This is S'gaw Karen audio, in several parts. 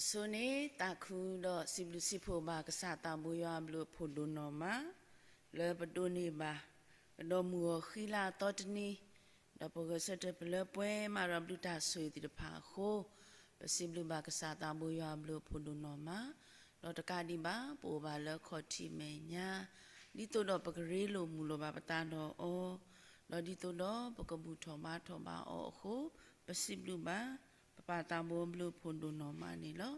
အဆိန့ၣ် သးခုဒီးစံးဘျုးစံးဖှိၣ်ဘၣ်ကစၢ်သးဘိယွၤအဘျုးအဖှိၣ်ဒိၣ်နီၢ်မး လၢပဒိးန့ၢ်ဘၣ် ကဒီးမုၢ်ဂီၤဃံလၤအသီတနံၤ, ဒီးပဂဲၤဆၢထၢၣ်ပလၢပှဲၤမးဒီးဘျုးတၢ်ဆိၣ်ဂ့ၤသ့ၣ်တဖၣ်အဃိ, ပစံးဘျုးဘၣ်ကစၢ်သးဘိယွၤအဘျုးအဖှိၣ်ဒိၣ်နီၢ်မး, ဒီးတကးဒံးဘၣ် ပအိၣ်ဘၣ်လၢခီၣ်ထံးမဲာ်ညါ, ဒ်သိးဒီးပကရ့လိာ်မုာ်လိာ်ဘၣ်ပသးဒီးအီၤ, ဒီးဒ်သိးဒီးပကဘူၣ်ထီၣ်ဘါထီၣ်ဘၣ်အီၤအဃိ, ပစံးဘျုးဘၣ် ပပၢ်သးဘိအဘျုးအဖှိၣ်ဒိၣ်နီၢ်မးန့ၣ်လီၤ.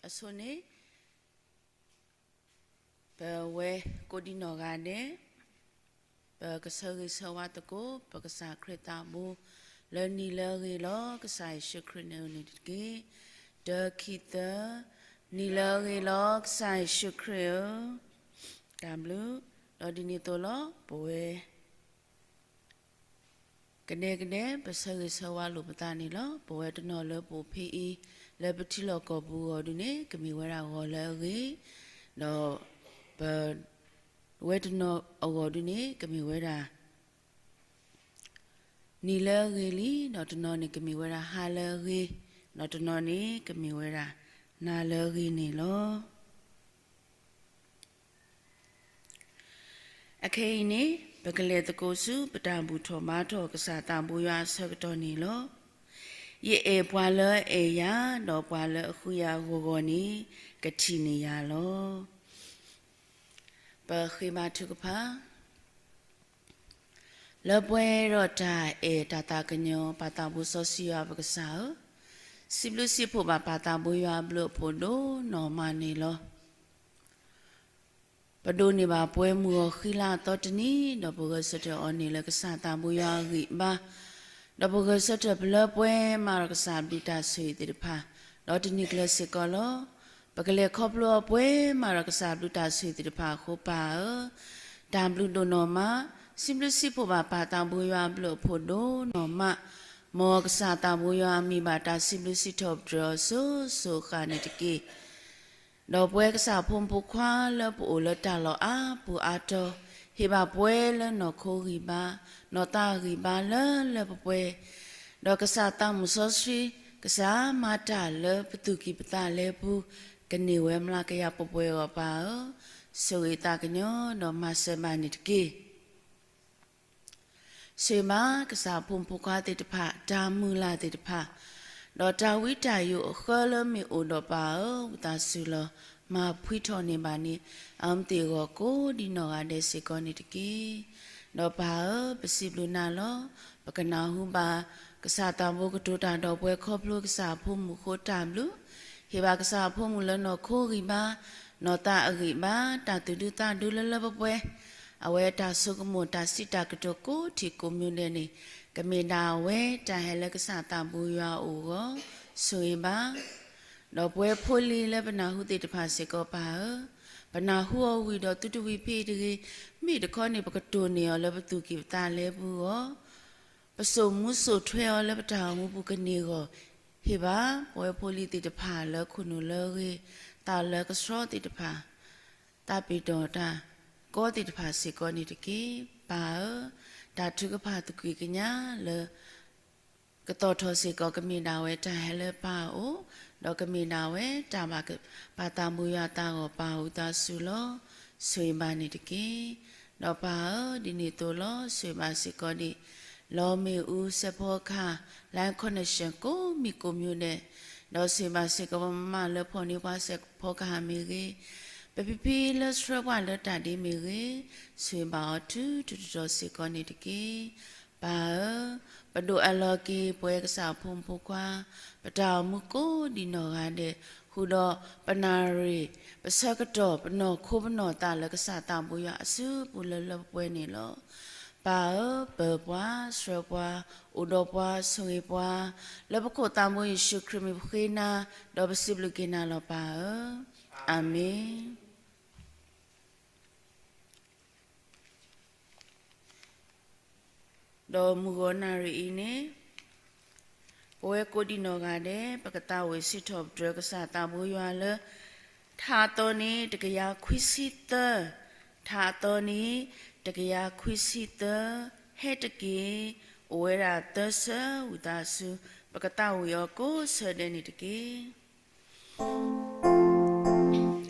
အဆိန့ၣ် ပဝဲကိးဒံနီၢ်ဂၤဒဲး ပကဆၢဂ့ၤဆၢဝါသကိး ပကစၢ်ခရံာ်သးဘိ လၢနံၤလၢအဂ့ၤလီၤ ကစၢ်ယ့ၣ်ၡူးခရံာ်န့ၣ်ဧိၤန့ၣ်တက့ၢ်. တၢ ခံ သၢ, နံၤလၢအဂ့ၤလီၤ ကစၢ်ယ့ၣ်ၡူးခရံာ်ဧၢ, တၢ်ဘျုး, ဒီးဒ်န့ၣ်အသိးလီၤ ပဝဲ ကဒဲကဒဲ ပဆၢဂ့ၤဆၢဝါလိာ်ပသးန့ၣ်လီၤ. ပဝဲတနီၤလၢပအိၣ်ဖဲအံၤ လၢပထံလီၢ်ကီၢ်ပူၤအဂီၢ်ဒုန့ၣ် ကမ့ၢ်ဝဲဒၣ်ဂီၤလၢအဂ့ၤ, ဒီးပဝဲတနီၤအဂီၢ်ဒုန့ၣ် ကမ့ၢ်ဝဲဒၣ် နံၤလၢအဂ့ၤလံ, ဒီးတနီၤန့ၣ်ကမ့ၢ်ဝဲဒၣ်ဟါလၢအဂ့ၤ, ဒီးတနီၤန့ၣ်ကမ့ၢ်ဝဲဒၣ်နၤလၢအဂ့ၤန့ၣ်လီၤ. အခဲအံၤန့ၣ် ပကလဲၤသကိးဆူပတၢ်ဘူၣ်ထီၣ်ဘါထီၣ်ကစၢ်သးဘိယွၤအဆၢကတီၢ်န့ၣ်လီၤ. ယအဲၣ်ပှၤလၢအအဲၣ်ယၤ, ဒီးပှၤလၢအဃုယၤအဂီၢ်ဂီၢ်န့ၣ် ကထံၣ်န့ၢ်ယၤလီၤ. ပဃ့ဘါထုကဖၣ် လၢပှဲၤဒီးတၢ်အဲၣ်တၢ်သးကညီၤ ပၢ်သးဘိစီဆှံယွၤပကစၢ်ဧၢ, စံးဘျုးစံးဖှိၣ်ဘၣ်ပၢ်သးဘိယွၤအဘျုးအဖှိၣ်ဒိၣ်နီၢ်မးန့ၣ်လီၤ. ပဒိးန့ၢ်ဘၣ်ပှဲၤမုၢ်ဂီၤဃံလၤအသီတနံၤ, ဒီးပဂဲၤဆၢထၢၣ်အီၤန့ၣ်လၢကစၢ်သးဘိယွၤအဂံၢ်အဘါ, ဒီးပဂဲၤဆၢထၢၣ်ပလၢပှဲၤမးဒီးကစၢ်အဘျုးတၢ်ဆိၣ်ဂ့ၤသ့ၣ်တဖၣ်, ဒီးတနံၤကျၢၤစ့ၢ်ကီးလီၤ. ပကလဲၤခီဖျိအီၤပှဲၤမးဒီးကစၢ်အဘျုးတၢ်ဆိၣ်ဂ့ၤသ့ၣ်တဖၣ်အဃိပၢ်ဧၢ, တၢ်ဘျုးဒိၣ်နီၢ်မး, စံးဘျုးစံးဖှိၣ်ဘၣ်ပၢ်သးဘိယွၤအဘျုးအဖှိၣ်ဒိၣ်နီၢ်မး, မ်ကစၢ်သးဘိယွၤအမံၤဘၣ်တၢ်စံးဘျုးစံးထီၣ်ပတြၢၤအီၤစိၤစိၤအဃၣ်န့ၣ်တက့ၢ်. ဒီးပဝဲကစၢ်ဖိမုၣ်ဖိခွါလၢပအိၣ်လၢတၢ်လီၢ်အါပူၤအါတီၤ, ဟ့ၣ်ဘၣ်ပှဲၤလၢနီၢ်ခိဂံၢ်ဘါ, နီၢ်သးဂံၢ်ဘါလၢလၢပှဲၤပှဲၤ, ဒီးကစၢ်သးမုၣ်စီဆှံ, ကစၢ်မၤတၢ်လၢပသူၣ်ကံၢ်ပသးလဲပူၤ, ကန့ၢ်ဝဲမျးကယၤပှဲၤပှဲၤအဂီၢ်ပၢ်ဧၢ, ဆိၣ်ဂ့ၤသးကညီၤဒီးမၤစၢၤဘၣ်န့ၣ်တက့ၢ်. ဆိၣ်ဂ့ၤဘၣ်ကစၢ်ဖိမုၣ်ဖိခွါသ့ၣ်တဖၣ်, တၢ်မုၢ်လၢ်သ့ၣ်တဖၣ်, ဒီးတၢ်ဝံတၢ်ယိးအဃၢလၢမ့ၢ်အိၣ်ဒီးပၢ်ဧၢ, ဝံသးစူၤလီၤ, မၤဖှံထီၣ်န့ၢ်ဘၣ်န့ၣ်, အဝဲသ့ၣ်အဂီၢ်ကိးဒံနီၢ်ဂၤဒဲးစ့ၢ်ကီးန့ၣ်တက့ၢ်. ဒီးပၢ်ဧၢ, ပစံးဘျုးနၤလီၤ. ပကနၢ်ဟူဘၣ် ကစၢ်သးဘိကတိၤတၢ်ဒီးပှၤခီဖျိကစၢ်အဖိမုၣ်အဃိတၢ်ဘျုး, ဟ့ၣ်ဘၣ်ကစၢ်အဖိမုၣ်လၢနီၢ်ခိဂံၢ်ဘါ, နီၢ်သးအဂံၢ်ဘါ, တၢ်သူၣ်ဒူသးဒူလၢလၢပှဲၤပှဲၤ, အဝဲတၢ်ဆိကမိၣ်တၢ်စံးတၢ်ကတိၤကိးထံၣ်ကိးမံၤဒဲးန့ၣ်, ကမ့ၢ်ဒၣ်အဝဲတၢ်ဟဲလၢကစၢ်သးဘိယွၤအအိၣ်အဂီၢ်, ဆိၣ်ဂ့ၤဘၣ် ဒီးပဝဲဖိလံၤလၢပနၢ်ဟူသ့ၣ်တဖၣ်စ့ၢ်ကီးပၢ်ဧၢ, ပနၢ်ဟူအီၤဝံၤဒီးသုတဝံၤဖဲအံၤတဂ့ၤ, မ့ၢ်တခီန့ၣ် ပကတိၢ်န့ၢ်အီၤလၢပသူၣ်ကံၢ်ပသးလဲပူၤအဂီၢ်, ပစိာ်မူစိာ်ထွဲအီၤလၢပတၢ်အိၣ်မူပူၤကန့ၢ်အဂီၢ်, ဟ့ၣ်ဘၣ်ပဝဲဖိလံၤသ့ၣ်တဖၣ်လၢခိၣ်နူာ်လၢအဂ့ၤ, သးလၢကဆှီသ့ၣ်တဖၣ်, သးပ့ၤတီၢ်တၢ်ကီသ့ၣ်တဖၣ်စ့ၢ်ကီးန့ၣ်တက့ၢ်. ပၢ်ဧၢ, တၢ်ထုကဖၣ်သကွံာ်ကညးလၢ ကသီၣ်ထီၣ်စ့ၢ်ကီးကမ့ၢ်ဒၣ်ဝဲတၢ်ဟဲလၢပၢ်အအိၣ်, ဒီးကမ့ၢ်ဒၣ်ဝဲတၢ်ဘၣ်ပၢ်သးဘိယွၤအသးအဂီၢ်ပၢ်ဧၢ, ဝံသးစူၤလီၤ, ဆိၣ်ဂ့ၤဘၣ်န့ၣ်တက့ၢ်. ဒီးပၢ်ဧၢ, ဒ်န့ၣ်အသိးလီၤ, ဆိၣ်ဂ့ၤဘၣ်စ့ၢ်ကီးဒံး လီမ့ၣ်အူ, စဲးဖီကဟၣ်, line connection ကိးမံၤကိးမံၤဒဲး, ဒီးဆိၣ်ဂ့ၤဘၣ်စ့ၢ်ကီးပမၤလၢဖီၣ်န့ၢ်ပှၤစဲးဖီကဟၣ်မ့ၢ်ဂ့ၤ, ပဖံဖံလၢဆှၢပှၤလၢတၢ်ဒ့မ့ၢ်ဂ့ၤ, ဆိၣ်ဂ့ၤဘၣ်အီၤတုၤတတီၤစ့ၢ်ကီးန့ၣ်တက့ၢ်. ပၢ်ဧၢ, ပဒိးအးလီၤက့ၤပဝဲကစၢ်အဖိမုၣ်ဖိခွါ, ပတၢ်အိၣ်မူကိးဒံနီၢ်ဂၤဒဲး, ဃုာ်ဒီးပနၣ်ရံၣ်, ပဆၢကတီၢ်, ပနီၢ်ခိပနီၢ်သးလၢကစၢ်သးဘိယွၤအစုပူၤလၢလၢပှဲၤပှဲၤန့ၣ်လီၤ. ပၢ်ဧၢ, ပၢၤပှၤ, ဆှၢပှၤ, အိၣ်ဒီးပှၤ, ဆိၣ်ဂ့ၤပှၤ, လၢပခိၣ်သးဘိယ့ၣ်ၡူးခရံာ်မံၤပဃ့နၤ, ဒီးပစံးဘျုးက့ၤနၤလီၤပၢ်ဧၢ. အၤမ့ၣ်. ဒီးမုၢ်ဂီၤနၣ်ရံၣ်အံၤန့ၣ်, ပဝဲကိးဒံနီၢ်ဂၤဒဲး ပကသးဝံၣ်စံးထီၣ်ပတြၢၤကစၢ်သးဘိယွၤလၢ ထါအသီန့ၣ် တကယၤခွံဆံသၢ, ထါအသီန့ၣ် တကယၤခွံဆံသၢ, ဟဲတက့ၢ်, အိၣ်ဝဲဒၣ်သၢဆၢဝံသးစူၤ, ပကသးဝံၣ်အီၤကိးဆၢဒဲးန့ၣ်တက့ၢ်. ပလဲၤပဝဲစၢၤတၢ်လၢမူ ဟဲတက့ၢ်, ဟဲတက့ၢ်, ကသးဝံၣ်ထီၣ်သီဖိအဘျုး ဟဲတက့ၢ်, ဟဲတက့ၢ်, ပှၤဂီၢ်မုၢ်တဖၣ် ဖဲန့ၣ်ဝံၤလံ နီၢ်တ့ၢ်စီၤပၤအစီအဆှံ, နီၢ်ပှၤဂီၢ်မုၢ်အိၣ်လၢကျဲန့ၣ် ဟဲတက့ၢ်, ဟဲတက့ၢ်. ပလဲၤထံၣ်က့ၤကစၢ်ယ့ၣ်ၡူး ဟဲတက့ၢ်, ဟဲတက့ၢ်, ဒီးစံးပတြၢၤထီၣ်က့ၤအဘျုး ဟဲတက့ၢ်, ဟဲတက့ၢ်, တၢ်လၢကပီၤကန့ၢ်ဘၣ်သး နီၢ်ခိတၢ်လၢကပျၢ်တဖျၢၣ် နီၢ်အိၣ်လၢမူခိၣ်တၢ်လၢကပျၢ် ဟဲတက့ၢ်, ဟ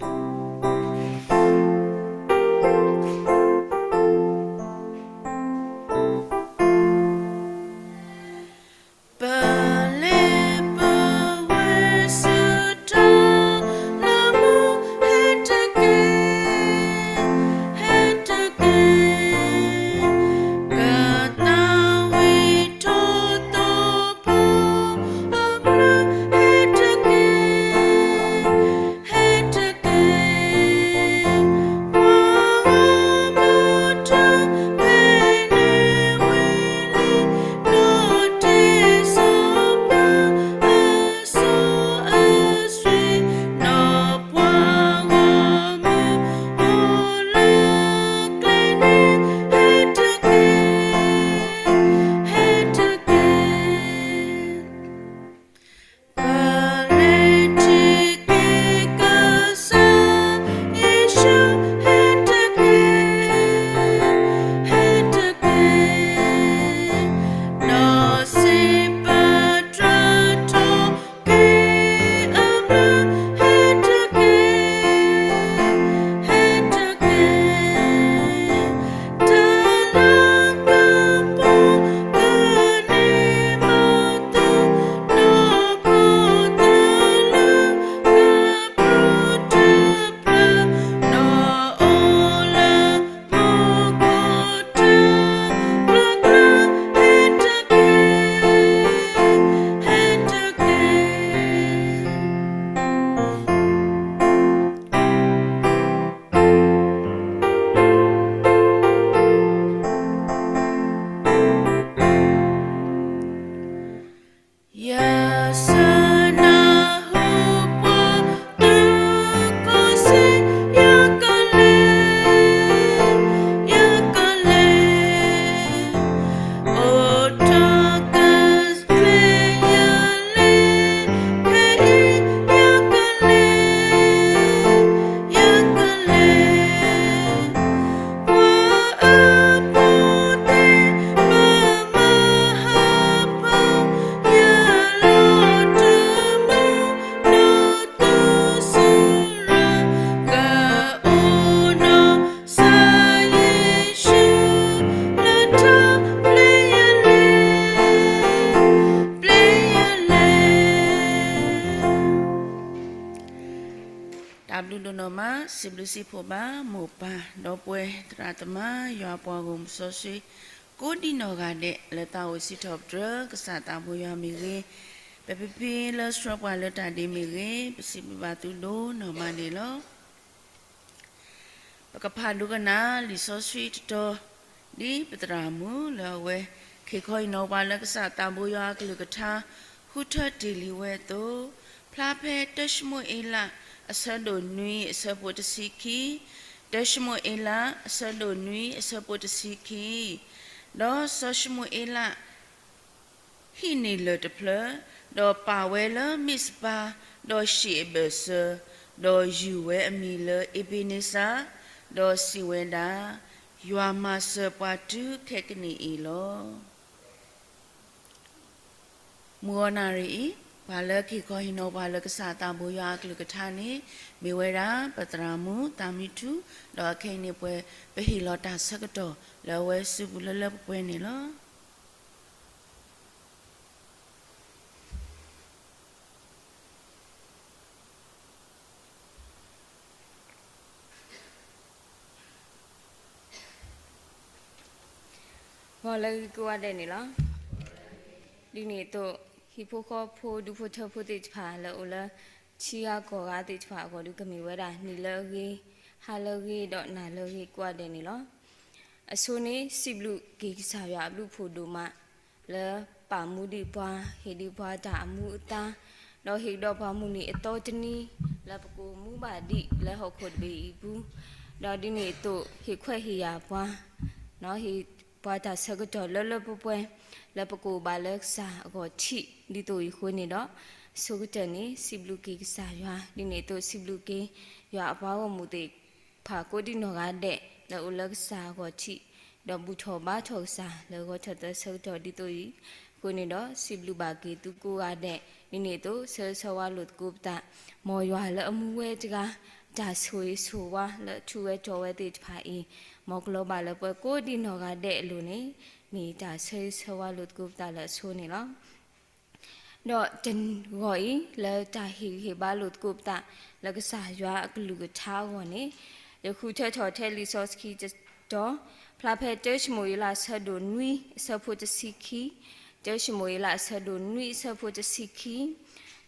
ဲတက့ၢ်. ယဆၢနၢ်ဟူပှၤတခီစ့ၢ် ယကလဲၤ, ယကလဲၤ, အိၣ်တၢ်ကကျဲယလဲၤ ခဲအံၤ ယကလဲၤ, ယကလဲၤ, ပှၤအဖိသ့ၣ် ဘၣ်မၤဟးဖီၣ် ယလီၤတမူ နီၢ်သူစရၢ ကအိၣ်နီၢ် ကစၢ်ယ့ၣ်ၡူး လၢထါဘျ့ယလဲၤ, ဘျ့ယလဲၤ. တၢ်ဘျုးဒိၣ်နီၢ်မး စံးဘျုးစံးဖှိၣ်ဘၣ် မိၢ်ပၢ်ဒီပုၢ်ဝဲၢ် သရၣ်သမါ ယွၤပှၤဂီၢ်မုၢ်စီဆှံ ကိးဒံနီၢ်ဂၤဒဲး လၢသးအိၣ်စံးထီၣ်ပတြၢၤ ကစၢ်သးဘိယွၤမ့ၢ်ဂ့ၤ, ပဖံဖံလၢဆှၢပှၤလၢတၢ်ဒ့မ့ၢ်ဂ့ၤ, ပစံးဘျုးဘၣ်သုဒိၣ်နီၢ်မးန့ၣ်လီၤ. ပကဖးဒိကနၣ်လံာ်စီဆှံတတီၤ ဒ်ပသရၣ်မုၣ်လၢအဝဲ ခ့ၣ်ခီဟ့ၣ်နီၤပှၤလၢကစၢ်သးဘိယွၤအကလုၢ်ကထါ ဃုထၢတ့ၢ်လံဝဲအသိး, ဖျါဖဲတၢၡမူၤအ့လး အဆၢဒိၣ်နွံ အဆၢဖိတဆံခံ, တၢၡမူၤအ့လး အဆၢဒိၣ်နွံ အဆၢဖိတဆံခံ, ဒီးစီၤၡမူၤအ့လး ဟံးန့ၢ်လၢၢ်တဖျၢၣ်, ဒီးပာ်ဝဲလၢမ့ၣ်စပၤ, ဒီးဟံးအဘၢၣ်စၢၤ, ဒီးယုၢ်ဝဲအမံၤလၢအ့းဘ့းနံစၤ, ဒီးစံးဝဲဒၣ်, ယွၤမၤစၢၤပှၤတုၤခဲကနံၣ်အံၤလီၤ. မုၢ်ဂီၤနၣ်ရံၣ်အံၤ, ပှၤလၢခ့ၣ်ခီဟ့ၣ်နီၤပှၤလၢကစၢ်သးဘိယွၤအကလုၢ်ကထါန့ၣ် မ့ၢ်ဝဲဒၣ် ပသရၣ်မုၣ်သးမံထူ, ဒီးခဲအံၤန့ၣ်ပှဲၤ ပဟ့ၣ်လီၤတၢ်ဆၢကတီၢ်လၢအဝဲစုပူၤလၢလၢပှဲၤပှဲၤန့ၣ်လီၤ. ဂီၤလၢအဂ့ၤကိးဂၤဒဲးန့ၣ်လီၤ. ဒ်န့ၣ်အသိး ဟံၣ်ဖိဃီဖိဒူဖိထၢဖိသ့ၣ်တဖၣ်လၢအိၣ်လၢ ထံဂၤကီၢ်ဂၤသ့ၣ်တဖၣ်အဂီၢ်ဒီး ကမ့ၢ်ဝဲဒၣ်နံၤလၢအဂ့ၤ, ဟါလၢအဂ့ၤ ဒီးနၤလၢအဂ့ၤကိးဂၤဒဲးန့ၣ်လီၤ. အဆိန့ၣ် စံးဘျုးက့ၤကစၢ်ယွၤအဘျုးဖှိၣ်ဒိၣ်မး လၢပာ်မူဒံးပှၤ, ဟ့ၣ်ဒံးပှၤတၢ်အမူအသါ, ဒီးဟ့ၣ်ကဒီးပှၤမုၢ်နံၤအသီတနံၤ လၢပကအိၣ်မူဘၣ်ဒံးလၢဟီၣ်ခိၣ်တဘ့ၣ်အံၤအပူၤ, ဒီးဒ်န့ၣ်အသိး ဟ့ၣ်ခွဲးဟ့ၣ်ယာ်ပှၤ, ဟ့ၣ်ပှၤတၢ်ဆၢကတီၢ်လၢလၢပှဲၤပှဲၤ လၢပကအိၣ်ဘၣ်လၢကစၢ်အဂီၢ်ထံးဒ်သိးအံၤအဃိန့ၣ်ဒီး, အဆိကတၢၢ်န့ၣ် စံးဘျုးက့ၤကစၢ်ယွၤ, ဒ်န့ၣ်အသိးစံးဘျုးက့ၤ ယွၤအပှၤဂီၢ်မုၢ်သ့ၣ်တဖၣ်ကိးဒံနီၢ်ဂၤဒဲး လၢအိၣ်လၢကစၢ်အဂီၢ်ထံး, ဒီးဘူၣ်ထီၣ်ဘါထီၣ်ကစၢ်လၢဂီၤထီၣ်သၢဆၢကတီၢ်ဒ်သိးအံၤ, အဃိန့ၣ်ဒီး စံးဘျုးဘၣ်က့ၤသုကိးဂၤဒဲး, ဒ်န့ၣ်အသိး ဆၢဂ့ၤဆၢဝါလိာ်သကိးပသး, မ်ယွၤလၢအမူဝဲတဂၤ, တၢ်ဆိၣ်ဂ့ၤဆိၣ်ဝါလၢအထူးဝဲတီၤဝဲသ့ၣ်တဖၣ်အံၤ, မ်ကလီၤဘၣ်လၢပှၤကိးဒံးနီၢ်ဂၤဒဲးအလိၤန့ၣ်, မ့ၢ်တၢ်ဆၢဂ့ၤဆၢဝါလိာ်သကိးပသးလၢအဆိန့ၣ်လီၤ. ဒီးတဂီၤအံၤ လၢတၢ်ဟ့ၣ်ဂံၢ်ဟ့ၣ်ဘါလိာ်သကိးပသး လၢကစၢ်ယွၤအကလုၢ်ကထါအဂီၢ်န့ၣ်, ယဃုထၢထီၣ်ထဲလံာ်စီဆှံတတီၤ, ဖျါဖဲတၢၡမူၤအ့လးအဆၢဒိၣ်နွံအဆၢဖိတဆံခံ, တၢၡမူၤအ့လးအဆၢဒိၣ်နွံအဆၢဖိတဆံခံ,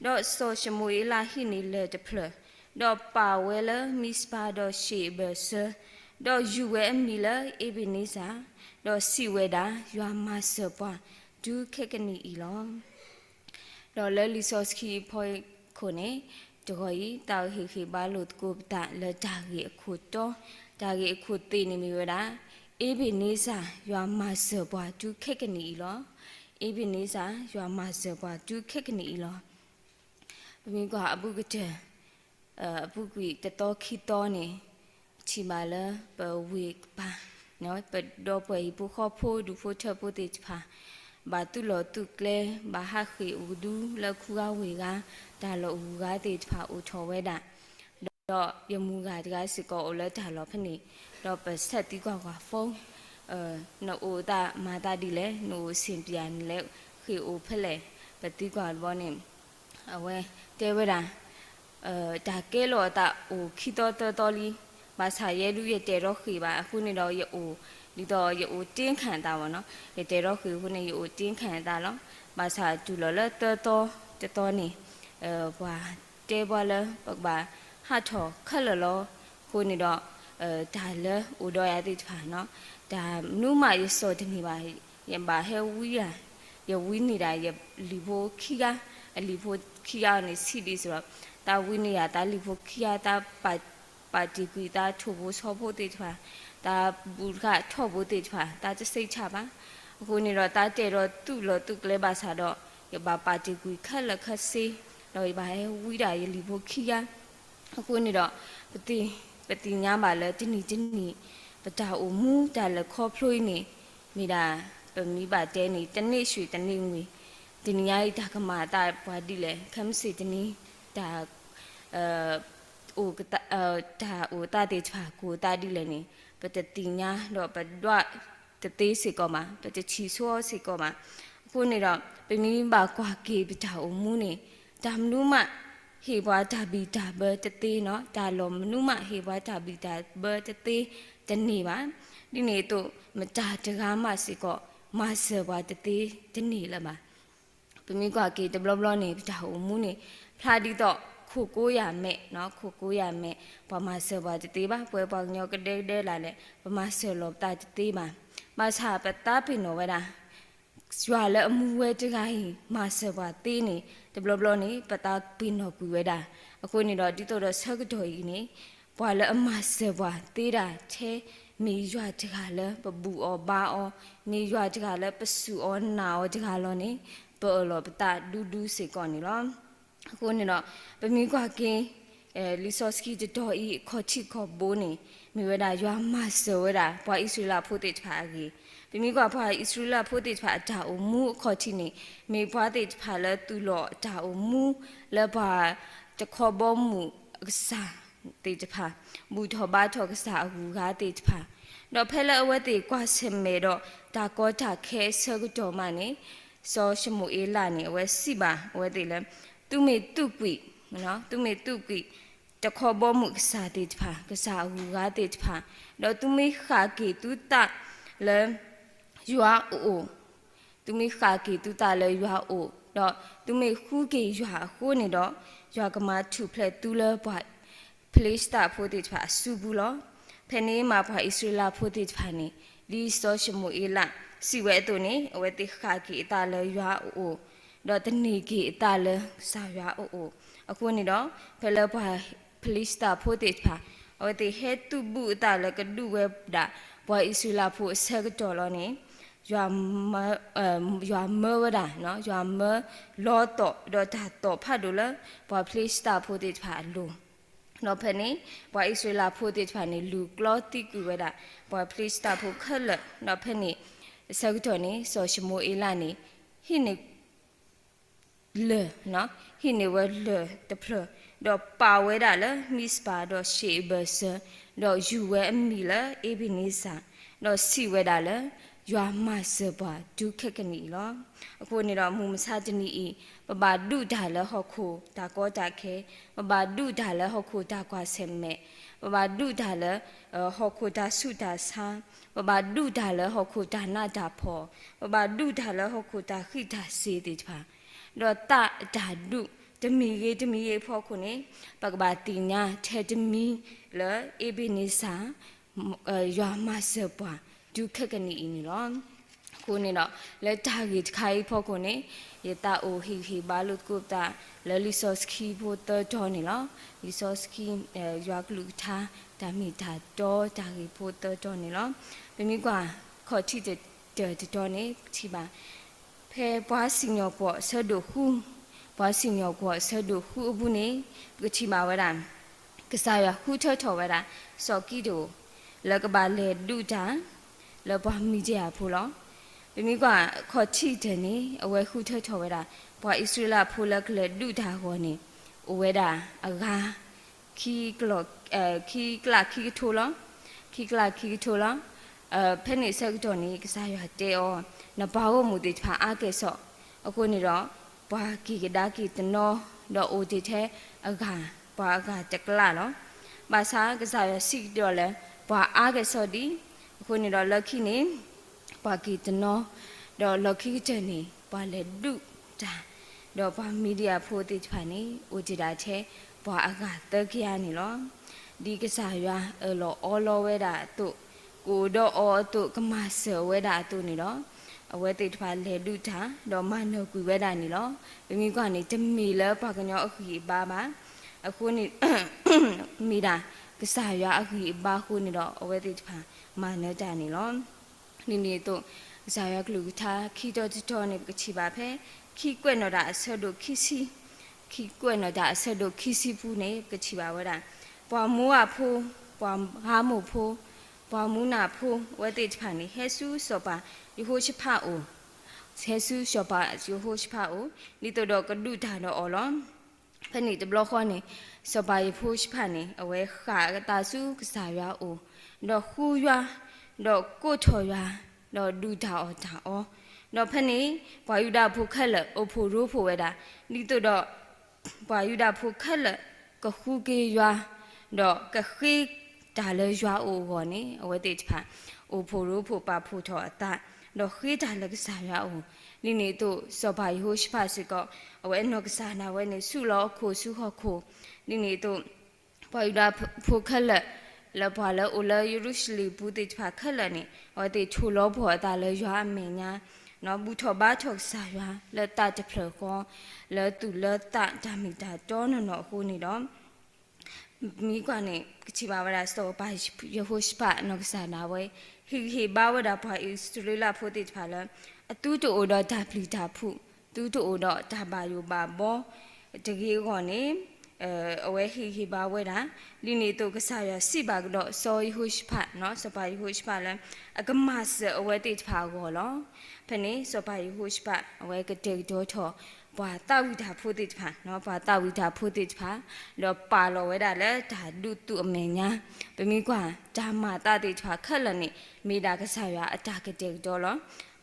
ဒီးစီၤၡမူၤအ့လးဟံးန့ၢ်လၢၢ်တဖျၢၣ်, ဒီးပာ်ဝဲလၢမံစပၤဒီးၡ့ၣ်အဘၢၣ်စၢ, ဒီးယုၢ်ဝဲအမံၤလၢအ့းဘ့းနံစၢ်, ဒီးစံးဝဲဒၣ်, ယွၤမၤစၢၤပှၤတုၤခဲကနံၣ်အံၤလီၤ. ဒီးလၢလံာ်စီဆှံအဖီခိၣ်န့ၣ်, တဂီၤအံၤ တၢ်ဟ့ၣ်ဂံၢ်ဟ့ၣ်ဘါလိာ်သကိးပသးလၢတၢ်ဂ့ၢ်အခိၣ်တီ, တၢ်ဂ့ၢ်အခိၣ်သ့ၣ်န့ၣ်မ့ၢ်ဝဲဒၣ်, အ့းဘ့းနံစၢ် ယွၤမၤစၢၤပှၤတုၤခဲကနံၣ်အံၤလီၤ. အ့းဘ့းနံစၢ် ယွၤမၤစၢၤပှၤတုၤခဲကနံၣ်အံၤလီၤ. ပမ့ၢ်ကွၢ်အဘူးကတၢၢ် အပူၤကွံာ်တသီခံသီန့ၣ်, ပထံၣ်ဘၣ်လၢပဝ့ၢ်ကပၤ, ပဒီပုၢ်ဝဲၢ်ဟံၣ်ဖိဃီဖိ ဒူၣ်ဖိထၢဖိသ့ၣ်တဖၣ်, ဘၣ်သူၣ်လီၤသူၣ်ကျဲ, ဘၣ်ဟးဃ့ၢ်အိၣ်ကဒုလၢခူဂၤဝ့ၢ်ဂၤ, တၢ်လီၢ်အဂုၤအဂၤသ့ၣ်တဖၣ်အိၣ်ထီၣ်ဝဲဒၣ်, ဒီးယမုၢ်ဂၤတဂၤစ့ၢ်ကီးအိၣ်လၢတၢ်လီၢ်ဖဲန့ၣ်, ဒီးပဆဲးသံကွၢ်ကွၢ် phone, နအိၣ်သးမၤသးဒ်လဲၣ်, နအိၣ်ဆ့ၣ်ပျံၤန့ၣ်လဲၣ်, ဃ့ၢ်အိၣ်ဖဲလဲၣ်, ပသံကွၢ်တဘျီန့ၣ်, အဝဲတဲဝဲဒၣ်, တၢ်ကဲလီၤအသးအိၣ်ခံသီသၢသီလံ, ဘၣ်ဆၣ်ယဲဒုးယတဲာ်ထီၣ်ဃ့ၢ်ဘၣ်, အဃိန့ၣ်ဒီးယအိၣ်, ဒ်သိးယအိၣ်တ့ၢ်ခၣ်အသးဘၣ်နီၤ, ယတဲာ်ထီၣ်ဃ့ၢ်အဃိန့ၣ် ယအိၣ်တ့ၢ်ခၣ်အသးလီၤ. ဘၣ်ဆၣ်တုၤလီၤလၢသၢသီတသီန့ၣ်, ပှၤတဲပှၤလၢပကဘၣ်ဟးထီၣ်ခဲလၢာ်လီၤ. အဃိန့ၣ်ဒီး, တၢ်လၢအိၣ်ဒီးယၤသ့ၣ်တဖၣ်နီၤ, တၢ်မနုၤမးယစိာ်တန့ၢ်ဘၣ်, ယဘၣ်ဟဲဝံဒၣ်, ယဝံန့ၢ်ဒၣ်ယလံၤဖိခံဂၤ, အလံၤဖိခံဂၤအံၤန့ၣ် ဆံးဒံးစ့ၢ်ကီး, သးဝံန့ၢ်ယၤသးလံၤဖိခံဂၤ, သးပာ်တ့ၢ်ကွံာ်သးထိၣ်ဖိဆီဖိသ့ၣ်တဖၣ်, သးဘူးတဃၣ်ထီၣ်ဖိသ့ၣ်တဖၣ်, သးတစံးဆၣ်ဘၣ်. အဃိန့ၣ်ဒီး သးတဲာ်ဒီးသူၣ်လီၤသူၣ်ကျဲဘၣ်ဆၣ်ဒီး, ယဘၣ်ပာ်တ့ၢ်ကွံာ်ခဲလၢာ်ခဲဆ့, ဒီးယဘၣ်ဟဲဝံဒၣ်ယလံၤဖိခံဂၤ. အဃိန့ၣ်ဒီး, ပသ့ၣ်ညါဘၣ်လၢတနံၤတနံၤ, ပတၢ်အိၣ်မူတၢ်လဲၤခီဖျိအံၤန့ၣ်, မ့ၢ်ဒၣ်, ပမ့ၢ်ဘၣ်တဲန့ၣ် တန့ၢ်ရွှေတန့ၢ်ငွေ, တနံၤညါအံၤတၢ်ကမၤအသးပှၤဒ်လဲၣ်, ခဲမုၢ်ဆ့ၣ်တနံၤ, တၢ် အိၣ်က, တၢ်အိၣ်သးသ့ၣ်တဖၣ်ကအိၣ်သးဒ်လဲၣ်န့ၣ်, ပတသ့ၣ်ညါဒီးပဒွးတသ့စ့ၢ်ကီးဘၣ်, ပတထံၣ်ဆိအီၤစ့ၢ်ကီးဘၣ်. အဃိန့ၣ်ဒီး, ပမ့ၢ်ဘၣ်ကွၢ်က့ၤပတၢ်အိၣ်မူန့ၣ်, တၢ်မနုၤမး, ဟ့ၣ်ပှၤတၢ်ဘံၣ်တၢ်ဘၢတသ့နီၤ, တၢ်လီၢ်မနုၤမးဟ့ၣ်ပှၤတၢ်ဘံၣ်တၢ်ဘၢတသ့တန့ၢ်ဘၣ်. ဒ်န့ၣ်အသိး, မတၤတဂၤမးစ့ၢ်ကီး, မၤစၢၤပှၤတသ့တန့ၢ်လၢၤဘၣ်. ပမ့ၢ်ကွၢ်က့ၤတဘျီဘျီန့ၣ် ပတၢ်အိၣ်မူန့ၣ်, ဖျါဒ်သိး, ခိၣ်ကိးယၤမဲာ်, ခိၣ်ကိးယၤမဲာ်, ပှၤမၤစၢၤပှၤတသ့ဘၣ်, ပဝဲပှၤကညီကဒဲကဒဲလၢ်လဲၣ်, ပမၤစၢၤလီၤပသးတသ့ဘၣ်. ဘၣ်ဆၣ်ပသးပ့ၤနီၣ်ဝဲဒၣ်, ယွၤလၢအမူဝဲတဂၤအံၤ မၤစၢၤပှၤသ့န့ၣ်, တဘျီဘျီန့ၣ် ပသးပ့ၤနီၣ်ကွံာ်ဝဲဒၣ်. အဃိန့ၣ်ဒီး ဒ်သိးဒီးဆၢကတီၢ်အံၤန့ၣ်, ပှၤလၢအမၤစၢၤပှၤသ့ဒၣ်ထဲ, မ့ၢ်ယွၤတဂၤလၢပဘူၣ်အီၤဘါအီၤ, မ့ၢ်ယွၤတဂၤလၢပစူၢ်အီၤနာ်အီၤတဂၤလီၤန့ၣ်, ပအၢၣ်လီၤပသးဒူဒူစ့ၢ်ကီးန့ၣ်လီၤ. အဃိန့ၣ်ဒီး, ပမ့ၢ်ကွၢ်က့ၤ, လံာ်စီဆှံတတီၤအံၤအခီၣ်ထံးခီၣ်ဘိန့ၣ်, မ့ၢ်ဝဲဒၣ်ယွၤမၤစၢၤဝဲဒၣ် ပှၤအံၣ်စရ့လးဖိသ့ၣ်တဖၣ်အဂ့ၢ်. ပမ့ၢ်ကွၢ်ပှၤအံၣ်စရ့လးဖိသ့ၣ်တဖၣ်အတၢ်အိၣ်မူအခီၣ်ထံးန့ၣ်, မ့ၢ်ပှၤသ့ၣ်တဖၣ်လၢသူၣ်လီၤအတၢ်အိၣ်မူ, လၢပှၤတခီဘီမုၢ်အကစၢ်သ့ၣ်တဖၣ်, ဘူၣ်ထီၣ်ဘါထီၣ်ကစၢ်အဂုၤအဂၤသ့ၣ်တဖၣ်, ဒီးဖဲလၢအဝဲသ့ၣ်ကွၢ်ဆၢၣ်မဲာ်ဒီးတၢ်ကီတၢ်ခဲအဆၢကတီၢ်မးန့ၣ်, စီၤၡမူၤအ့လးန့ၣ် အဝဲစံးဘၣ်အဝဲသ့ၣ်လၢ, သုမ့ၢ်သူၣ်ကွံာ်, သုမ့ၢ်သူၣ်ကွံာ်, တခီဘီမုၢ်ကစၢ်သ့ၣ်တဖၣ်, ကစၢ်အဂုၤအဂၤသ့ၣ်တဖၣ်, ဒီးသုမ့ၢ်ဃၣ်က့ၤသုသးလၢယွၤအအိၣ်, သုမ့ၢ်ဃၣ်က့ၤသုသးလၢယွၤအအိၣ်, ဒီးသုမ့ၢ်ဃုက့ၤယွၤအဃိန့ၣ်ဒီး, ယွၤကမၤထူၣ်ဖျဲးသုလၢပှၤဖလ့ၡသးဖိသ့ၣ်တဖၣ်အစုပူၤလီၤ. ဖဲန့ၣ်မးပှၤအံၣ်စရ့လးဖိသ့ၣ်တဖၣ်န့ၣ်, ဒ်စီၤၡမူၤအ့လးစံးဝဲအသိးန့ၣ်, အဝဲသ့ၣ်ဃၣ်က့ၤအသးလၢယွၤအအိၣ်, ဒီးသန့ၤက့ၤအသးလၢကစၢ်ယွၤအအိၣ်. အဃိန့ၣ်ဒီး, ဖဲလၢပှၤဖလ့ၡသးဖိသ့ၣ်တဖၣ်, အဝဲသ့ၣ်ဟဲသုးဘူးအသးလၢကဒုးဝဲဒၣ်ပှၤအံၣ်စရ့လးဖိအဆၢကတီၢ်လီၤန့ၣ်, ယွၤမၢဝဲဒၣ်, ယွၤမၢလီသီၣ်, ဒီးတၢ်သီၣ်ဖးဒိၣ်လၢပှၤဖလ့ၡသးဖိသ့ၣ်တဖၣ်အလိၤ, ဒီးဖဲန့ၣ်, ပှၤအံၣ်စရ့လးဖိသ့ၣ်တဖၣ်န့ၣ် လူၤကျီသံကွံာ်ဝဲဒၣ်ပှၤဖလ့ၡသးဖိခဲလၢာ်, ဒီးဖဲန့ၣ်အဆၢကတီၢ်န့ၣ် စီၤၡမူၤအ့လးန့ၣ် ဟံးန့ၢ် လၢၢ်, ဟံးန့ၢ်ဝဲလၢၢ်တဖျၢၣ်, ဒီးပာ်ဝဲဒၣ်လၢမံးစပၤ ဒီးၡ့ၣ်အဘၢၣ်စၢၤ, ဒီးယူၤဝဲအမံၤလၢအ့ဘ့းနံစၢ်, ဒီးစံးဝဲဒၣ်လၢ ယွၤမၤစၢၤပှၤတုၤခဲကနံၣ်အံၤလီၤ. အဃိန့ၣ်ဒီး မုၢ်မဆါတနံၤအံၤ ပဘၣ်ဒုးတၢ်လၢဟီၣ်ခိၣ်တၢ်ကီတၢ်ခဲ, ပဘၣ်ဒုးတၢ်လၢဟီၣ်ခိၣ်တၢ်ကွၢ်ဆၢၣ်မဲာ်, ပဘၣ်ဒုးတၢ်လၢ ဟီၣ်ခိၣ်တၢ်ဆူးတၢ်ဆါ, ပဘၣ်ဒုးတၢ်လၢဟီၣ်ခိၣ်တၢ်နးတၢ်ဖှီၣ်, ပဘၣ်ဒုးတၢ်လၢဟီၣ်ခိၣ်တၢ်ဃံးတၢ်စ့ၤသ့ၣ်တဖၣ်, ဒီးသးအတၢ်ဒုး တမံၤဂ့ၤတမံၤဂ့ၤအဖီခိၣ်န့ၣ် ပကဘၣ်သ့ၣ်ညါထဲတမံၤလၢအ့ဘ့းနံစၢ် ယွၤမၤစၢၤပှၤတုၤခဲကနံၣ်အံၤန့ၣ်လီၤ. အဃိန့ၣ်ဒီး လၢတၢ်ဂ့ၢ်တခါအံၤအဖီခိၣ်န့ၣ် ယသးအိၣ်ဟ့ၣ်ဂံၢ်ဟ့ၣ်ဘါလိာ်သကိးပသး လၢလံာ်စီဆှံဖိသၢတီၤန့ၣ်လီၤ. လံာ်စီဆှံ ယွၤကလုၢ်ကထါ တၢ်မ့ၢ်တၢ်တီ တၢ်ဂ့ၢ်ဖိသၢတီၤန့ၣ်လီၤ. ပမ့ၢ်ကွၢ် ခီၣ်ထံးတတၢၢ်တတီၤန့ၣ် ပထံၣ်ဘၣ် ဖဲပှၤစံၣ်ညီၣ်ကွီၢ်အဆၢဒိၣ်ဃု, ပှၤစံၣ်ညီၣ်ကွီၢ်အဆၢဒိၣ်ဃုအပူၤန့ၣ် ပကထံၣ်ဘၣ်ဝဲဒၣ် ကစၢ်ယွၤဃုထၢထီၣ်ဝဲဒၣ် စီၤကံးဒဧိၣ် လၢကဘၣ်လဲၤဒုးတၢ် လၢပှၤမံၤဒယၣ်ဖိလီၤ. ပမ့ၢ်ကွၢ်ခီၣ်ထံးတၢၢ်န့ၣ် အဝဲဃုထၢထီၣ်ဝဲဒၣ် ပှၤအံၣ်စရ့လးဖိလၢကလဲၤဒုးတၢ်အဂီၢ်န့ၣ် အိၣ်ဝဲဒၣ်အဂၤ ခံ ခံကျးခံကထိလီၤ. ခံကျးခံကထိလီၤ. ဖဲန့ၣ်အဆၢကတီၢ်န့ၣ် ကစၢ်ယွၤတဲအီၤ, နပှၤဂီၢ်မုၢ်သ့ၣ်တဖၣ်အါကဲၣ်ဆိး, အဃိန့ၣ်ဒီး ပှၤက့ၤကဒါက့ၤတနီၤ ဒီးအိၣ်တ့ၢ်ထဲအဂၤ ပှၤအဂၤတကျးလီၤ. ဘၣ်ဆၣ်ကစၢ်ယွၤစံးကဒီးလၢ ပှၤအါကဲၣ်ဆိးဒံး, အဃိန့ၣ်ဒီးလၢခံန့ၣ် ပှၤက့ၤတနီၤ, ဒီးလီၢ်ခံကတၢၢ်န့ၣ် ပှၤလဲၤဒုးတၢ်, ဒီးပှၤမံၤဒယၣ်ဖိသ့ၣ်တဖၣ်န့ၣ် အိၣ်တ့ၢ်ဒၣ်ထဲပှၤအဂၤသၢကယၤန့ၣ်လီၤ. ဒ်ကစၢ်ယွၤအၢၣ်လီၤအီလီဝဲဒၣ်အသိး, ကအိၣ်ဒီးအီၤအသိး, ကမၤစၢၤဝဲဒၣ်အသိးန့ၣ်ဒီး အဝဲသ့ၣ်တဖၣ်လဲၤဒုးတၢ် ဒီးမၤနၢၤကွံာ်ဝဲဒၣ်န့ၣ်လီၤ. ပမ့ၢ်ကွၢ်န့ၣ် တမ့ၢ်လၢပှၤကညီအဂံၢ်အဘါဘၣ်. အဃိန့ၣ် မ့ၢ်ဒၣ်ကစၢ်ယွၤအဂံၢ်အဘါအဃိန့ၣ်ဒီး အဝဲသ့ၣ်တဖၣ်မၤနၢၤတၢ်န့ၣ်လီၤ. ဒ်န့ၣ်အသိး ကစၢ်ယွၤကလုၢ်ကထါခံတီၤတတီၤန့ၣ် ပကထံၣ်ဘၣ်ဖဲ ခံကွဲးနီၣ်တၢ်အဆၢဒိၣ်ခံဆံ, ခံကွဲးနီၣ်တၢ်အဆၢဒိၣ်ခံဆံပူၤန့ၣ် ပကထံၣ်ဘၣ်ဝဲဒၣ် ပှၤမူအၤဖိ, ပှၤဧၤမိၣ်ဖိ, ပှၤမူနၤဖိ အဝဲသ့ၣ်တဖၣ်န့ၣ် ဟဲဆူစီၤပၤယဟိၤၡဖးအအိၣ်, ဟဲဆူစီၤပၤယဟိၤၡဖးအအိၣ် ဒ်သိးဒီးကဒုးတၢ်ဒီးအီၤလီၤ. ဖဲန့ၣ်တဘျီဃီန့ၣ် စီၤပၤယဟိၤၡဖးန့ၣ် အဝဲဃၣ်အသးဆူကစၢ်ယွၤအအိၣ်, ဒီးဃူယွၤ, ဒီးကိးထီၣ်ယွၤ, ဒီးဒုၣ်တၢ်အီၣ်တၢ်အီ, ဒီးဖဲန့ၣ် ပှၤယူဒၤဖိခဲလၢာ်အိၣ်ဖှိၣ်ရိဖှိၣ်ဝဲဒၣ်, ဒ်သိးဒီး ပှၤယူဒၤဖိခဲလၢာ် ကဃုက့ၤယွၤ, ဒီးကဃ့တၢ်လၢယွၤအအိၣ်အဂီၢ်န့ၣ် အဝဲသ့ၣ်တဖၣ် အိၣ်ဖှိၣ်ရိဖှိၣ်ပာ်ဖှိၣ်ထီၣ်အသး, ဒီးဃ့တၢ်လၢကစၢ်ယွၤအအိၣ်, ဒ်န့ၣ်အသိး စီၤပၤယဟိၤၡဖးစ့ၢ်ကီး အဝဲအနီၢ်ကစၢ်ဒၣ်ဝဲန့ၣ် ဆူၣ်လီၤအခိၣ်ဆူဟီၣ်ခိၣ်, ဒ်န့ၣ်အသိး ပှၤယူဒၤဖိခဲလၢာ် လၢပှၤလၢအိၣ်လၢယရူၤၡလ့ၣ်ပူၤသ့ၣ်တဖၣ်ခဲလၢာ်န့ၣ် အဝဲသ့ၣ်ထိၣ်လီၤပှီၢ်အသးလၢယွၤအမဲာ်ညါ, ဘူၣ်ထီၣ်ဘါထီၣ်ကစၢ်ယွၤလၢသးတဖျၢၣ်ဃီ, လၢသူၣ်လၢသးတၢ်မ့ၢ်တၢ်တီနီၢ်နီၢ်အဃိန့ၣ်ဒီး မ့ၢ်ကွၢ်န့ၣ် ပထံၣ်ဘၣ်ဝဲဒၣ် စီၤပၤယဟိၤၡဖးအနီၢ်ကစၢ်ဒၣ်ဝဲ ဟ့ၣ်ဂံၢ်ဟ့ၣ်ဘါဝဲဒၣ်ပှၤအံၣ်စရ့လးဖိသ့ၣ်တဖၣ်လၢ အသုတအိၣ်ဒီးတၢ်ပျံၤတၢ်ဖုး, သုတအိၣ်ဒီးတၢ်ဘၣ်ယိၣ်ဘၣ်ဘီ တဂ့ၤအဂီၢ်န့ၣ် အဝဲဟ့ၣ်ဂံၢ်ဟ့ၣ်ဘါဝဲဒၣ်, ဒ်န့ၣ်အသိးကစၢ်ယွၤစံးဘၣ်ကဒီးစီၤယဟိၤၡဖး, စီၤပၤယဟိၤၡဖးလၢ အကမၤစၢၤအဝဲသ့ၣ်တဖၣ်အဂီၢ်လီၤ. ဖဲန့ၣ် စီၤပၤယဟိၤၡဖး အဝဲကတဲာ်ကတီၤထီၣ် ပှၤသးဝံၣ်တၢ်ဖိသ့ၣ်တဖၣ်, ပှၤသးဝံၣ်တၢ်ဖိသ့ၣ်တဖၣ်, ဒီးပာ်လီၤဝဲဒၣ်လၢတၢ်ဒုးသုးအမဲာ်ညါ, ပမ့ၢ်ကွၢ် တၢ်မၤအသးသ့ၣ်တဖၣ်ခဲလၢာ်န့ၣ် မ့ၢ်ဒၣ်ကစၢ်ယွၤအတၢ်ကတဲာ်ကတီၤလီၤ.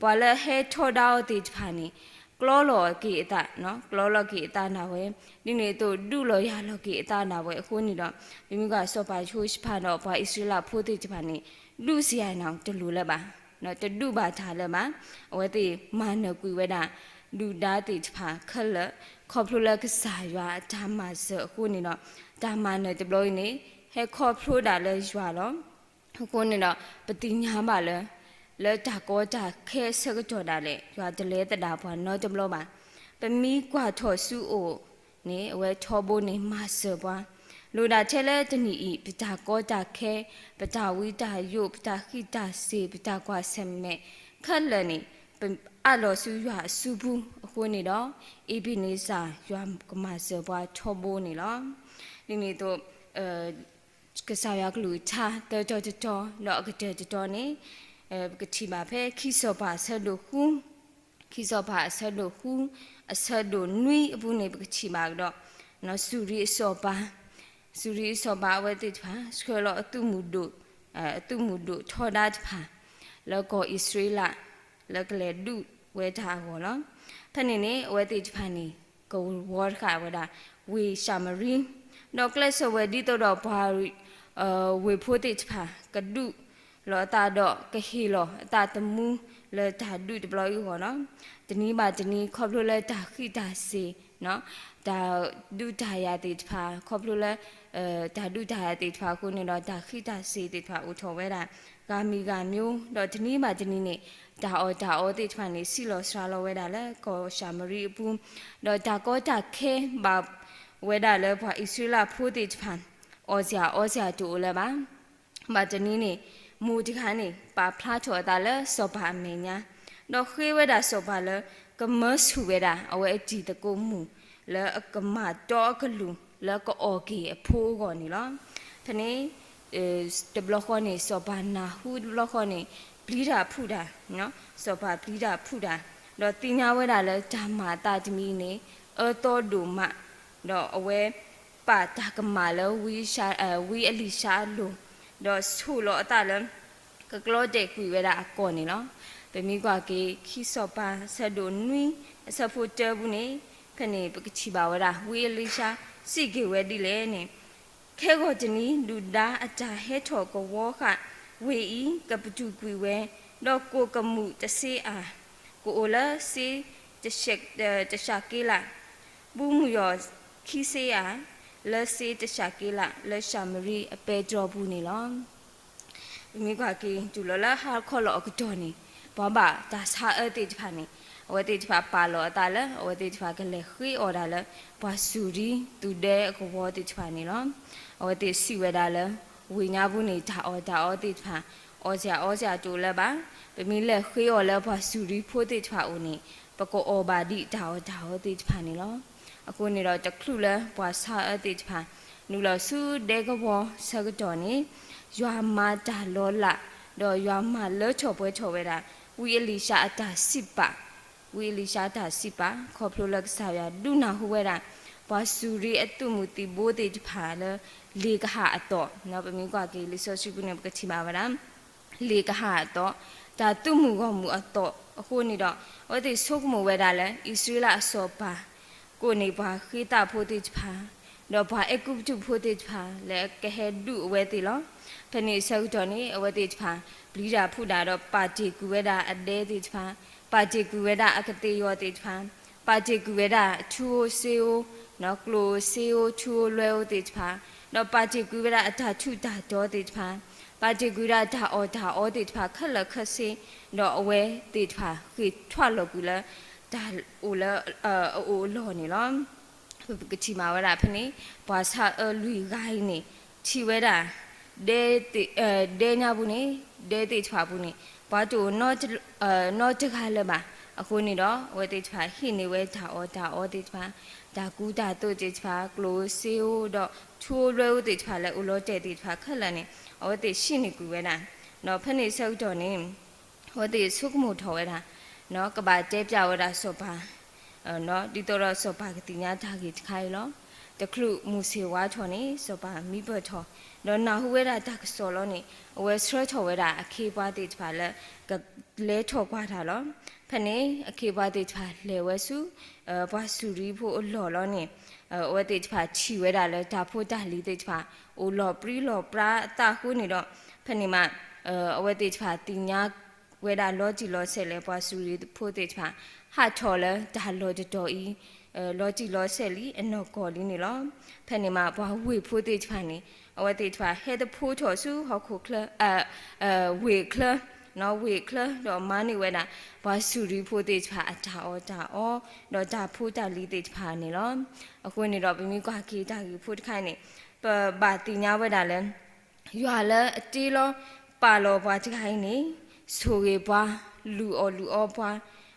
ပှၤလၢအဟဲထီဒါအီၤသ့ၣ်တဖၣ်န့ၣ် ကျီလီၤက့ၤအသး, ကျီလီၤက့ၤအသးဒၣ်ဝဲ, ဒ်န့ၣ်အသိး ဒုးလီၤယၤလီၤက့ၤအသးဒၣ်ဝဲအဃိန့ၣ်ဒီး ပမ့ၢ်ကွၢ်စီၤပၤယဟိၤၡဖးဒီးပှၤအံၣ်စရ့လးဖိသ့ၣ်တဖၣ်န့ၣ် ဒုးစယၤန့ၣ်တလိၤလၢၤဘၣ်, တဒုးဘၣ်တၢ်လၢၤဘၣ်. အဝဲသ့ၣ်မၤနၢၤကွံာ်ဝဲဒၣ် ဒုၣ်ဒါသ့ၣ်တဖၣ်ခဲလၢာ် ခီဖျိလၢကစၢ်ယွၤအတၢ်မၤစၢၤအဃိန့ၣ်ဒီး တၢ်မၤနၢၤတဘျီအံၤန့ၣ် ဟဲခီဖျိဒၣ်လၢယွၤလီၤ. အဃိန့ၣ်ဒီး ပသ့ၣ်ညါဘၣ်လၢ လၢတၢ်ကီတၢ်ခဲအဆၢကတီၢ်ဒၣ်လဲာ် ယွၤတလဲၤသဒၣ်ပှၤနီတဘျီဘၣ်. ပမ့ၢ်ကွၢ်ထီၣ်ဆူအအိၣ်န့ၣ် အဝဲထီဘိန့ၣ်မၤစၢၤပှၤ, လိၣ်ဒၣ်ထဲလၢတနံၤအံၤ ပတၢ်ကီတၢ်ခဲ, ပတၢ်ဝံတၢ်ယိး, ပတၢ်ဃံးတၢ်စ့ၤ, ပတၢ်ကွၢ်ဆၢၣ်မဲာ်ခဲလၢာ်န့ၣ် ပအးလီၤဆူယွၤအစုပူၤအဃိန့ၣ်ဒီး အ့ဘ့းနံစၢ် ယွၤကမၤစၢၤပှၤထီဘိန့ၣ်လီၤ. ဒ်န့ၣ်အသိး ကစၢ်ယွၤကလုၢ်ကထါသၢတီၤတတီၤ ဒီးအကတၢၢ်တတီၤန့ၣ် ပကထံၣ်ဘၣ်ဖဲခံစီၤပၤအဆၢဒိၣ်ဃု ခံစီၤပၤအဆၢဒိၣ်ဃု အဆၢဒိၣ်နွံအပူၤန့ၣ် ပကထံၣ်ဘၣ်ကဒီး စူၤရံအစီၤပၤ, စူၤရံအစီၤပၤအဝဲသ့ၣ်တဖၣ် ဆှၢလီၤအသုးမုၢ်ဒိၣ်, အသုးမုၢ်ဒိၣ်ထီဒါတဖၣ် လၢကီၢ်အံၣ်စရ့လး လၢကလဲၤဒုးဝဲတၢ်အဂီၢ်လီၤ. ဖဲန့ၣ်န့ၣ် အဝဲသ့ၣ်တဖၣ်န့ၣ် ကဝီၤတဃာ်ဝဲဒၣ် ဝ့ၢ်ၡၤမရံ, ဒီးကျဲးစၢးဝဲဒ်သိးဒီးပှၤ ဝ့ၢ်ဖိသ့ၣ်တဖၣ် ကဒုးလီၤအသးဒီးကဟ့ၣ်လီၤအသးသမူ လၢတၢ်ဒုးတဘျီအံၤအဂီၢ်လီၤ. တနံၤဘၣ်တနံၤ ခီဖျိလၢတၢ်ဃံးတၢ်စ့ၤ တၢ်ဒုးတၢ်ယၤသ့ၣ်တဖၣ် ခီဖျိလၢ တၢ်ဒုးတၢ်ယၤသ့ၣ်တဖၣ်အဃိန့ၣ်ဒီး တၢ်ဃံးတၢ်စ့ၤသ့ၣ်တဖၣ်အိၣ်ထီၣ်ဝဲဒၣ် ဂၤမံၤဂၤမံၤ, ဒီးတနံၤဘၣ်တနံၤန့ၣ် တၢ်အီၣ်တၢ်အီသ့ၣ်တဖၣ်န့ၣ် ဆံးလီၤစှၤလီၤဝဲဒၣ်လၢကီၢ်ၡၤမရံအပူၤ, ဒီးတၢ်ကီတၢ်ခဲဘၣ်ဝဲဒၣ်လၢပှၤအံၣ်စရ့လးဖိသ့ၣ်တဖၣ် အီၣ်စရာအီစရာတအိၣ်လၢၤဘၣ်. ဘၣ်တနံၤန့ၣ် မိၢ်တဂၤန့ၣ် ပာ်ဖျါထီၣ်အသးလၢစီၤပၤအမဲာ်ညါ, ဒီးဃ့ဝဲဒၣ်စီၤပၤလၢ ကမၢဆူၣ်ဝဲဒၣ် အဝဲအတံၤသကိးမုၣ် လၢအကမၤတီအကလုၢ် လၢကအီၣ်က့ၤအဖိအဂီၢ်န့ၣ်လီၤ. ဖဲန့ၣ် တဘျီဃီန့ၣ် စီၤပၤနၢ်ဟူတဘျီဃီန့ၣ် ပျံၤတၢ်ဖုးတၢ်, စီၤပၤပျံၤတၢ်ဖုးတၢ်, ဒီးသ့ၣ်ညါဝဲဒၣ်လၢတၢ်မၤအသးတမံၤန့ၣ် အၢသီဒိၣ်မး, ဒီးအဝဲ ပာ်တၢ်ကမၣ်လၢ ဝံအလံၤၡါအလိၤ, ဒီးဆိၣ်လီၤအသးလၢ ကကျီတဲာ်ကွံာ်ဝဲဒၣ်အကီၢ်န့ၣ်လီၤ. ပမ့ၢ်ကွၢ်က့ၤ ခံစီၤပၤ ဆၢဒိၣ်နွံ အဆၢဖိတၢပူၤန့ၣ် ဖဲန့ၣ်ပကထံၣ်ဘၣ်ဝဲဒၣ် ဝံအလံၤၡါ စံးက့ၤဝဲဒ်လဲၣ်န့ၣ်, ခဲဂီၤတနံၤ ဒုၣ်ဒါအတၢ်ဟဲထီၣ်ကဝီၤဃာ်ဝ့ၢ်အံၤ ကပတုာ်ကွံာ်ဝဲ, ဒီးကိၣ်ကမူၣ်တစ့အၤ ကအိၣ်လၢစ့ တၡၤက့လး, ဘုမုၢ်ယီၢ်ခံစ့အၤ လၢစ့တၡၤက့လး လၢၡၤမရံအပဲတြီပူၤန့ၣ်လီၤ. ပမ့ၢ်ကွၢ်က့ၤ တုၤလီၤလၢဟါခီလီၤအကတီၢ်န့ၣ် ပှၤဘၣ်တၢ်ဆါအၢသ့ၣ်တဖၣ်န့ၣ် အဝဲသ့ၣ်တဖၣ်ပာ်လီၤအသးလၢ အဝဲသ့ၣ်တဖၣ်ကလဲၤဃ့အီၣ်ဒၣ်လၢ ပှၤစူၤရံသူဒဲအကဝီၤသ့ၣ်တဖၣ်န့ၣ်လီၤ. အဝဲသ့ၣ်စံးဝဲဒၣ်လၢ ဝ့ၢ်ညါပူၤန့ၣ် တၢ်အီၣ်တၢ်အီသ့ၣ်တဖၣ် အီၣ်စ့အီစ့တအိၣ်လၢၤဘၣ်. ပမ့ၢ်လဲၤဃ့အီၣ်လၢပှၤစူၤရံဖိသ့ၣ်တဖၣ်အအိၣ်န့ၣ် ပကအီၣ်ဘၣ်ဒံးတၢ်အီၣ်တၢ်အီသ့ၣ်တဖၣ်န့ၣ်လီၤ. အဃိန့ၣ်ဒီးတချုးလၢပှၤဆါအၢသ့ၣ်တဖၣ် နုာ်လီၤဆူဒဲကဝီၤဆၢကတီၢ်န့ၣ် ယွၤမၤတၢ်လီၤလး ဒီးယွၤမၤလၢထီၣ်ပှဲၤထီၣ်ဝဲဒၣ် ဝံအလံၤၡါအတၢ်စံးပာ် ဝံအလံၤၡါအတၢ်စံးပာ် ခီဖျိလၢကစၢ်ယွၤဒုးနၢ်ဟူဝဲဒၣ် ပှၤစူၤရံအသုးမုၢ်သံၣ်ဘိသ့ၣ်တဖၣ်လၢ လ့ၣ်ကဟၣ်အသီၣ်, ပမ့ၢ်ကွၢ်က့ၤလံာ်စီဆှံပူၤန့ၣ် ပကထံၣ်ဘၣ်ဝဲဒၣ် လ့ၣ်ကဟၣ်အသီၣ်, တၢ်သုးမုၢ်ဂီၢ်မုၢ်အသီၣ်အဃိန့ၣ်ဒီး အဝဲသ့ၣ်ဆိကမိၣ်ဝဲဒၣ်လၢ အံၣ်စရ့လးအစီၤပၤ ကိးန့ၢ်ပှၤဃ့သးဖိသ့ၣ်တဖၣ် ဒီးပှၤအဲၤကူပတူးဖိသ့ၣ်တဖၣ် လၢကဟဲဒုးအဝဲသ့ၣ်လီၤ. ဖဲန့ၣ်အဆၢကတီၢ်န့ၣ် အဝဲသ့ၣ်တဖၣ် ပျံၤတၢ်ဖုးတၢ်ဒီး ပာ်တ့ၢ်ကွံာ်ဝဲဒၣ်အဒဲသ့ၣ်တဖၣ်, ပာ်တ့ၢ်ကွံာ်ဝဲဒၣ်အကသ့ၣ်ယီၤသ့ၣ်တဖၣ်, ပာ်တ့ၢ်ကွံာ်ဝဲဒၣ်ထူဧိၤစ့ဧိၤ, ကျိၣ်ဧိၤစ့ဧိၤ ထူဧိၤလွဲဧိၤသ့ၣ်တဖၣ်, ဒီးပာ်တ့ၢ်ကွံာ်ဝဲဒၣ်အတၢ်ထူးတၢ်တီၤသ့ၣ်တဖၣ်, ပာ်တ့ၢ်ကွံာ်ဝဲဒၣ်တၢ်အီၣ်တၢ်အီသ့ၣ်တဖၣ်ခဲလၢာ်ခဲဆ့, ဒီးအဝဲသ့ၣ်တဖၣ်ဃ့ၢ်ထွးလီၤကွံာ်လၢ တၢ်အိၣ်လၢ အအိၣ်အလီၢ်န့ၣ်လီၤ. ပကထံၣ်ဘၣ်ဝဲဒၣ်ဖဲန့ၣ် ပှၤဆါအၢလွံၢ်ဂၤအံၤန့ၣ် ထံၣ်ဝဲဒၣ် ဒဲညါပူၤန့ၣ် ဒဲသ့ၣ်တဖၣ်ပူၤန့ၣ် ပှၤတအိၣ်နီတဂၤလၢၤဘၣ်. အဃိန့ၣ်ဒီး အဝဲသ့ၣ်တဖၣ်ဟံးန့ၢ်ဝဲတၢ်အီၣ်တၢ်အီသ့ၣ်တဖၣ်, တၢ်ကူတၢ်သိးသ့ၣ်တဖၣ်, ကျိၣ်ဧိၤစ့ဧိၤဒီး ထူဧိၤလွဲဧိၤသ့ၣ်တဖၣ်လၢအိၣ်လီၤတဲာ်သ့ၣ်တဖၣ်ခဲလၢာ်န့ၣ် အဝဲသ့ၣ်ဟံးန့ၢ်ကွံာ်ဝဲဒၣ်. ဒီးဖဲန့ၣ်အဆၢကတီၢ်န့ၣ် အဝဲသ့ၣ်ဆိကမိၣ်ထီၣ်ဝဲဒၣ် ကဘၣ်တဲပျးဝဲဒၣ်စီၤပၤ ဒ်သိးဒီးစီၤပၤကသ့ၣ်ညါတၢ်ဂ့ၢ်တခါအံၤလီၤ. တချုးမုၢ်ဆ့ၣ်ဝါထီၣ်န့ၣ် စီၤပၤမံပၢၢ်ထီၣ် ဒီးနၢ်ဟူဝဲဒၣ်တၢ်ကစီၣ်လီၤန့ၣ် အဝဲဆှၢထီၣ်ဝဲဒၣ်အခ့အပှၤသ့ၣ်တဖၣ်လၢ ကလဲၤထီၣ်ကွၢ်တၢ်လီၤ. ဖဲန့ၣ်အခ့အပှၤသ့ၣ်တဖၣ်လဲၤဝဲဆူ ပှၤစူၤရံဖိအလီၢ်လီၤန့ၣ် အဝဲသ့ၣ်တဖၣ်ထံၣ်ဝဲဒၣ်လၢတၢ်ဖိတၢ်လံၤသ့ၣ်တဖၣ် အိၣ်လီၤပြံလီၤပြါအသးအဃိန့ၣ်ဒီး ဖဲန့ၣ်မး အဝဲသ့ၣ်တဖၣ်သ့ၣ်ညါဝဲဒၣ်လီၤတံၢ်လီၤဆဲးလၢပှၤစူၤရံဖိသ့ၣ်တဖၣ် ဟးထီၣ်လၢတၢ်လီၢ်တတီၤအံၤ လီၤတံၢ်လီၤဆဲးလံအနီၢ်ကီၢ်လံန့ၣ်လီၤ. ဖဲန့ၣ်မးပှၤဝ့ၢ်ဖိသ့ၣ်တဖၣ်န့ၣ် အဝဲသ့ၣ်တဖၣ်ဟဲသဖိထီၣ်ဆူဟီၣ်ခိၣ်ချၢ ဝ့ၢ်ချၢ ဝ့ၢ်ချၢ ဒီးမၤန့ၢ်ဝဲဒၣ် ပှၤစူၤရံဖိသ့ၣ်တဖၣ်အတၢ်အီၣ်တၢ်အီ ဒီးတၢ်ဖိတၢ်လံၤသ့ၣ်တဖၣ်န့ၣ်လီၤ. အဃိန့ၣ်ဒီးပမ့ၢ်ကွၢ်က့ၤတၢ်ဂ့ၢ်ဖိတခါအံၤန့ၣ် ပဘၣ်သ့ၣ်ညါဝဲဒၣ်လၢ ယွၤလၢအတ့လီၤပာ်လီၤပှၤတဂၤအံၤန့ၣ် ဆိၣ်ဂ့ၤပှၤ လုၢ်အီၣ်လုၢ်အီပှၤ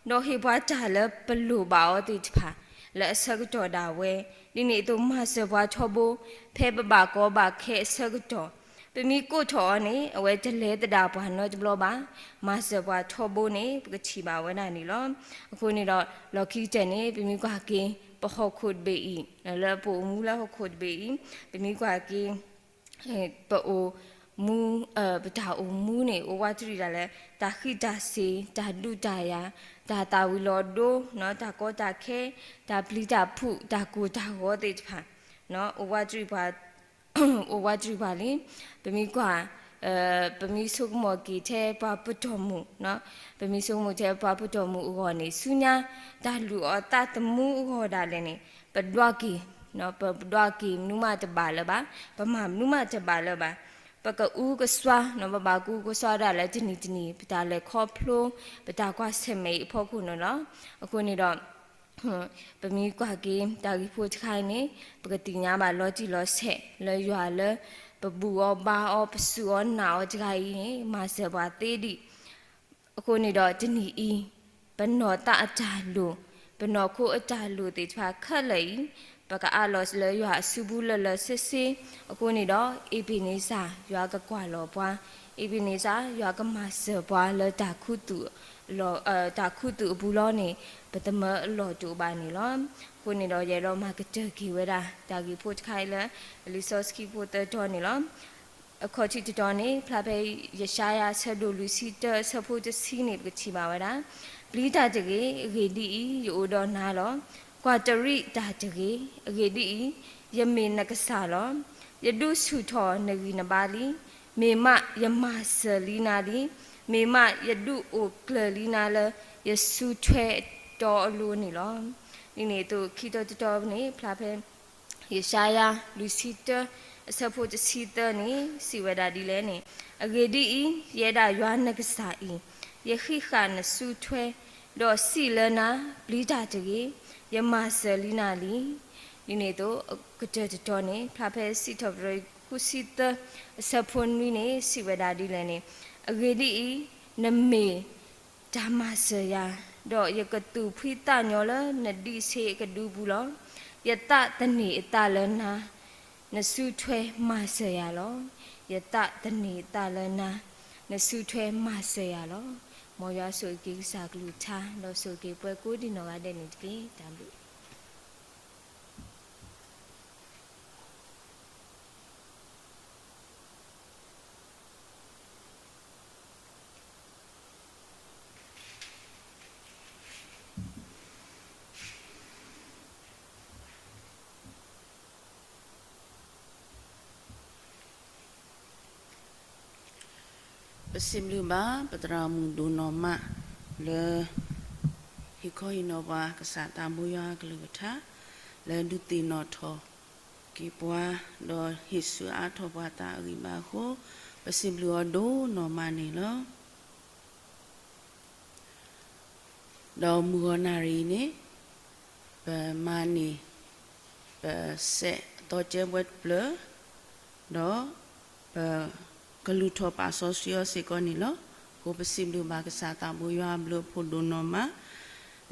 ဒီးဟ့ၣ်ပှၤတၢ်လၢပလိၣ်ဘၣ်အီၤသ့ၣ်တဖၣ် လၢအဆၢကတီၢ်ဒၣ်ဝဲ ဒ်န့ၣ်အသိးမၤစၢၤပှၤထီဘိ ဖဲပဘၣ်ကီဘၣ်ခဲအဆၢကတီၢ် ပမ့ၢ်ကိးထီၣ်အီၤန့ၣ် အဝဲတလဲၤသဒၣ်ပှၤနီတဘျီဘၣ်. မၤစၢၤပှၤထီဘိန့ၣ် ပကထံၣ်ဘၣ်ဝဲဒၣ်န့ၣ်လီၤ. အဃိန့ၣ်ဒီး လီၢ်ခံကတၢၢ်န့ၣ် ပမ့ၢ်ကွၢ်က့ၤ ပဟီၣ်ခိၣ်တဘ့ၣ်အံၤ လၢပအိၣ်မူလၢဟီၣ်ခိၣ်တဘ့ၣ်အံၤ ပမ့ၢ်ကွၢ်က့ၤ ပအိၣ်မူ ပတၢ်အိၣ်မူန့ၣ် အိၣ်ဝးတရံးဒၣ်လၢ တၢ်ဃံးတၢ်စ့ၤ တၢ်ဒူးတၢ်ယၤ တၢ်သၣ်ဝံၤလီၤဒိ တၢ်ကီတၢ်ခဲ တၢ်ပျံၤတၢ်ဖုး တၢ်ကိၢ်တၢ်ဂီၤသ့ၣ်တဖၣ် အိၣ်ဝးတရံးပှၤ အိၣ်ဝးတရံးပှၤလံ. ပမ့ၢ်ကွၢ် ပမ့ၢ်ဆိကမိၣ်က့ၤထဲပှၤပတီၢ်မုၢ် ပမ့ၢ်ဆိကမိၣ်ထဲပှၤပတီၢ်မုၢ်အဂီၢ်န့ၣ် ဆူညါ တၢ်လုၢ်အီၣ်သးသမူအဂီၢ်ဒၣ်လဲာ်န့ၣ် ပဒွးက့ၤ ပဒွးက့ၤမနုၤမးတဘၣ်လၢၤဘၣ်, ပမၤမနုၤမးတဘၣ်လၢၤဘၣ်. ပကအုကစွါ ပဘၣ်ကအုကစွါဒၣ်လၢတနံၤတနံၤ ပတၢ်လဲၤခီဖျိ ပတၢ်ကွၢ်ဆၢၣ်မဲာ်အံၤအဖီခိၣ်န့ၣ်လီၤ. အဃိန့ၣ်ဒီး ပမ့ၢ်ကွၢ်က့ၤ တၢ်ဂ့ၢ်ဖိတခါအံၤန့ၣ် ပကသ့ၣ်ညါဘၣ်လီၤတံၢ်လီၤဆဲး လၢယွၤလၢ ပဘူၣ်အီၤဘါအီၤ ပစူၢ်အီၤနာ်အီၤတဂၤအံၤန့ၣ် မၤစၢၤပှၤသ့ဒံး အဃိန့ၣ်ဒီးတနံၤအံၤ ပနီၢ်သးအတၢ်လိၣ် ပနီၢ်ခိအတၢ်လိၣ်သ့ၣ်တဖၣ်ခဲလၢာ်အံၤ ပကအးလီၤလၢယွၤအစုပူၤလၢလၢဆ့ဆ့. အဃိန့ၣ်ဒီး အ့းဘ့းန့စၢ် ယွၤကကွၢ်လီၤပှၤ, အ့းဘ့းန့စၢ် ယွၤကမၤစၢၤပှၤလၢတၢ်ခူသူၣ် တၢ်ခူသူၣ်အပူၤလီၤန့ၣ် ပသမၢအလီၢ်တအိၣ်ဘၣ်န့ၣ်လီၤ. အဃိန့ၣ်ဒီး ယအဲၣ်ဒိးမၤကတၢၢ်က့ၤဝဲဒၣ် တၢ်ဂ့ၢ်ဖိတခါအံၤလၢ လံာ်စီဆှံဖိသၢတီၤန့ၣ်လီၤ. အခီၣ်ထံးတတီၤန့ၣ် ဖျါဖဲယၡါယၤ အဆၢဒိၣ်လွံၢ်ဆံတၢ အဆၢဖိတဆံန့ၣ် ပကထံၣ်ဘၣ်ဝဲဒၣ်, ပျံၤတၢ်တဂ့ၤ, အဂ့ၢ်ဒ်အံၤ, ယအိၣ်ဒီးနၤလီၤ. ကွၢ်တရံးတၢ်တဂ့ၤ, အဂ့ၢ်ဒ်အံၤ, ယမ့ၢ်နကစၢ်လီၤ. ယဒုးဆူၣ်ထီၣ်နဂံၢ်နဘါလံ. မ့ၢ်မးယမၤစၢၤလံနၤလံ. မ့ၢ်မးယဒုးအိၣ်ကျၢၤလံနၤလၢ ယစုထွဲတီအလိၤန့ၣ်လီၤ. ဒ်န့ၣ်အသိး ခံတီၤတတီၤန့ၣ် ဖျါဖဲ ယၡါယၤ လွံၢ်ဆံတၢ အဆၢဖိတဆံသၢန့ၣ် စံးဝဲဒၣ်ဒ်လဲၣ်န့ၣ်, အဂ့ၢ်ဒ်အံၤ, ယဲဒၣ်ယွၤနကစၢ်အံၤ, ယဟံးဃာ်နစုထွဲ, ဒီးစံးလၢနၤ, ပျံၤတၢ်တဂ့ၤ, ယမၤစၢၤလံနၤလံ. ဒ်န့ၣ်အသိး ကတၢၢ်တတီၤန့ၣ် ဖျါဖဲစံးထီၣ်ပတြၢၤ ဃုဆံသၢ အဆၢဖိနွံန့ၣ် စံးဝဲဒၣ်ဒ်လဲၣ်န့ၣ်, အဂ့ၢ်ဒ်အံၤ, နမ့ၢ် တၢ်မၤစၢၤယၤ, ဒီးယကသူၣ်ဖှံသးညီလၢနဒံးဆ့အကဒုပူၤလီၤ. ယသးသန့ၤအသးလၢနၤ, နစုထွဲမၤစၢၤယၤလီၤ. ယသးသန့ၤအသးလၢနၤ, နစုထွဲမၤစၢၤယၤလီၤ. မ်ယွၤဆိၣ်ဂ့ၤက့ၤကစၢ်ကလုၢ်ကထါ ဒီးဆိၣ်ဂ့ၤက့ၤပှၤကိးဒံနီၢ်ဂၤဒဲးန့ၣ်တက့ၢ်. တၢ်ဘျုး ပစံးဘျုးဘၣ် ပသရၣ်မုၣ်ဒိၣ်နီၢ်မး လၢ ဟ့ၣ်ခီဟ့ၣ်နီၤပှၤကစၢ်သးဘိယွၤအကလုၢ်ကထါ လၢဒုးသ့ၣ်နီၣ်ထီၣ်က့ၤပှၤ ဒီးဟ့ၣ်ဆူၣ်အါထီၣ်ပှၤသးအဂံၢ်ဘါအဃိ ပစံးဘျုးအီၤဒိၣ်နီၢ်မးန့ၣ်လီၤ. ဒီးမုၢ်ဂီၤနၣ်ရံၣ်အံၤန့ၣ် ပမၤန့ၢ် ပစဲးအသီကဲဘှဲတဖျၢၣ် ဒီး ပကလူၤထီၣ်ပာ်စီဆှံအီၤစ့ၢ်ကီးန့ၣ်လီၤ. အဃိပစံးဘျုးဘၣ်ကစၢ်သးဘိယွၤအဘျုးအဖှိၣ်ဒိၣ်နီၢ်မး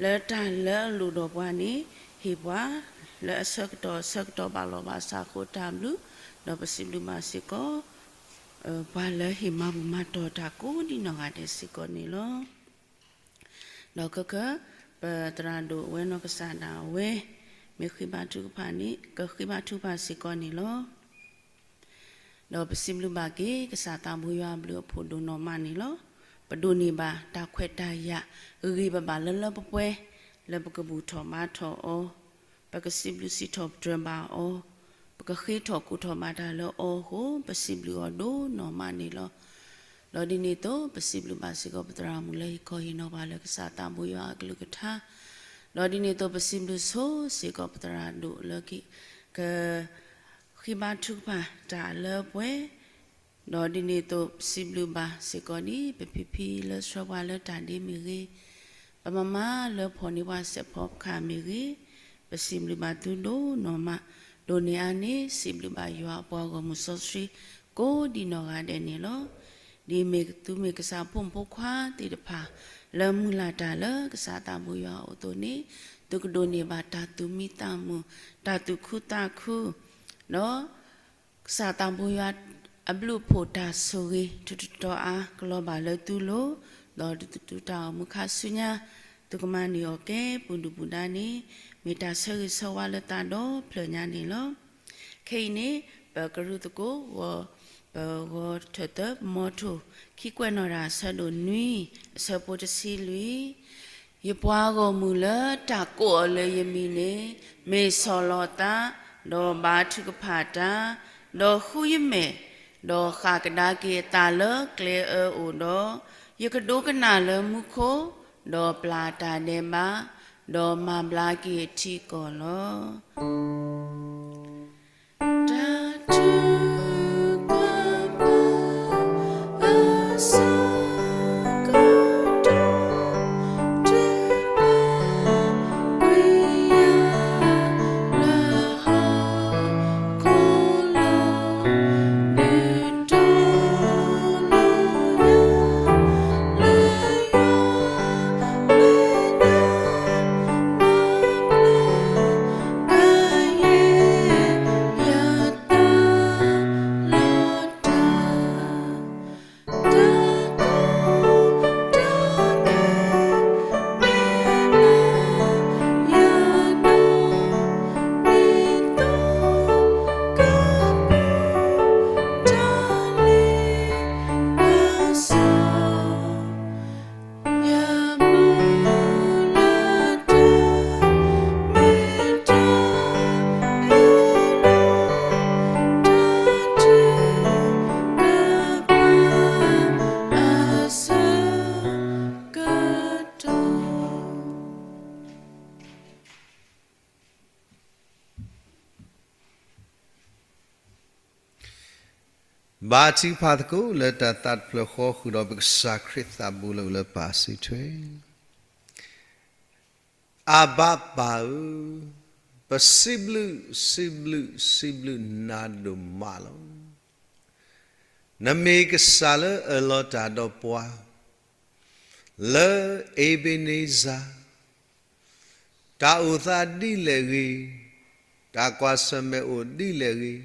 လၢတၢ်လၢအလိၣ်ဒီးပှၤန့ၣ် ဟ့ၣ်ပှၤ လၢအဆၢကတီၢ်အဆၢကတီၢ်ဘၣ်လီၤဘၣ်စးအဃိတၢ်ဘျုး ဒီးပစံးဘျုးဘၣ်စ့ၢ်ကီး ပှၤလၢဟ့ၣ်မၤဘူၣ်မၤတီၢ်တၢ်ကိးဒံနီၢ်ဂၤဒဲးစ့ၢ်ကီးန့ၣ်လီၤ. ဒီးခဲကနံၣ် ပသရၣ်ဒိၣ်အဝဲနီၢ်ကစၢ်ဒၣ်ဝဲ မ့ၢ်ဃ့ဘါထုကဖၣ်န့ၣ် ကဃ့ဘါထုကဖၣ်စ့ၢ်ကီးန့ၣ်လီၤ. ဒီးပစံးဘျုးဘၣ်က့ၤ ကစၢ်သးဘိယွၤအဘျုးအဖှိၣ်ဒိၣ်နီၢ်မးန့ၣ်လီၤ. ပဒိးန့ၢ်ဘၣ်တၢ်ခွဲးတၢ်ယာ် ဂ့ၤဂ့ၤဘၣ်ဘၣ်လၢလၢပှဲၤပှဲၤ လၢပကဘူၣ်ထီၣ်ဘါထီၣ်အီၤ, ပကစံးဘျုးစံးထီၣ်ပတြၢၤဘၣ်အီၤ, ပကဃ့ထီၣ်ကိးထီၣ်ဘၣ်တၢ်လၢအီၤအဃိ ပစံးဘျုးအီၤဒိၣ်နီၢ်မးန့ၣ်လီၤ. ဒီးဒ်န့ၣ်အသိး ပစံးဘျုးဘၣ်စ့ၢ်ကီး ပသရၣ်မုၣ်လၢဟ့ၣ်ခီဟ့ၣ်နီၤပှၤလၢကစၢ်သးဘိယွၤအကလုၢ်ကထါ, ဒီးဒ်န့ၣ်အသိး ပစံးဘျုးဆိစ့ၢ်ကီး ပသရၣ်ဒိၣ်လၢက ကဃ့ဘါထုကဖၣ်တၢ်လၢပှဲၤ, ဒီးဒ်န့ၣ်အသိး ပစံးဘျုးဘၣ်စ့ၢ်ကီးဒ် ပဖံဖံလၢဆှၢပှၤလၢတၢ်ဒ့မ့ၢ်ဂ့ၤ, ပမါမါလၢဖီၣ်န့ၢ်ပှၤစဲးဖီကဟၣ်မ့ၢ်ဂ့ၤ, ပစံးဘျုးဘၣ်သုဒိၣ်နီၢ်မး, ဒိၣ်န့ၢ်အါန့ၢ် စံးဘျုးဘၣ်ယွၤအပှၤဂီၢ်မုၢ်စီဆှံ ကိးဒံနီၢ်ဂၤဒဲးန့ၣ်လီၤ. ဒ်မ့ၢ်သုမ့ၢ်ကစၢ်ဖိမုၣ်ဖိခွါသ့ၣ်တဖၣ် လၢမုၢ်လၢ်တၢ်လၢကစၢ်သးဘိယွၤအအိၣ်အသိးန့ၣ်, သုကဒိးန့ၢ်ဘၣ်တၢ်သူၣ်မံသးမုာ်, တၢ်သူၣ်ခုသးခု, ဒီး ကစၢ်သးဘိယွၤ အဘျုးအဖှိၣ်တၢ်ဆိၣ်ဂ့ၤ ထူးထူးတီၤတီၤအါ ကလီၤဘၣ်လၢသုလိၤ, ဒီးသုတၢ်အိၣ်မူခါဆူညါ သုကမၤန့ၢ်အီၣ်ကဲ ပူၤဒုၣ်ပူၤဒါန့ၣ် မ့ၢ်တၢ်ဆၢဂ့ၤဆၢဝါလၢသးဒီဖျၢၣ်ညါန့ၣ်လီၤ. ခဲအံၤန့ၣ် ပကရူၢ်သကိး ပဂီၤထၢၣ်သၢ မီထိၣ် ခံကွဲးနီၣ်တၢ်အဆၢဒိၣ်နွံ အဆၢဖိတဆံလွံၢ်, ယပှၤဂီၢ်မုၢ်လၢတၢ်ကိးအီၤလၢယမံၤန့ၣ် မ့ၢ်ဆီၣ်လီၤသး, ဒီးဘါထုကဖၣ်တၢ်, ဒီးဃုယမဲာ်, ဒီးဃၣ်ကဒါက့ၤအသးလၢကျဲအၢအိၣ်ဒီး, ယကဒိကနၣ်လၢမူခိၣ်, ဒီးပျၢ်တၢ်ဒဲးဘး, ဒီးမၤဘျါက့ၤအထံအကီၢ်လီၤ. တၢ်ထုကဖၣ် အဆၢကတီၢ် တုၤဘၣ်ကွံာ်ယၤ လၢဟီၣ်ခိၣ်လီၤ ဒုးတီၤလီၤယၤ လၢယွၤမဲာ်ညါ မၤဘျါကယဲၢ်ယသးလီၤတၢ် ဘါထုကဖၣ်သကိးလၢတၢ်သးတဖျၢၣ်ဃီ ဃုာ်ဒီးပကစၢ်ခရံာ်သးဘိလၢအိၣ်လၢပၢ်စုထွဲ အဘၣ်ပၢ်ဧၢ, ပစံးဘျုးစံးဘျုးစံးဘျုးနၤဒိၣ်မးလီၤ. နမ့ၢ်ကစၢ်လၢအၢၣ်လီၤတၢ်ဒီးပှၤ လၢအ့ဘ့းနံစၤ တၢ်အိၣ်သးဒ်လဲၣ်ဂ့ၤ, တၢ်ကွၢ်ဆၢၣ်မဲာ်အိၣ်ဒ်လဲၣ်ဂ့ၤ,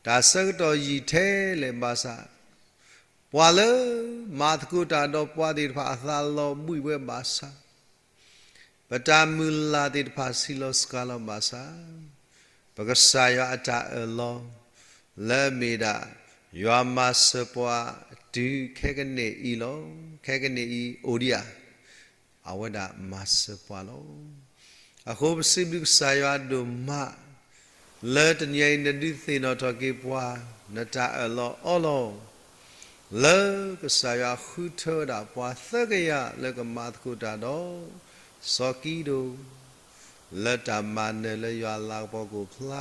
တၢ်ဆၢကတီၢ်ယံာ်ထဲလဲၣ်ဘၣ်ဆၣ်, ပှၤလၢမၤသကိးတၢ်ဒီးပှၤသ့ၣ်တဖၣ်အသးလီၤဘှံးဝဲဘၣ်ဆၣ်, ပတၢ်မုၢ်လၢ်သ့ၣ်တဖၣ်ဆံးလီၤစှၤလီၤဘၣ်ဆၣ်, ပကစၢ်ယွၤအတၢ်အၢၣ်လီၤ လၢအမ့ၢ်ဒၣ် ယွၤမၤစၢၤပှၤတုၤခဲကနံၣ်အံၤလီၤ. ခဲကနံၣ်အံၤအိၣ်ဒံးဧါ, အဝဲဒၣ်မၤစၢၤပှၤလီၤ. အဃိပစံးဘျုးကစၢ်ယွၤဒိၣ်မး လၢတနံၤအံၤနဒုးသ့ၣ်နီၣ်ထီၣ်က့ၤပှၤ နတၢ်အၢၣ်လီၤအီလီၤ လၢကစၢ်ယွၤဃုထၢဝဲဒၣ်ပှၤသၢကယၤလၢကမၤသကိးတၢ်ဒီး စီၤကံဒိၣ် လၢတၢ်မၤနၢၤလၢယွၤလၤကပီၤကအိၣ်ဖျါ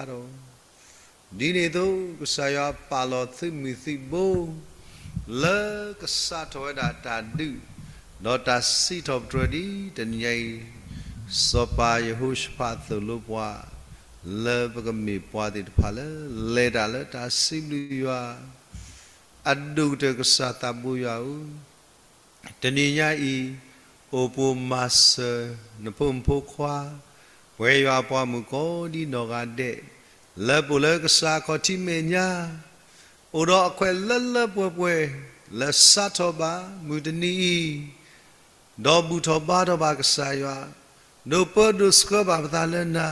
ဒီး ဒ်န့ၣ်အသိး ကစၢ်ယွၤပာ်လီၤသုးမုၢ်သံၣ်ဘိ လၢကစးထီၣ်ဝဲဒၣ်တၢ်ဒုး ဒီးတၢ်စံးထီၣ်ပတြၢၤဒ်တနံၤညါအံၤ, စီၤပၤယဟိၤၡဖးသိၣ်လိပှၤ လၢပကမ့ၢ်ပှၤသ့ၣ်တဖၣ်လၢ လဲၤတၢ်လၢတၢ်စံးဘျုးယွၤ အဒိၣ်ကတၢၢ်ကစၢ်သးဘိယွၤဧၢ, တနံၤညါအံၤ အိၣ်ပိၣ်မၤစၢၤ နဖိမုၣ်ဖိခွါ ပှၤယွၤအပှၤမုၣ်ကိးဒံနီၢ်ဂၤဒဲး လၢပအိၣ်လၢကစၢ်ခီၣ်ထံးမဲာ်ညါ အိၣ်ဒီးအခွဲးလၢလၢပှဲၤပှဲၤ လၢစးထီၣ်ဘၣ်မုၢ်တနံၤအံၤ ဒီးဘူၣ်ထီၣ်ဘါထီၣ်ဘၣ်ကစၢ်ယွၤ, ဒိးပၢဒိးဆှၢဘၣ်ပသးလၢနၤ,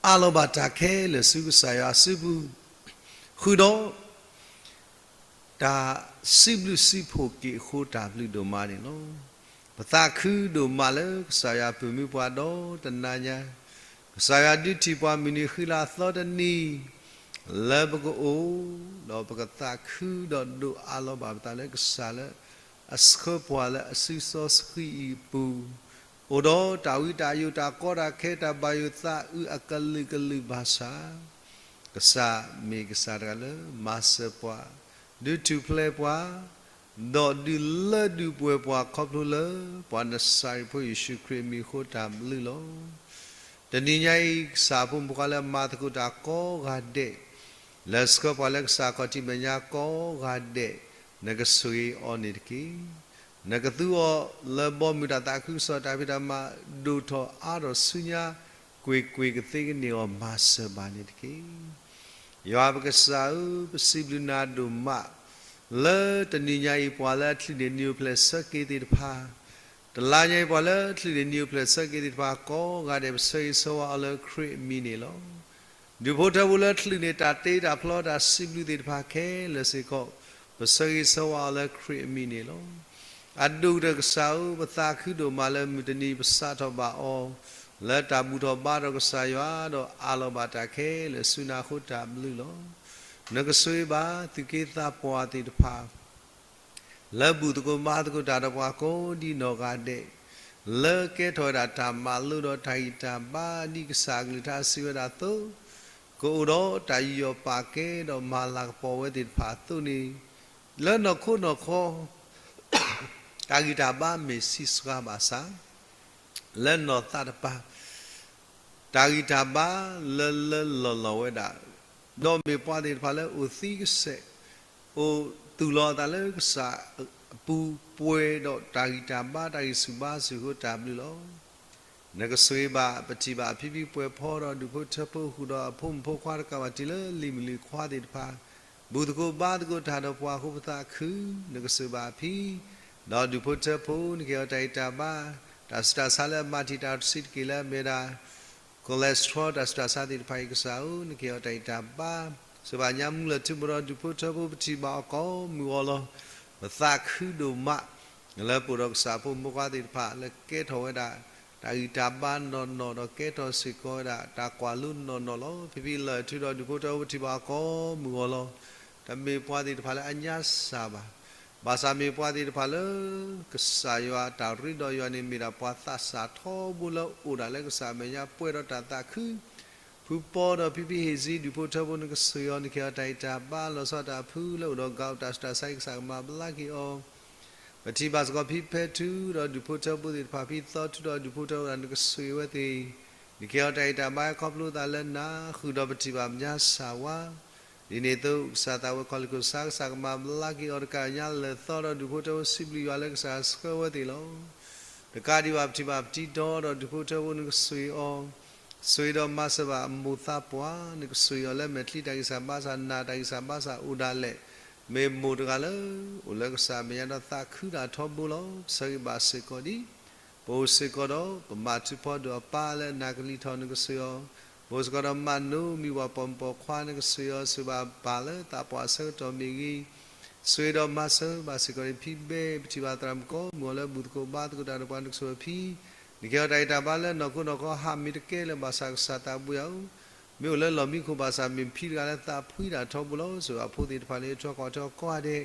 အးလီၤဘၣ်တၢ်ခဲလၢာ်ဆူကစၢ်ယွၤအစုပူၤ, ဃုာ်ဒီး တၢ်စံးဘျုးစံးဖှိၣ်က့ၤအဃိ တၢ်ဘျုးဒိၣ်မးန့ၣ်လီၤ. ပသးခုဒိၣ်မးလၢကစၢ်ယွၤပာ်မူပှၤဒီးတနၤညါ, ကစၢ်ယွၤဒုးထံၣ်ပှၤမုၢ်နံၤဃံလၤသီတနံၤ လၢပကအိၣ်, ဒီးပကသးခုဒီးဒိးအးလီၤဘၣ်ပသးလၢကစၢ်လၢ အဆှၢပှၤလၢအစုစီဆှံအံၤအပူၤ, အိၣ်ဒီးတၢ်ဝံတၢ်ယိးတၢ်ကီတၢ်ခဲတၢ်ဘၣ်ယိၣ်သးအုးအကလုာ်ကလုာ်ဘၣ်ဆၣ်, ကစၢ်မ့ၢ်ကစၢ်တဂၤလၢမၤစၢၤပှၤ, ဒုးထူၣ်ဖျဲးပှၤ, ဒီးဒုးလၢဒုးပှဲၤပှၤခီဖျိလၢ ပှၤနစၤရ့းဖိယ့ၣ်ၡူးခရံာ်အမံၤအဃိတၢ်ဘျုးလီၤ. တနံၤညါအံၤ ကစၢ်အဖိမုၣ်ဖိခွါလၢမၤသကိးတၢ်ကိးဂၤဒဲး, လၢဆှၢပှၤလၢကစၢ်ခီၣ်ထံးမဲာ်ညါကိးဂၤဒဲး, နကဆိၣ်ဂ့ၤအီၤန့ၣ်တက့ၢ်. နကသူအီၤလၢဘီမုၢ်တၢ်သးခုကစီၣ်တၢ်ဖံးတၢ်မၤ ဒိၣ်ထီၣ်အါထီၣ်ဆူညါ ကွ့ၢ်ကွ့ၢ်ကသ့ကန့ၢ်အီၤမၤစၢၤဘၣ်န့ၣ်တက့ၢ်. ယွၤပကစၢ်ဧၢ, ပစံးဘျုးနၤဒိၣ်မး, လၢတနံၤညါအံၤ ပှၤလၢအချုးန့ၢ်နံၣ်အိၣ်ဖျဲၣ်ဆၢက့ၤသ့ၣ်တဖၣ်, တလါညါအံၤ ပှၤလၢအချုးန့ၢ်နံၣ်အိၣ်ဖျဲၣ်ဆၢက့ၤသ့ၣ်တဖၣ်ကိးဂၤဒဲး ပဆၢဂ့ၤဆၢဝါအီၤလၢခရံာ်အမံၤန့ၣ်လီၤ. ဒူၣ်ဖိထၢဖိလၢချုးန့ၢ်တၢ်တ့တၢ်ဖျီတၢ်စံးဘျုးသ့ၣ်တဖၣ်ခဲလၢာ်စ့ၢ်ကီး, ပဆၢဂ့ၤဆၢဝါအီၤလၢခရံာ်အမံၤန့ၣ်လီၤ. အဒိၣ်ကတၢၢ်ကစၢ်ဧၢ, ပသးခုဒိၣ်မးလၢမုၢ်တနံၤပစးထီၣ်ဘၣ်အီၤ လၢတၢ်ဘူၣ်ထီၣ်ဘါထီၣ်ကစၢ်ယွၤ ဒီးအးလီၤဘၣ်တၢ်ခဲလၢာ်ဆူနၤအဃိတၢ်ဘျုးလီၤ. နကဆိၣ်ဂ့ၤဘၣ်သုးက့သးပှၢ်သ့ၣ်တဖၣ် လၢဘူၣ်သကိးဘါသကိးတၢ်ဒီးပှၤကိးဒ်နီၢ်ဂၤဒဲး, လၢကဲထီၣ်ဝဲဒၣ်တၢ်မၤလိဒီးတၢ်ဂံၢ်တၢ်ဘါဒ်ကစၢ်အကလုၢ်ကထါစံးဝဲဒၣ်အသိး, ကအိၣ်ဒီးတၢ်ယူးယီၣ်ပာ်ကဲဒီးမၤလၤကပီၤဝဲသ့ၣ်တဖၣ်အသိးန့ၣ်, လၢနီၢ်ခိနီၢ်ခီ တၢ်ဂံၢ်တၢ်ဘါမ့ၢ်ဆံးစှၤဘၣ်ဆၣ်, လၢနီၢ်သးတပၤ တၢ်ဂံၢ်တၢ်ဘါလၢလၢလီၢ်လီၢ်ဝဲဒၣ်, ဒီးမ့ၢ်ပှၤသ့ၣ်တဖၣ်လၢအိၣ်သံကစဲး, အိၣ်သူၣ်လီၤအသးလၢကစၢ်အပူၤ ပှဲၤဒီးတၢ်ဂံၢ်တၢ်ဘါ တၢ်ဂံၢ်ဆူၣ်ဘါဆူၣ်အဃိတၢ်ဘျုးလီၤ. နကဆိၣ်ဂ့ၤဘၣ် ပထံၣ်ဘၣ်အဖံဖံပှဲၤဖီဒီးဒူၣ်ဖိထၢဖိ ဃုာ်ဒီးအဖိမုၣ်ဖိခွါတကးဘၣ်တုၤလၢလံၤမုၣ်လံၤခွါသ့ၣ်တဖၣ်, ဘူၣ်သကိးဘါသကိးတၢ်ဒီးပှၤအဃိပသးခု, နကဆိၣ်ဂ့ၤဘၣ်အဖံ ဒီးဒူၣ်ဖိထၢဖိ နကဟ့ၣ်အီၤတၢ်ဂံၢ်တၢ်ဘါ, တၢ်ဆူးတၢ်ဆါလၢအမၤတံာ်တာ်တဆံးတက့ၢ်လၢအမ့ၢ်ဒၣ် cholesterol တၢ်ဆူးတၢ်ဆါသ့ၣ်တဖၣ်အံၤကစၢ်ဧၢ, နကဟ့ၣ်အီၤတၢ်ဂံၢ်တၢ်ဘါ, ဆိၣ်ဂ့ၤဘၣ်ညါမူလၢာ်ထူမိၢ်ဒီးဒူၣ်ဖိထၢဖိ ပထံၣ်ဘၣ်အီၤကိးမုၢ်ဂီၤလီၤ. ပသးခုဒိၣ်မး လၢပအိၣ်ဒီးကစၢ်ဖိမုၣ်ဖိခွါသ့ၣ်တဖၣ် လၢကဲထီၣ်ဝဲဒၣ် တၢ်ဂံၢ်တၢ်ဘါနီၢ်နီၢ်ဒီးကဲထီၣ်စ့ၢ်ကီးဝဲဒၣ် တၢ်ကွၢ်လိနီၢ်နီၢ်လီၤ. ဖံဖံလၢာ်ထူဒီးဒူၣ်ဖိထၢဖိ ပထံၣ်ဘၣ်အီၤကိးမုၢ်ဂီၤလီၤ. တမ့ၢ်ပှၤသ့ၣ်တဖၣ်လၢအညါစၢ်ဘၣ်. ဘၣ်ဆၣ်မ့ၢ်ပှၤသ့ၣ်တဖၣ်လၢ ကစၢ်ယွၤတၢ်ရ့ဒီးယွၤန့ၣ် မ့ၢ်ဒၣ်ပှၤသးစၢ်ထီဘိလၢအိၣ်ဒၣ်လၢကစၢ်အမဲာ်ညါ ပှဲၤဒီးတၢ်သးခု ဖုပီဒီးဖံဖံဟ့ၣ်စံ ဒူၣ်ဖိထၢဖိ နကဆိၣ်ဂ့ၤအီၤ နကဟ့ၣ်အီၤတၢ်ဂံၢ်တၢ်ဘါ လီၤဆီတၢ်ဖုလၢအိၣ်ဒီး gout တၢ်ဆူးတၢ်ဆါအံၤ ကစၢ်ကမၤဘျါက့ၤအီၤ. ပထံၣ်ဘၣ်စ့ၢ်ကီးဖံဖဲထူဒီးဒူၣ်ဖိထၢဖိသ့ၣ်တဖၣ် ဖံသီထူဒီးဒူၣ်ဖိထၢဖိ နကဆိၣ်ဂ့ၤဝဲသ့ၣ်, နကဟ့ၣ်အီၤတၢ်ဂံၢ်တၢ်ဘါ ခီဖျိသးလၢနၤ ဃုာ်ဒီးပထံၣ်ဘၣ်ညါစၢ်ဝါ ဒ်န့ၣ်အသိး ကစၢ်သးဝဲ ကီၤလံၢ်ခိၣ်ဆါ ကစၢ်ကမၤဘျါက့ၤအီၤတကး ညါလၢာ်သီဒီးဒူၣ်ဖိထၢဖိ စံးဘျုးယွၤလၢကစၢ်ဆှၢဝဲသ့ၣ်လီၤ. တကးဒံးဘၣ် ပထံၣ်ဘၣ်ပတံၤတီဒီးဒူၣ်ဖိထၢဖိ နကဆိၣ်ဂ့ၤအီၤ, ဆိၣ်ဂ့ၤဒီးမၤစၢၤဘၣ်အမိၢ်သးပှၢ်, နကဆိၣ်ဂ့ၤအီၤလၢမဲာ်ချံတၢ်ဂံၢ်စၢ်ဘါစၢ် နးတၢ်ဂံၢ်စၢ်ဘါစၢ်အိၣ်ဒၣ်လဲာ်, မ့ၢ်မိၢ်တဂၤလၢ အိၣ်လၢကစၢ်အမဲာ်ညါဒီးသးခုတၢ်ထီဘိလီၤ. ပဆၢဂ့ၤဘၣ်စ့ၢ်ကီးဒ် ပအိၣ်စ့ၢ်ကီးဒီး ပမၤထူဖီဒိၣ်အပၢ်လၢအနးကလံၤထီၣ် နကဆိၣ်ဂ့ၤအီၤ, ပအိၣ်စ့ၢ်ကီးဒီးမၤနိမံၤပှၤပိာ်မုၣ်ပိာ်ခွါ နကဆိၣ်ဂ့ၤအီၤ ဆိၣ်ဂ့ၤဘၣ်ပၢ်လၢသးပှၢ်အဆၢကတီၢ်မ့ၢ်ဂ့ၤ, ဆိၣ်ဂ့ၤဒီးမၤစၢၤဘၣ်စ့ၢ်ကီးဒ်ဖံဘဲ ပထံၣ်ဘၣ်သရၣ်မုၣ်ကိးမုၢ်ဂီၤလၢဘူၣ်သကိးဘါသကိးတၢ်ဒီးပှၤ နကဆိၣ်ဂ့ၤအီၤဖံ, နကဟ့ၣ်အီၤတၢ်ဂံၢ်တၢ်ဘါလၢနီၢ်ခိနီၢ်ခီ ဟးမ့ၢ်တကဲလၢၤဘၣ်ဆၣ် ကစၢ်သးဘိယွၤဧၢ, မ့ၢ်အိၣ်လၢလီၢ်မံခိၣ်ဘၣ်ဆၣ် မ့ၢ်ဖံတဂၤလၢသးဖှံတၢ်ထီဘိလီၤ. ဆိၣ်ဂ့ၤအဖိသ့ၣ်တဖၣ်လၢအထီၣ်ကီၢ်ထီၣ်ကိးဂၤဒဲး,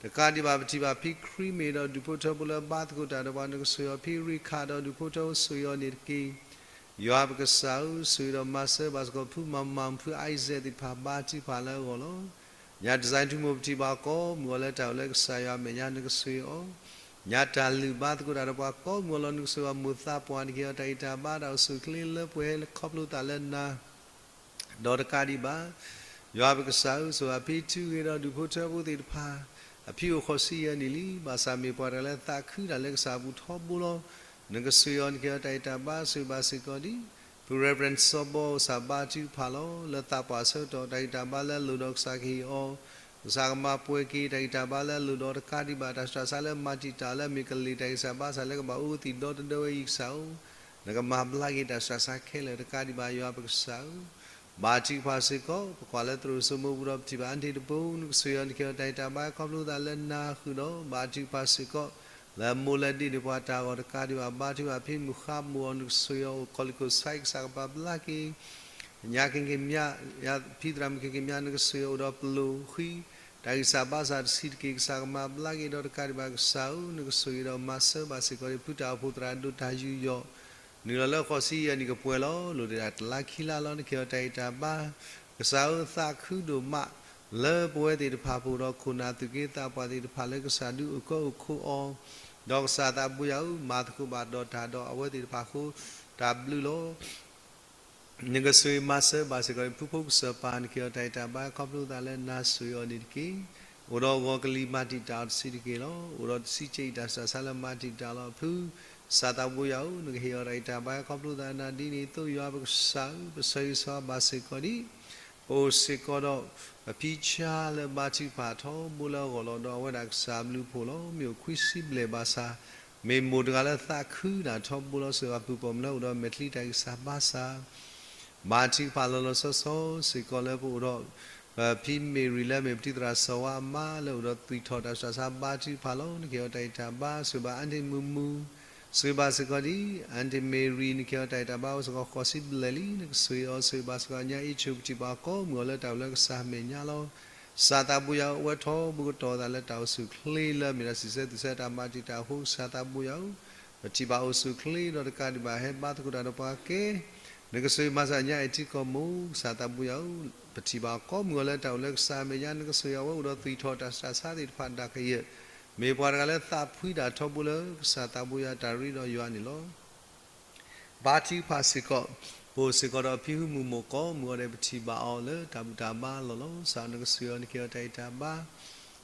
တကးဒံးဘၣ် ပထံၣ်ဘၣ်ဖံခရံမ့ၢ်ဒီးဒူၣ်ဖိထၢဖိလၢဘါသကိးတၢ်ဒီးပှၤ နကဆိၣ်ဂ့ၤအီၤဖံရံခးဒီးဒူၣ်ဖိထၢဖိ ဆိၣ်ဂ့ၤအီၤန့ၣ်တက့ၢ်. ယွၤပကစၢ်ဧၢ, ဆိၣ်ဂ့ၤဒီးမၤစၢၤဘၣ်စ့ၢ်ကီးဖုမၤမၤ ဖုအံစဲးသ့ၣ်တဖၣ် ဘါထုကဖၣ်လၢအဂီၢ်လီၤ. ညါတစဲးထူမိၢ် ပထံၣ်ဘၣ်ကိးမုၢ်ဂီၤလၢတၢ်အိၣ်လၢကစၢ်ယွၤအမဲာ်ညါ နကဆိၣ်ဂ့ၤအီၤ, ညါတၢ်လုၢ်ဘါသကိးတၢ်ဒီးပှၤကိးမုၢ်ဂီၤလီၤ နကဆိၣ်ဂ့ၤအီၤမိၢ်သးပှၢ် နကဟ့ၣ်အီၤတၢ်ဂံၢ်တၢ်ဘါ တၢ်အိၣ်ဆူၣ်အိၣ်ချ့လၢပှဲၤလၢခီဖျိသးလၢနၤ ဒီးတကးဒံးဘၣ် ယွၤပကစၢ်ဧၢ, ဆိၣ်ဂ့ၤအဖံထူဂ့ၤဒီးဒူၣ်ဖိထၢဖိသ့ၣ်တဖၣ်, အဖံအိၣ်ဃိးဆံယဲၢ်နံၣ်လံ, ဘၣ်ဆၣ်မ့ၢ်ပှၤတဂၤလၢသးခုတၢ်လၢကစၢ်အပူၤထီဘိလီၤ. နကဆိၣ်ဂ့ၤအီၤ နကဟ့ၣ်အီၤတၢ်ဂံၢ်တၢ်ဘါ ဆိၣ်ဂ့ၤဘၣ်စ့ၢ်ကီးဒ် ဖု Reverend စီၤဘီ ကစၢ်ဘါထုကဖၣ်လီၤ. လၢသးပှၢ်အဆၢကတီၢ် တၢ်ဂံၢ်တၢ်ဘါလၢအလိၣ်ဒီးကစၢ်ကဟ့ၣ်အီၤ, ကစၢ်ကမၤပှဲၤက့ၤတၢ်ဂံၢ်တၢ်ဘါလၢအလိၣ်ဒီးတကးဒံးဘၣ် တၢ်ဆူးတၢ်ဆါလၢမၤတံာ်တာ်လၢအမ့ၢ်ကလံၤတၢ်ဂံၢ်စၢ်ဘါစၢ်လၢကဘၣ်အူသံၣ်ဒီသဒၢဝဲအံၤကစၢ်ဧၢ, နကမၤဘျါက့ၤတၢ်ဆူးတၢ်ဆါခဲလၢာ်တကးဒံးဘၣ် ယွၤပကစၢ်ဧၢ, ဘါထုကဖၣ်စ့ၢ်ကီး ပကွၢ်လၢသရိာ်စိမိပူၤဒီးပထံၣ်ဘၣ်အါတံၤတပူၤ နကဆိၣ်ဂ့ၤအီၤ နကဟ့ၣ်အီၤတၢ်ဂံၢ်တၢ်ဘါခီဖျိသးလၢနၤဃုာ်ဒီး ဘါထုကဖၣ်စ့ၢ်ကီး လၢအမိၢ်လၢဒ့ၣ်န့ၣ်ပှၤတၢ်ဂီၤတကးဒံးဘၣ် ဘါထုကဖၣ်ဖံမုၢ်ဃါမိၢ်အီၤ နကဆိၣ်ဂ့ၤအီၤအိၣ်ကီၤလံၢ်ခိၣ်ဆါအံၤ ကစၢ်ကပာ်ဘျါက့ၤ ညါက့ၤက့ၤမး ဖံသရၣ်မုၣ်က့ၤက့ၤမး နကဆိၣ်ဂ့ၤအီၤအိၣ်ဒီးပလိၣ်ဃံ တၢ်ဂံၢ်စၢ်ဘါစၢ်တဆံးတက့ၢ် ကစၢ်ကမၤဘျါက့ၤဒီးတကးဒံးဘၣ်ကစၢ်ဧၢ, နကဆိၣ်ဂ့ၤဒီးမၤစၢၤဘၣ်စ့ၢ်ကီးဒ်ဖုတၢ်အိၣ်ဖှိၣ်သရၣ်ဒိၣ်တၢ်ယူးယီၣ် နုာ်လီၤလၢဃိးဆံယဲၢ်နံၣ်ကပှဲၤလီၤ လိၣ်ဒံးတလါခံလါလီၤ နကဟ့ၣ်အီၤတၢ်ဂံၢ်တၢ်ဘါ ကစၢ်ဧၢ သးခုဒိၣ်မး လၢပဝဲသ့ၣ်တဖၣ်ပအိၣ်ဒီးခိၣ်နၢ်သူၣ်က့သးပှၢ်သ့ၣ်တဖၣ်လၢကစၢ်ဒုးအိၣ်ကၢအိၣ်ခိးအီၤ, ဒီးကစၢ်သးဘိယွၤဧၢ မၤသကိးဘၣ်ဒီးတၢ်ဒီးအဝဲသ့ၣ်တဖၣ်အဃိ တၢ်ဘျုးလီၤ. နကဆိၣ်ဂ့ၤမၤစၢၤဘၣ်စ့ၢ်ကီး ဖုဖိကစၢၢ်ပၢ် နကဟ့ၣ်အီၤတၢ်ဂံၢ်တၢ်ဘါခီဖျိသးလၢနၤဆိၣ်ဂ့ၤအီၤန့ၣ်တက့ၢ်. အိၣ်ဒီးဂီၤကလံၤမၤတံာ်တာ်အီၤတဆံးတက့ၢ်လီၤ. အိၣ်ဒီးတဆံက့အံၤတၢ်ဆူးတၢ်ဆါလၢမၤတံာ်တာ်လီၤ. ဖုကစၢ်သးဘိယွၤဧၢ နကဟ့ၣ်အီၤတၢ်ဂံၢ်တၢ်ဘါခီဖျိသးနၤဒ်န့ၣ်အသိး ယွၤပကစၢ်ဧၢ ပဆၢဂ့ၤဆၢဝါဘၣ်စ့ၢ်ကီးဒ် အိၣ်စ့ၢ်ကီးဒီး ပဖံဆါလၢဘါထုကဖၣ်ထီဘိလၢအဂီၢ်လီၤ. ဒီးအဝဲဒၣ်ကစၢ်ဘျုးဖှိၣ်လီၤ. မ့ၢ်အိၣ်ခွံဆံဘျဲၣ်ဘၣ်ဆၣ်, မ့ၢ်မိၢ်တဂၤလၢသးခုတၢ်ထီဘိလီၤ. စၢၤဘၣ်ဖုၣ်ပိာ်မုၣ်လၢအိၣ်ဒီးမဲာ်ချံတၢ်ဂံၢ်စၢ်ဘါစၢ် ဘါထုကဖၣ်လီၤလီၤဆီဆီစ့ၢ်ကီးလၢပအိၣ်ဒီး ပဖံမ့ၢ်ရံလၢမ့ၢ်ပတံၤသရၣ်စီၤဝါအမါလၢအိၣ်ဒီး သွံၣ်ထီၣ်တၢ်ဆူးတၢ်ဆါ ဘါထုကဖၣ်လီၤ. နကဟ့ၣ်အီၤတၢ်ဂံၢ်တၢ်ဘါ. စၢၤဘၣ်အၣ်တံၣ်မုၢ်မုၢ်, စၢၤဘၣ်စ့ၢ်ကီးဒံး အၣ်တံၣ်မ့ၢ်ရံ နကဟ့ၣ်အီၤတၢ်ဂံၢ်တၢ်ဘါ အိၣ်စ့ၢ်ကီးဃိးဆံဘျဲၣ်လံ နကစၢၤအီၤ. စၢၤဘၣ်စ့ၢ်ကီးညါအ့ၣ်ဆူၣ် ပထံၣ်ဘၣ်အီၤကိးမုၢ်ဂီၤလၢတၢ်အိၣ်လၢကစၢ်အမဲာ်ညါလီၤ. ကစၢ်သးဘိယွၤဧၢ, အဝဲထီဘိကတီၤသးလၢတၢ်အိၣ်ဆူၣ်အိၣ်ချ့လၢအမ့ၢ်ဒၣ်စံးဆၢသူၣ်ဆၢတၢ်မၤတံာ်တာ်အဃိ ကစၢ်သးဘိယွၤဧၢ, ပထံၣ်ဘၣ်အိၣ်ဆူၣ်အိၣ်ချ့ဒီးတကးဒံးဘၣ်ဟဲဘါသကိးတၢ်ဒီးပှၤကဲ နကစၢၤမၤစၢၤညါအ့ၣ်ထံကီၢ်မိၢ် ကစၢ်သးဘိယွၤဧၢ, ပထံၣ်ဘၣ်အီၤကိးမုၢ်ဂီၤလၢတၢ်အိၣ်လၢကစၢ်အမဲာ်ညါ နကစၢၤအီၤ. အဝဲအိၣ်ဒီးသွံၣ်ထီၣ်တၢ်ဆူးတၢ်ဆါသ့ၣ်တဖၣ်ဒၣ်ကယဲၢ် မ့ၢ်ပှၤတဂၤလၢသးဖှံတၢ်ထီဘိလၢကစၢ်သးဘိယွၤတၢ်ရ့ဒီးယွၤန့ၣ်လီၤ. ဘါထုကဖၣ်စ့ၢ်ကီး, ပအိၣ်စ့ၢ်ကီးဒီးဖံဟုမုၣ်မိၢ်ကိးမုၢ်ဂီၤဒီး ပထံၣ်ဘၣ်အီၤလၢတၢ်ဘူၣ်တၢ်ဘါလီၢ်လီၤ. ကစၢ်နကစၢၤအီၤ နကဟ့ၣ်အီၤတၢ်ဂံၢ်တၢ်ဘါ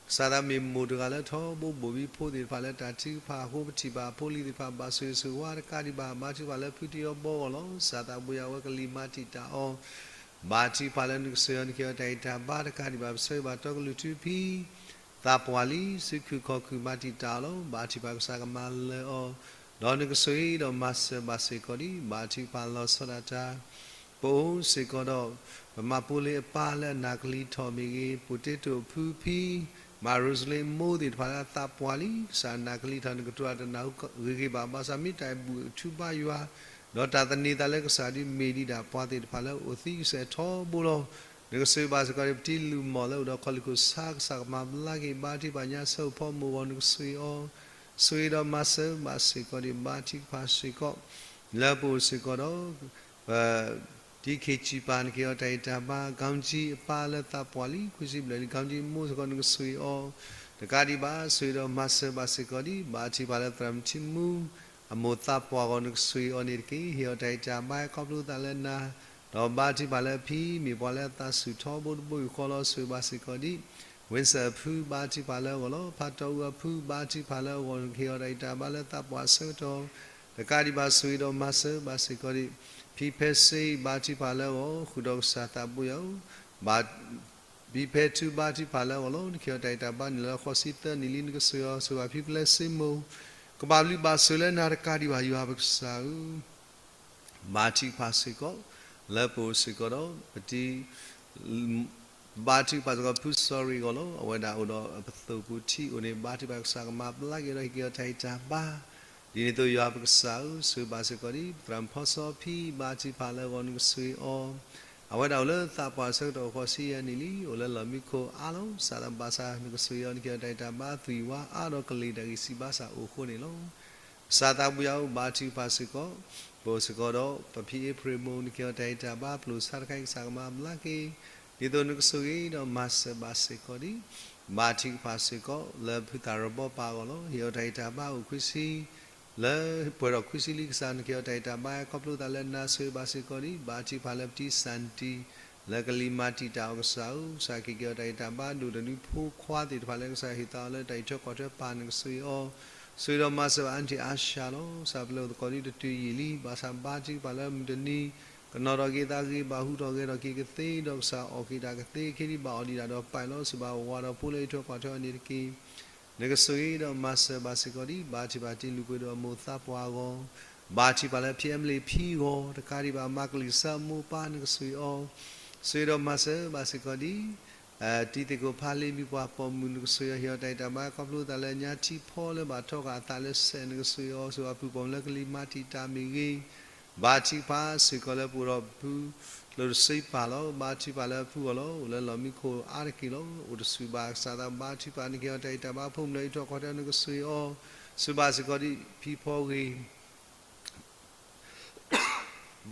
ကစၢ်သးမ့ၢ်မိၢ်တဂၤလၢထီဘိဘိၣ်ဘံဖိသ့ၣ်တဖၣ်လၢတၢ်ထုကဖၣ်အဃိ ပထံၣ်ဘၣ်ဖိလံၤသ့ၣ်တဖၣ် ဘၣ်ဆိၣ်ဂ့ၤဆိၣ်ဝါတကးဒံးဘၣ် ဘါထုကဖၣ်လၢဖုတ့အီၤဘီအဂီၢ်လီၤ. ကစၢ်သးဘိယွၤ အဝဲကလံၤမၤတံာ်တာ်အီၤ ဘါထုကဖၣ်လၢနကစၢၤအီၤ နကဟ့ၣ်အီၤတၢ်ဂံၢ်တၢ်ဘါတကးဒံးဘၣ် ပဆၢဂ့ၤဘၣ်တီကလုၢ်ထူဖံ သးပှၢ်လံ စုခုၣ်ခီၣ်ခုၣ်မၤတံာ်တာ်အီၤလီၤ. ဘါထုကဖၣ်ကစၢ်ကမၤလၢာ်အီၤ ဒီးနကစၢၤဒီးမၤစၢၤဘၣ်စ့ၢ်ကီးဒံး ဘါထုကဖၣ်လီၤဆီဒၣ်တၢ် ပအိၣ်စ့ၢ်ကီးဒီး ပမၤပိလ့အပၢ်လၢအနၢ်ကလံၤထီၣ်မ့ၢ်ဂ့ၤ, ပူၤတ့တိၣ်ဖုဖံ မၤရိစလ့မိၢ်သ့ၣ်တဖၣ်လၢအသးပှၢ်လံ, ကစၢ်နၢ်ကလံၤထီၣ် နကတိၤတၢ်တနၢ်ဟူဂ့ၤဂ့ၤဘၣ်, ဘၣ်ဆၣ်မ့ၢ်တၢ်ဘူၣ်အထူဘါယွၤ, ဒီးတၢ်သန့ၤသးလၢကစၢ်ဒုးမ့ၢ်ဒံးဒၣ်ပှၤသ့ၣ်တဖၣ်လၢအအိၣ်သံကစဲးထီဘိလီၤ. နကစၢၤဘၣ်စ့ၢ်ကီးန့ၣ် ပတံၤလုၢ်မီၢ်လၢအိၣ်ဒီးခီၣ်လ့ၢ်ခိၣ်ဆါ ကစၢ်ကမၤဘျါက့ၤ ဘါထုကဖၣ်ညါဆၢအိၣ်ဖီမိၢ်အဂီၢ် နကစၢၤအီၤ, စၢၤဒီးမၤစၢၤဘၣ်စ့ၢ်ကီးန့ၣ် ဘါထုကဖၣ်စ့ၢ်ကီး လၢပအိၣ်စ့ၢ်ကီးဒီး ပ တံၤခ့ၣ်စံးပာ် နကဟ့ၣ်အီၤတၢ်ဂံၢ်တၢ်ဘါ, ကၠီကၠံအပၢ်လၢသးပှၢ်လံ ခွံဆံဘျဲၣ်လံ ကၠီကၠံမိၢ်စ့ၢ်ကီး နကစၢၤအီၤ, တကးဒံးဘၣ် စၢၤဒီးမၤစၢၤဘၣ်စ့ၢ်ကီးဒံး ဘါထုကဖၣ်လၢသရၣ်မုၣ်ထံမူ အမိၢ်သးပှၢ်အဂီၢ် နကစၢၤအီၤန့ၣ်တက့ၢ်. ဟ့ၣ်အီၤတၢ်ဂံၢ်တၢ်ဘါ ဟဲခီဖျိသးလၢနၤ, ဒီးဘါထုကဖၣ်လၢအဖံ မ့ၢ်ပှၤလၢအသးဆူၣ်ထီဘိတဘိယူၢ်ဃီလီၤ. စၢၤဘၣ်စ့ၢ်ကီးဒံး ဝ့စၢၣ်အဖု ဘါထုကဖၣ်လၢအဂီၢ်လီၤ. ဖးတီအူအဖု ဘါထုကဖၣ်လၢအဂီၢ် နကဟ့ၣ်အီၤတၢ်ဂံၢ်တၢ်ဘါလၢသးပှၢ်အဆၢကတီၢ်, တကးဒံးဘၣ် စၢၤဒီးမၤစၢၤဘၣ်စ့ၢ်ကီးဒံး ဖံဖဲစ့ ဘါထုကဖၣ်လၢအဂီၢ် ဃုာ်ဒီးကစၢ်သးဘိယွၤဧၢ, ဘါ ဖံဖဲထူ ဘါထုကဖၣ်လၢအဂီၢ်လီၤ. နကဟ့ၣ်အီၤတၢ်ဂံၢ်တၢ်ဘါ နံၣ်လၢဃိးဆံသၢနံၣ်လံ နကစၢၤအီၤ, စၢၤဘၣ်ဖံပျဲစ့မိၢ်, ကဘၣ်ဘျုးဘၣ်ဆိၣ်လၢနၤတကးဒံးဘၣ် ယွၤပကစၢ်ဧၢ. ဘါထုကဖၣ်စ့ၢ်ကီး လၢပအိၣ်စ့ၢ်ကီးဒီး ပတံၤ ဘါထုကဖၣ်စ့ၢ်ကီး ဖုစီၤရံအဂီၢ်လီၤ. အဝဲဒၣ်အိၣ်ဒီးအပသိၣ်ပူၤထံးအိၣ်န့ၣ် ဘါထုကဖၣ်ကစၢ်ကမၤဘျါက့ၤဒီးဟ့ၣ်က့ၤအီၤတၢ်ဂံၢ်တၢ်ဘါ, ဒ်န့ၣ်အသိးယွၤပကစၢ်ဧၢ, စၢၤဘၣ်စ့ၢ်ကီးဒံး သရၣ်မုၣ်ဖီစီဖံ ဘါထုကဖၣ်လၢအဂီၢ် နကစၢၤအီၤ, အဝဲဒၣ်အိၣ်လၢသးပှၢ်အဆၢကတီၢ်ဃိးဆံယဲၢ်နံၣ်လံ, အိၣ်လၢလီၢ်မံခိၣ်အါလီၤ. ကစၢ်သးဘၣ်ဆၣ် နကစၢၤအီၤ နကဟ့ၣ်အီၤတၢ်ဂံၢ်တၢ်ဘါ သွံၣ်ဝါအါဒီးကလံၤတၢ်ဂံၢ်စံးဘါစၢ်အိၣ်အဃိန့ၣ်လီၤ. ကစၢ်သးဘိယွၤဧၢ, ဘါထုကဖၣ်စ့ၢ်ကီး ပအိၣ်စ့ၢ်ကီးဒီး ပဖံအ့ဖြ့ၣ်မိၢ် နကဟ့ၣ်အီၤတၢ်ဂံၢ်တၢ်ဘါ ပျိာ်ဆါတခါအံၤ ကစၢ်ကမၤဘျါက့ၤ, ဒ်သိးနကဆိၣ်ဂ့ၤဒီးမၤစၢၤဘၣ်စ့ၢ်ကီးဒံး ဘါထုကဖၣ်စ့ၢ်ကီး လၢဖုသၣ်ရီၣ်ဘီပၢ်အဂီၢ်လီၤ. ဟ့ၣ်အီၤတၢ်ဂံၢ်တၢ်ဘါအိၣ်ခွံဆံ လၢပှဲၤထီၣ်ခွံဆံလံကစၢ် နကဟ့ၣ်အီၤတၢ်ဂံၢ်တၢ်ဘါ ဟဲခီဖျိသးလၢနၤ စၢၤဘၣ်စ့ၢ်ကီးဒံး ဘါထုကဖၣ်လၢပတံၤစၣ်နတံၤ လၢကလံၤမၤတံာ်တာ်အီၤကစၢ်ဧၢ, ကစၢ်ကဟ့ၣ်က့ၤအီၤတၢ်ဂံၢ်တၢ်ဘါ ဒိၣ်တနွံဖိခွါသ့ၣ်တဖၣ်လၢကစၢ်ဟ့ၣ်သးအီၤလၢတၢ်အံးထွဲကွၢ်ထွဲပၢ် နကစၢၤအီၤ, စၢၤဒီးမၤစၢၤဘၣ်အါနထံၣ်အါဆၢလီၤ. ကစၢ်ပလၢၢ်သကိးဒံးတတုၤယံာ်လံ, ဘၣ်ဆၣ်ဘါထုကဖၣ်လၢမုၢ်တနံၤ ကနီၤထီၣ်က့ၤသးဂ့ၤ ဘၣ်ဟူးထီၣ်ဂဲၤထီၣ်က့ၤကသ့ ဒီးကစၢ်အီၣ်က့ၤတၢ်ကသ့ ခဲဒံးဘၣ်အီၣ်ဒံးဒၣ်ဒီးပာ်လီၤ, စၢၤဘၣ်ဝၤဒီးဖိလၢအံးထွဲကွၢ်ထွဲအီၤန့ၣ်တက့ၢ်. နကဆိၣ်ဂ့ၤဒီးမၤစၢၤဘၣ်စ့ၢ်ကီးဒံး ဘါထုကဖၣ်တံၤလုၢ်ပှ့ၤဒိၣ်အမိၢ်သးပှၢ်အဂီၢ်, ဘါထုကဖၣ်လၢဖံအဲမလ့းဖံအဂီၢ်, တကးဒံးဘၣ်မၤကလံၤစၢအမိၢ်ပၢ် နကစၢၤအီၤ, စၢၤဒီးမၤစၢၤဘၣ်စ့ၢ်ကီးဒံး တံၤသကိးဖးလ့မံၤပှၢ်ပိာ်မုၣ် နကစၢၤအီၤ ဟ့ၣ်အီၤတၢ်ဂံၢ်တၢ်ဘါ ခီဖျိသးလၢညါထံဖီလၢဘၣ်ထီဃာ်အသးလၢစဲး နကစၢၤအီၤ, စၢၤဘၣ်ဖုၣ်ပိာ်မုၣ်လၢကလံၤမၤတံာ်တာ်မ့ၢ်ဂ့ၤ, ဘါထုကဖၣ်စ့ၢ်ကီးလၢပအိၣ်ဒီးဖု ကျိၣ်တစ့ပၢ်လီၤ. ဘါထုကဖၣ်လၢအဖုအဂီၢ်လီၤ. အိၣ်လၢလီၢ်မံခိၣ်အါတက့ၢ်လီၤ. အိၣ်တဆူၣ်ဘၣ်ကစၢ်သးဘါထုကဖၣ် နကဟ့ၣ်အီၤတၢ်ဂံၢ်တၢ်ဘါ ဖိမုၣ်လၢအံးထွဲကွၢ်ထွဲ နကစၢၤအီၤ, စၢၤဘၣ်စ့ၢ်ကီးဒံးဖံဖီဂ့ၤ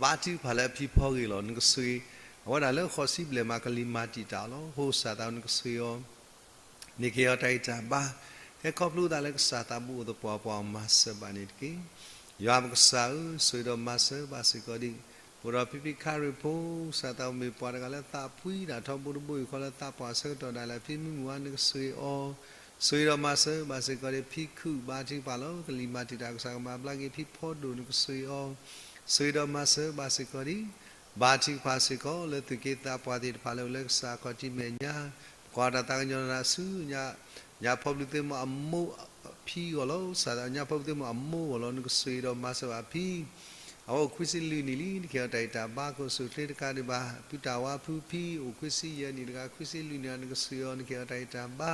ဘါထုကဖၣ်လၢအဖံဖီဂ့ၤလီၤ. နကစၢၤ အဝဲဒၣ်လၢဃိးဆံဘျဲၣ်မး ကလံၤမၤတံာ်တာ်အီၤလီၤ. အဃိကစၢ်သးနကစၢၤအီၤ, နကဟ့ၣ်အီၤတၢ်ဂံၢ်တၢ်ဘါ ဟဲခီဖျိသးလၢကစၢ်သးဘိအိၣ်သပှၢ်ပှၢ်အီၤ မၤစၢၤဘၣ်န့ၣ်တက့ၢ်. ယွၤပကစၢ်ဧၢ, စၢၤဒီးမၤစၢၤဘၣ်စ့ၢ်ကီးဒံး ပအိၣ်ဒီးဖံဖံခါရ့ၣ်ဖိ ကစၢ်သးမ့ၢ်ပှၤတဂၤလၢသးဖှံတၢ်ထီဘိတဘိယူၢ်ဃီလၢသးပှၢ်ဆၢကတီၢ်ဒၣ်လဲာ် ဖံမုၢ်မုၢ်ဝါ နကစၢၤအီၤ, စၢၤဒီးမၤစၢၤဘၣ်စ့ၢ်ကီးဒံး ဖံခုၣ် ဘါထုကဖၣ်လီၤ. ကလံၤမၤတံာ်တာ် ကစၢ်ကမၤဘျါက့ၤ ဖံဖီဒိၣ် နကစၢၤအီၤ, စၢၤဒီးမၤစၢၤဘၣ်စ့ၢ်ကီးဒံး ဘါထုကဖၣ်စ့ၢ်ကီးလၢသူၣ်က့သးပှၢ်သ့ၣ်တဖၣ်လၢအိၣ်လၢကစၢ်ခီၣ်ထံးမဲာ်ညါ, ပကွၢ်တၢ်သးကညီၤနၤဆူညါ, ညါဖီဘျုးသ့ၣ်မီၣ်အမိၢ်ဖံအဂီၢ်လီၤ. ကစၢ်သးညါဖီဘျုးသ့ၣ်မီၣ်အမိၢ်အဂီၢ်လီၤ နကဆိၣ်ဂ့ၤဒီးမၤစၢၤဘၣ်ဖံ အဝဲအိၣ်ခွံဆံလွံၢ်နံၣ်လံ နကဟ့ၣ်အီၤတၢ်ဂံၢ်တၢ်ဘါ ကအိၣ်ဆူၣ်အိၣ်ချ့တကးဒံးဘၣ်, ပုၢ်တၢ်ဝါဖုဖံ အိၣ်ခွံဆံယဲၢ်နံၣ်တဂၤ ခွံဆံလွံၢ်နံၣ် နကဆိၣ်ဂ့ၤအီၤ နကဟ့ၣ်အီၤတၢ်ဂံၢ်တၢ်ဘါ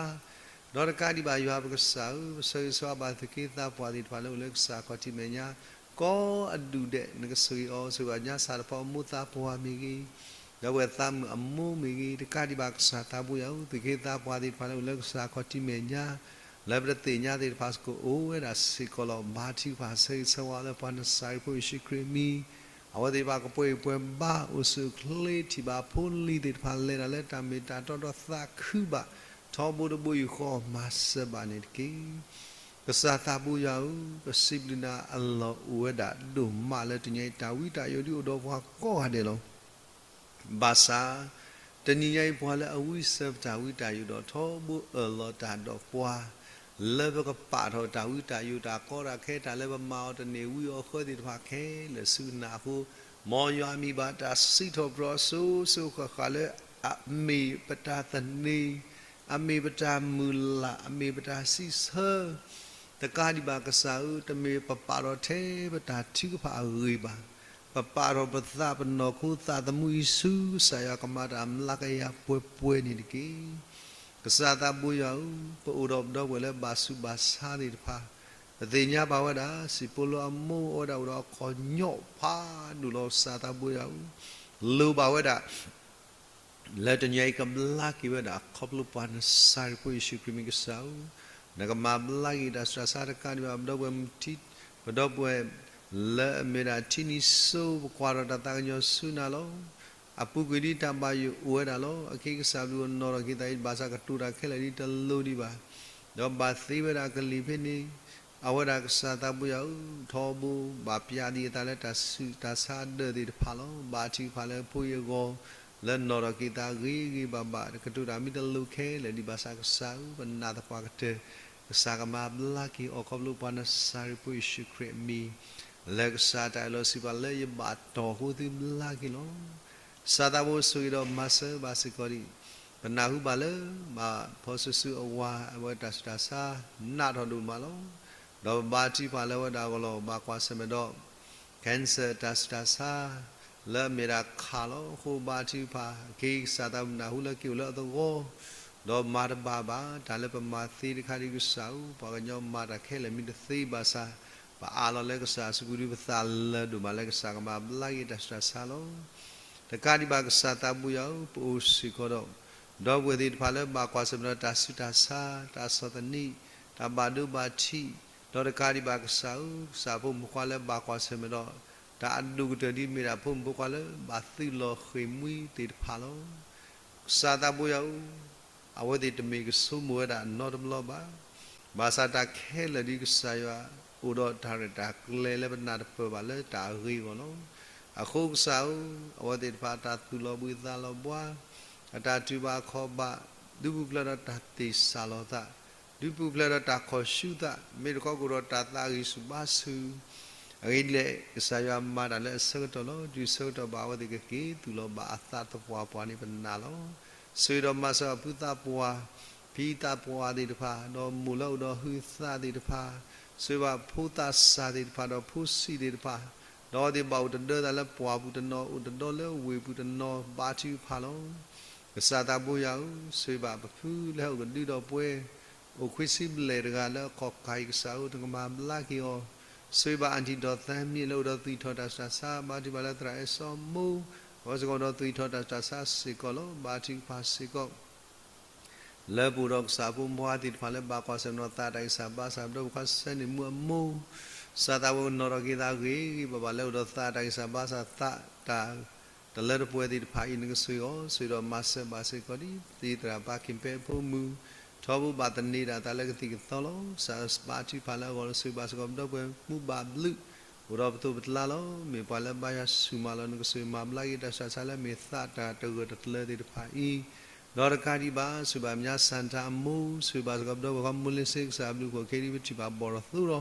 ဒီးတကးဒံးဘၣ်ယွၤပကစၢ်ဧၢ, ပဆၢဂ့ၤဆၢဝါဘၣ်သူၣ်က့သးပှၢ်သ့ၣ်တဖၣ်လၢအိၣ်လၢကစၢ်ခီၣ်ထံးမဲာ်ညါ ကိးအဒူၣ်ဒဲး နကဆိၣ်ဂ့ၤအီၤ ဆိၣ်ဂ့ၤဘၣ်ညါစၢ်တဖၣ်အမိၢ်သးပှၢ်မ့ၢ်ဂ့ၤ, ဒီးပဝဲသးမုာ်အမိၢ်မ့ၢ်ဂ့ၤ, တကးဒံးဘၣ်ကစၢ်သးဘိယွၤဧၢ, သူၣ်က့သးပှၢ်သ့ၣ်တဖၣ်လၢအိၣ်လၢကစၢ်ခီၣ်ထံးမဲာ်ညါ လၢပတသ့ၣ်ညါသ့ၣ်တဖၣ် ကအိၣ်ဝဲဒၣ်စ့ၢ်ကီးလီၤ. ဘါထုကဖၣ်ဆၢဂ့ၤဆၢဝါလၢပှၤနစၤရ့းဖိယ့ၣ်ၡူးခရံာ်အမံၤ, အဝဲသ့ၣ်တဖၣ်ကပှဲၤဂံၢ်ပှဲၤဘါ အိၣ်ဆူၣ်အိၣ်ချ့ ထံၣ်ဘၣ်ဖိလံၤသ့ၣ်တဖၣ် လဲၤတၢ်လၢတၢ်မ့ၢ်တၢ်တီဒီးသးခုဘၣ် ထီဘိတဘိယူၢ်ဃီ မၤစၢၤဘၣ်န့ၣ်တက့ၢ်. ကစၢ်သးဘိယွၤဧၢ, ပစံးဘျုးနၤအလီၢ်အိၣ်ဝဲဒၣ်ဒိၣ်မးလၢတနံၤအံၤ တၢ်ဝံတၢ်ယိးဒ်အိၣ်ဒီးပှၤကိးဂၤဒဲးလီၤ. ဘၣ်ဆၣ် တနံၤညါအံၤ ပှၤလၢအဝံစၢၤပတၢ်ဝံတၢ်ယိးဒီး ထီဘိအၢၣ်လီၤတၢ်ဒီးပှၤ လၢပကပာ်ထီၣ်တၢ်ဝံတၢ်ယိး တၢ်ကီတၢ်ခဲ တၢ်လၢပမၤအီၤတန့ၢ်ဝံအီၤဃၢသ့ၣ်တဖၣ်ခဲလၢာ်ဆူနၢ်အဃိ, မ်ယွၤမံၤဘၣ်တၢ်စံးထီၣ်ပတြၢၤအီၤစိၤစိၤဃၣ်ဃၣ်လၢ အမ့ၢ်ပတၢ်သန့ၤ, အမ့ၢ်ပတၢ်မုၢ်လၢ်, အမ့ၢ်ပတၢ်စံးဆၢ တကးဒံးဘၣ်ကစၢ်ဧၢ, တမ့ၢ်ပပာ်ထီၣ်ထဲပတၢ်ထုကဖၣ်အဂ့ၢ်ဘၣ်. ပပာ်ထီၣ်ပသးပနီၢ်ခိသးသမူအံၤဆူ ကစၢ်ယွၤကမၤတၢ်မျးကယၤပှဲၤပှဲၤန့ၣ်တက့ၢ်. ကစၢ်သးဘိယွၤဧၢ, ပအိၣ်ဒီးပဒီပုၢ်ဝဲၢ်လၢဘၣ်ဆူးဘၣ်ဆါသ့ၣ်တဖၣ်, ပသ့ၣ်ညါဘၣ်ဝဲဒၣ် စံၣ်ဖိလီၤအမိၢ်အိၣ်ဝဲဒၣ်အိၣ်ဒီးအခီၣ်ညီၣ်ဖးဒိၣ်လီၤ. ကစၢ်သးဘိယွၤဧၢ, လိၣ်ဘၣ်ဝဲဒၣ် လၢတနံၤအံၤကဘျါက့ၤဝဲဒၣ် ခီဖျိပှၤနစၤရ့းဖိယ့ၣ်ၡူးခရံာ်မံၤကစၢ်ဧၢ, နကမၤဘျါက့ၤတၢ်ဆူးတၢ်ဆါတကးဒံးဘၣ် ပဒီပုၢ်ဝဲၢ်မုၣ်ထံ, ပဒီပုၢ်ဝဲၢ်လၢအမ့ၢ်ဒၣ်ထံနံၤစိ ပကွၢ်ထီၣ်တၢ်သးကညီၤဆူနၤလီၤ. အပူၤကွံာ်ဒ်တၢ်ဘၣ်ယိၣ်အိၣ်ဝဲဒၣ်လီၤ. အက့ကစၢ်ဘျုးအနီၢ်ထီၣ်က့ၤသးအံၤ ဘၣ်ဆၣ်ကတိၤတၢ်ခဲလၢာ်ဒ်တလိၤဒံးဘၣ်, ဒီးဘၣ်သ့ဝဲဒၣ်ကလံၤဖဲန့ၣ် အဝဲဒၣ်ကစၢ်သးဘိယွၤဧၢ, ထီဘိဘၣ်ပျးဒံးအသးလၢတၢ်ဆူးတၢ်ဆါဒၢးသ့ၣ်တဖၣ်လီၤ. ဘါထုကဖၣ်လၢဖိအံၤအဂီၢ် လၢနီၢ်ထီၣ်က့ၤသးဂ့ၤဂ့ၤဘၣ်ဘၣ် ကတိၤတၢ်မ့ၢ်တလိၤခဲလၢာ်ဒံးဘၣ်ဆၣ်ကစၢ်ဧၢ, ပနာ်သပှၢ်ကတၢၢ် ကစၢ်ကမၤဘျါက့ၤအီၤခီဖျိပှၤနစၤရ့းဖိယ့ၣ်ၡူးခရံာ်အမံၤ, လၢကစၢ်တၢ်အၢၣ်လီၤစံးပာ်လၢယဘၣ်တီၢ်ဃိသုဘျါက့ၤလီၤ. ကစၢ်သးဘိဆိၣ်ဂ့ၤဒီးမၤစၢၤဘၣ်စ့ၢ်ကီးဒံး, ပနၢ်ဟူဘၣ်လၢ ဘၣ်ဖီၣ်စုဆူအဝၤ အဝဲတၢ်ဆူးတၢ်ဆါ နးထီၣ်ဒိၣ်မးလီၤ. ဒီးပဘါထုကဖၣ်လၢအဝဲဒၣ်အဂီၢ်လီၤ. ဘၣ်ကွၢ်ဆၢၣ်မဲာ်ဒီး cancer တၢ်ဆူးတၢ်ဆါ လၢအမ့ၢ်ဒၣ်ခးလီၤ. အဃိဘါထုကဖၣ်က့ၤ ကစၢ်သးဘိယွၤဧၢ နၢ်ဟူလၢက့ၤအိၣ်လၢအသဝီ ဒီးမၤတဘၣ်ဘၣ် တၢ်လၢပမၤသ့တခါဒံးကစၢ်ဧၢ, ပှၤကညီမၤတၢ်ခဲလၢာ်မ့ၢ်တသ့ဘၣ်ဆၣ် ပအးလီၤလၢကစၢ်အစုပူၤဒုး ပသးလၢာ်ဒိၣ်မးလၢကစၢ်ကမၤဘျါက့ၤတၢ်ဆူးတၢ်ဆါလီၤ. တကးဒံးဘၣ်ကစၢ်သးဘိယွၤဧၢ, ပအိၣ်စ့ၢ်ကီးဒီး ဒီပုၢ်ဝဲၢ်သ့ၣ်တဖၣ်လၢဘၣ်ကွၢ်ဆၢၣ်မဲာ်ဒီးတၢ်ဆူးတၢ်ဆါ, တၢ်ဆီၣ်သနံး, တၢ်ဘၣ်ဒိဘၣ်ထံး, ဒီးတကးဒံးဘၣ်ကစၢ်ဧၢ, ကစၢ်ဖိမုၣ်ဖိခွါလၢဘၣ်ကွၢ်ဆၢၣ်မဲာ်ဒီး တၢ်အဒိၣ်ကတၢၢ်ဒ်မ့ၢ်ဒၣ်ဖိမုၣ်ဖိခွါလၢဘၣ်သုးလီၤဃ့ၢ်မှံသ့ၣ်တဖၣ်လီၤ. ကစၢ်သးဘိယွၤဧၢ, အဝဲသ့ၣ်တမ့ၢ်ကဆိကမိၣ်ဝဲဒၣ်နီတဘျီဘၣ်. ဘၣ်ဆၣ်တၢ်ခဲလၢာ်ဒ်ကစၢ်ယွၤ အိၣ်ဒီးတၢ်ရဲၣ်တၢ်ကျဲၤလၢပနၢ်တပၢၢ်ဘၣ်လၢတၢ်အဂ့ၤအဂီၢ်လီၤ. အဃိကစၢ်ဧၢ, အဝဲသ့ၣ်တဖၣ်အတၢ်သူၣ်လီၤဘှံးသးလီၤဘှါ, အတၢ်တူၢ်ဘၣ်ခီၣ်ဘၣ်, ဒုးပူၤဖျဲးဒီးတၢ်သ့ၣ်စၢ်လီၤသး, ဒုးပူၤဖျဲးဒီးတၢ်ခီၣ်ဆူသး, မ့ၢ်တခီကအိၣ်ဒီးတၢ်သးဂံၢ်ဆူၣ်ဘါဆူၣ် အဂ့ၢ်ဒ်လဲၣ်, ကစၢ်ယွၤမၤတၢ်လၢအဆၢကတီၢ်လီၤ. တုၤဆၢကတီၢ်ဘၣ် အဝဲသ့ၣ်ကက့ၤသူၣ်လီၤဘၣ်အသးသပှၢ်ပှၢ်န့ၣ်ပနာ်လီၤ. ဆိၣ်ဂ့ၤဒီးမၤစၢၤအဖုသးပှၢ်, ဖံသးပှၢ်သ့ၣ်တဖၣ်, ဒီးမိၢ်လၢအိၣ်ဒီးဟုသးသ့ၣ်တဖၣ်, ဆိၣ်ဂ့ၤဘၣ်ဖိသးစၢ်သ့ၣ်တဖၣ်, ဒီးဖိဆံးသ့ၣ်တဖၣ်, ဒီးအဝဲသ့ၣ်ဘၣ်အိၣ်တဒၢသးလၢပှၢ်ပူၤတနီၤ, အိၣ်တဒီလၢဝ့ၢ်ပူၤတနီၤ, ဘါထုကဖၣ်လီၤ. ကစၢ်သးဘိယွၤဧၢ, ဆိၣ်ဂ့ၤဘၣ်ပဖုလၢဟဲအိၣ်ကဒုဒီးပှဲၤ အိၣ်ခွံဆံဘျဲၣ်တဂၤလၢအခီၣ်ခါအံၤ ကစၢ်ဧၢ, နကမၤဘျါက့ၤအီၤ. ဆိၣ်ဂ့ၤဘၣ်အၣ်ထံၣ်ဒီးသၢမံၤလၢအိၣ်ဒီးသွံၣ်ထီၣ်တၢ်ဆူးတၢ်ဆါ, ဘါထုကဖၣ်လၢသရၣ်အဲၣ်စီမိၢ်, အဝဲစ့ၢ်ကီးအိၣ်ဒီးသွံၣ်ထီၣ်တၢ်ဆူးတၢ်ဆါစ့ၢ်ကီးလီၤ. ဘါထုကဖၣ်စ့ၢ်ကီး လၢပအိၣ်ဒီးကစၢ်ဖိမုၣ်ဖိခွါသ့ၣ်တဖၣ်လၢဘၣ်ကွၢ်ဆၢၣ်မဲာ်ဒီးသးတၢ်ဂံၢ်စၢ်ဘါစၢ်, ပဒီပုၢ်ဝဲၢ်ခွါစဲန့ၣ်မူအမိၢ်, ကစၢ်သးဘိကနီၣ်ထီၣ်က့ၤသးဂ့ၤဂ့ၤဘၣ်ဘၣ်လၢအိၣ်ဒီးသးတၢ်ဂံၢ်စၢ်ဘါစၢ်, သးတၢ်တလၢတပှဲၤသ့ၣ်တဖၣ်အံၤ နကဆိၣ်ဂ့ၤအီၤ, ဆိၣ်ဂ့ၤဒီးမၤစၢၤဘၣ်စ့ၢ်ကီးဒ်သ့ၣ်သရၣ်ပၢ်က့ၤပဲဖိမုၣ်, ထီဘိဘၣ်သန့ၤဒၣ်သးလၢကသံၣ်ကသီလီၤ. ကစၢ်ဘါထုကဖၣ်လၢအဂီၢ်လၢ ဆိၣ်ဂ့ၤဘၣ်စ့ၢ်ကီးပဒီပုၢ်ဝဲၢ်မူဘၣ်ဘျုး အိၣ်ဒီးပသိးပကျါလီၤ. မ့ၢ်ပှၤလၢဘါယွၤဆူၣ်မးလီၤ. နကဆိၣ်ဂ့ၤမၤဘျါက့ၤတၢ်ဆူးတၢ်ဆါလၢမ့ၢ်သးတၢ်တဂၢၢ်တကျၢၤသ့ၣ်တဖၣ်အံၤ, ဒီးတကးဒံးဘၣ် ဆိၣ်ဂ့ၤဘၣ်မၠါစၣ်တၢ်အမိၢ်, ဆိၣ်ဂ့ၤဘၣ်စ့ၢ်ကီးပဒီပုၢ်ဝဲၢ်ခွါမိၢ်လ့စ့ ကစၢ်အဘျုးအဖှိၣ်ခဲဒ်ပထံၣ်ဘၣ်ဘီၣ်ထီၣ်သိဒီး,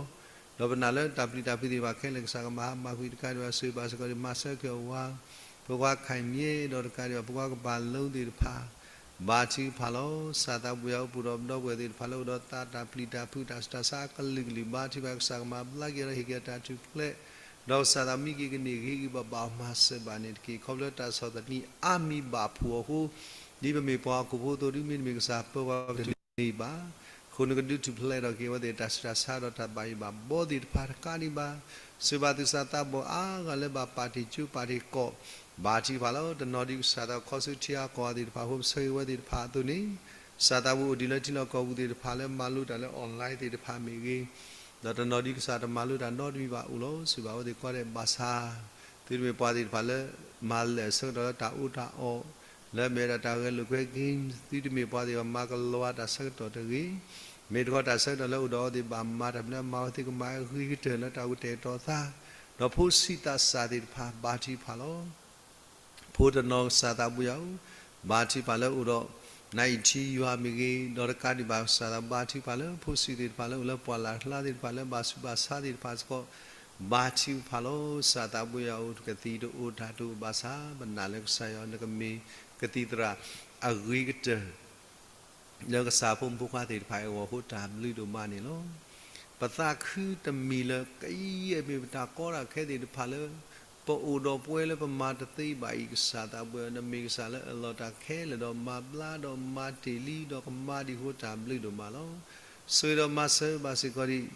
ဒီးပနာ်လၢတၢ်ပျံၤတၢ်ဖုးသ့ၣ်တဖၣ်ခဲလၢာ် ကစၢ်ကမၤဟါမၢ်ကွံာ်တကးဒံးဘၣ် ဆိၣ်ဂ့ၤဘၣ်စ့ၢ်ကီးဒီးမၤစၢၤက့ၤအဝၤ ဖိခွါခဲမံၤ ဒီးတကးဒံးဘၣ် ဖိခွါကပၤလၢသ့ၣ်တဖၣ် ဘါထုကဖၣ်လီၤ. ကစၢ်သးပှၢ်ယွၤအိၣ် ပအိၣ်ဒီးပဒီပုၢ်ဝဲၢ်သ့ၣ်တဖၣ်လၢအိၣ်ဒီးတၢ်ပျံၤတၢ်ဖုး တၢ်ဆူးတၢ်ဆါအကလုာ်ကလုာ် ဘါထုကဖၣ်ကစၢ်ကမၤဘျါက့ၤဒီးဟ့ၣ်က့ၤတၢ်ထူၣ်ဖျဲး ဒီးကစၢ်သးမံက့ၤကန့ၢ်ဂ့ၤဂ့ၤဘၣ်ဘၣ်မၤစၢၤဘၣ်န့ၣ်တက့ၢ်. ခီဖျိတၢ်ဆီၣ်သနံးအါမံၤဘၣ်ဖှိၣ်အဃိ ဒ်ပမ့ၢ်ပှၤဟီၣ်ခိၣ်ဖိအသိး ဒ်မ့တမ့ၢ်ကစၢ်ပၢဝဲကတမ့ၢ်ဘၣ်. အဃိနကဒုးထူၣ်ဖျဲးထီၣ်က့ၤအဝဲသ့ၣ်တၢ်ဆူးတၢ်ဆါဒီးတၢ်ဘၣ်ယိၣ်ဘၣ်ဘီသ့ၣ်တဖၣ်တကးဒံးဘၣ်. စၢၤဘၣ်သုးစၢ်သးဘီၣ်အါဂၤလၢဘၣ်ပာ်တ့ၢ်ကၠိပာ်တ့ၢ်ကီၢ် ဘါထုကဖၣ်လီၤ. တနီၤဒ်ကစၢ်သးခီဆူထံအါကီၢ်အါသ့ၣ်တဖၣ်အဃိ ပဆၢဂ့ၤဝဲသ့ၣ်တဖၣ်အသိးန့ၣ် ကစၢ်သးပှၢ်အိၣ်ဒံးလၢထံလီၢ်ကီၢ်ပူၤသ့ၣ်တဖၣ်လၢမၤလိတၢ်လၢ online သ့ၣ်တဖၣ်မ့ၢ်ဂ့ၤ ဒီးတနီၤဒ်ကစၢ်တမၤလိတၢ်နီတမံၤဘၣ်အိၣ်လီၤ. စၢၤဘၣ်အဝဲသ့ၣ်ကိးဂၤဒဲးဘၣ်ဆၣ် သုတမ့ၢ်ပှၤသ့ၣ်တဖၣ်လၢ မၤလဲၢ်အဆၢကတီၢ်လၢတၢ်အီၣ်တၢ်အီ လၢမ့ၢ်ဝဲဒၣ်တၢ်ဂဲၤလိာ်ကွဲ game သုတမ့ၢ်ပှၤသ့ၣ်တဖၣ်မၤကလီၤတၢ်ဆၢကတီၢ်တဂ့ၤ. မ့ၢ်တခီတၢ်ဆၢကတီၢ်လၢအိၣ်ဒီးအဝဲသ့ၣ်ဘၣ်မၤတၢ်မနုၤ မၤဝဲသ့ၣ်ကမၤအဂ့ၤကတၢၢ်လၢတၢ်အိၣ်ကတဲာ်ကတီၤသး ဒီးဖိဆံးသးစၢ်သ့ၣ်တဖၣ် ဘါထုကဖၣ်လီၤ. ဖိတနီၤကစၢ်သးပှၢ်ယွၤဧၢ, ဘါထုကဖၣ်လၢအိၣ်ဒီး နအံၤထံယွၤမ့ၢ်ဂ့ၤ, ဒီးတကးဒံးဘၣ်ကစၢ်သးဘါထုကဖၣ်လၢဖိဆံးသ့ၣ်တဖၣ်လၢအိၣ်လၢပှၢ်လၢ်ကျါသ့ၣ်တဖၣ်လၢ ဘၣ်ဆူးဘၣ်ဆါသ့ၣ်တဖၣ်စ့ၢ်ကီး ဘါထုကဖၣ်လီၤ. ကစၢ်သးပှၢ်ယွၤဧၢ, ကသံၣ်တအိၣ်တၢ်တအိၣ်ဘၣ်ဆၣ် ပနာ်လၢကစၢ်ယွၤနကမ့ၢ်ကသံၣ်သရၣ်အဂ့ၤကတၢၢ် လၢကစၢ်ဖိမုၣ်ဖိခွါသ့ၣ်တဖၣ်အဂီၢ်အဃိ တၢ်ဘျုးဒိၣ်မးန့ၣ်လီၤ. ပသးခုတမံၤလၢ ကယဲၢ်မ့ၢ်ပတၢ်ကီတၢ်ခဲသ့ၣ်တဖၣ်လၢ ပအိၣ်ဒီးပဝဲလၢပမၤတသ့ဘၣ်အံၤ ကစၢ်သးပှၢ် နမ့ၢ်ကစၢ်လၢအလီၤတၢ်ခဲလၢာ်ဒီးမၤဘျါဒီးမၤတ့ၢ်လံဒီးကမၤဒံးအဃိ တၢ်ဘျုးဒိၣ်မးလီၤ. ဆိၣ်ဂ့ၤဒီးမၤစၢၤဘၣ်စ့ၢ်ကီးဒံး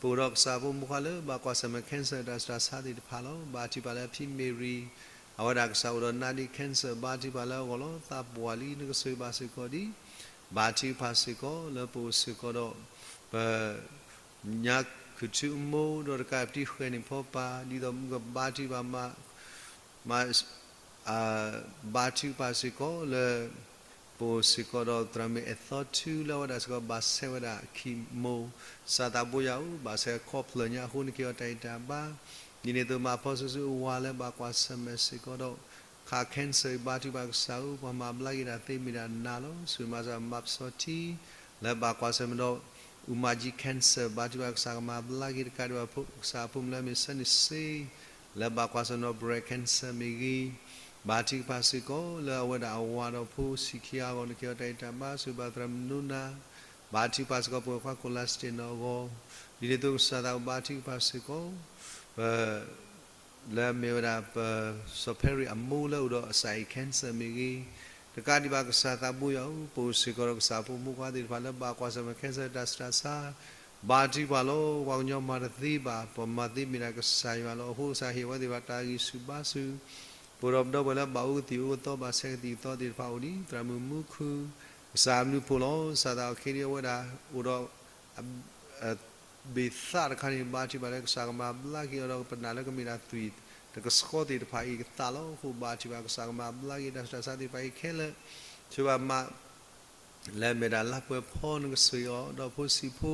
ပအိၣ်ဒီးကစၢ်ဖိမုၣ်ဖိခွါလၢဘၣ်ကွၢ်ဆၢၣ်မဲာ် cancer တၢ်ဆူးတၢ်ဆါသ့ၣ်တဖၣ်လီၤ. ဘါထုကဖၣ်လၢဖံမ့ၢ်ရံ အဝဲဒၣ်ကစၢ်အိၣ်ဒီးနါဒ့ cancer ဘါထုကဖၣ်လၢအဂီၢ်လီၤ. သးပှၢ်လံ နကဆိၣ်ဂ့ၤဘၣ်စ့ၢ်ကီးဒံး ဘါထုကဖၣ်စ့ၢ်ကီးလၢပအိၣ်စ့ၢ်ကီးဒီး ပ ညါခုၣ်ထူအမိၢ် ဒီးတကးပတံၤဃဲၤန့ၣ်ဖီပာ် ဒ်သိးမုၢ်ကဘါထုကဖၣ်မၤ ဘါထုကဖၣ်စ့ၢ်ကီးလၢ ပအိၣ်စ့ၢ်ကီးဒီးသရၣ်မုၣ်အဲၣ်သီထူလၢအဝဲဒၣ်စ့ၢ်ကီးဘၣ်ဆဲးဝဲဒၣ် chemo ကစၢ်သးဘိယွၤဧၢ, ဘၣ်ဆဲးခီဖျၢၣ်ညါအဃိ နကဟ့ၣ်အီၤတၢ်ဂံၢ်တၢ်ဘါ, ဒ်န့ၣ်အသိးမၤဖီဆူအဝၤလၢဘၣ်ကွၢ်ဆၢၣ်မဲာ်စ့ၢ်ကီးဒီး ခး cancer ဘါထုကဖၣ်ကစၢ်ဧၢ, ပှၤမၤဘျါက့ၤတၢ်သ့မ့ၢ်ဒၣ်နၤလီၤ. ဆိၣ်ဂ့ၤမၤစၢၤမၤပစီထံ လၢဘၣ်ကွၢ်ဆၢၣ်မဲာ်ဒီး အူမၤကၠံ cancer ဘါထုကဖၣ်ကစၢ်ကမၤဘျါက့ၤတကးဒံးဘၣ်ဖိ ကစၢ်ဖိမုၣ်လၢအမ့ၢ် Sunny Singh လၢဘၣ်ကွၢ်ဆၢၣ်မဲာ်ဒီး breast cancer မ့ၢ်ဂ့ၤ, ဘါထုကဖၣ်စ့ၢ်ကီးလၢအဝဲဒၣ်အဝၤဒီးဖိဆံးခံဂၤအဂီၢ် နကဟ့ၣ်အီၤတၢ်ဂံၢ်တၢ်ဘါ, ဆိၣ်ဂ့ၤဘၣ်သရၣ်မုၣ်နိနၤ, ဘါထုကဖၣ်စ့ၢ်ကီးပဝဲခွါကိးလါစတ့ၣ်နီၣ်အဂီၢ်, ဒ်န့ၣ်အသိးကစၢ်သးဘါထုကဖၣ်စ့ၢ်ကီး ပ လၢအမ့ၢ်ဝဲဒၣ်ပ စီၤဖဲရံၣ်အမိၢ်လၢအိၣ်ဒီးအစၢ်အံၤ cancer မ့ၢ်ဂ့ၤ, တကးဒံးဘၣ်ကစၢ်သးဘိယွၤဧၢ, ပအိၣ်စ့ၢ်ကီးဒီးကစၢ်ဖိမုၣ်ဖိခွါသ့ၣ်တဖၣ်လၢဘၣ်ကွၢ်ဆၢၣ်မဲာ် cancer တၢ်ဆူးတၢ်ဆါ, ဘါထုကဖၣ်လီၤ. ပှၤကညီမၤတသ့ဘၣ်, ပမၤသ့မ့ၢ်ဒၣ်ကစၢ်ယွၤလီၤ. အဃိကစၢ်ဟ့ၣ်ဝဲသ့ၣ်တဖၣ်တၢ်ဂံၢ်ဆူၣ်ဘါဆူၣ်, ပအိၣ်ဒီးပဒီပုၢ်ဝဲၢ်လၢဘၣ်အိၣ်ကသံၣ်အိၣ်ကသီ ဘၣ်ဆဲးကသံၣ်ကသီသ့ၣ်တဖၣ်အိၣ်ဒံး သရၣ်မုၣ်မူခိၣ်, ကစၢ်အဘျုးဖှိၣ်လီၤ. ကစၢ်သးအီၤခဲဒံးအဝဲဒၣ် အိၣ်ဒီး ဘ့ၣ်သးတခါန့ၣ် ဘါထုကဖၣ်လၢကစၢ်ကမၤဘျါက့ၤအီၤဒီးပနာ်လၢကမ့ၢ်ဒၣ်သွံၣ်တကဆှီသ့ၣ်တဖၣ်အံၤကသးလီၤ. အဃိဘါထုကဖၣ်ကစၢ်ကမၤဘျါက့ၤတၢ်ဆူးတၢ်ဆါသ့ၣ်တဖၣ်အံၤခဲလၢာ်, ဆိၣ်ဂ့ၤဘၣ်မး လၢအမ့ၢ်ဒၣ်လါပှဲၤဖီ နကဆိၣ်ဂ့ၤအီၤဒီးဖိဆံးဖိ,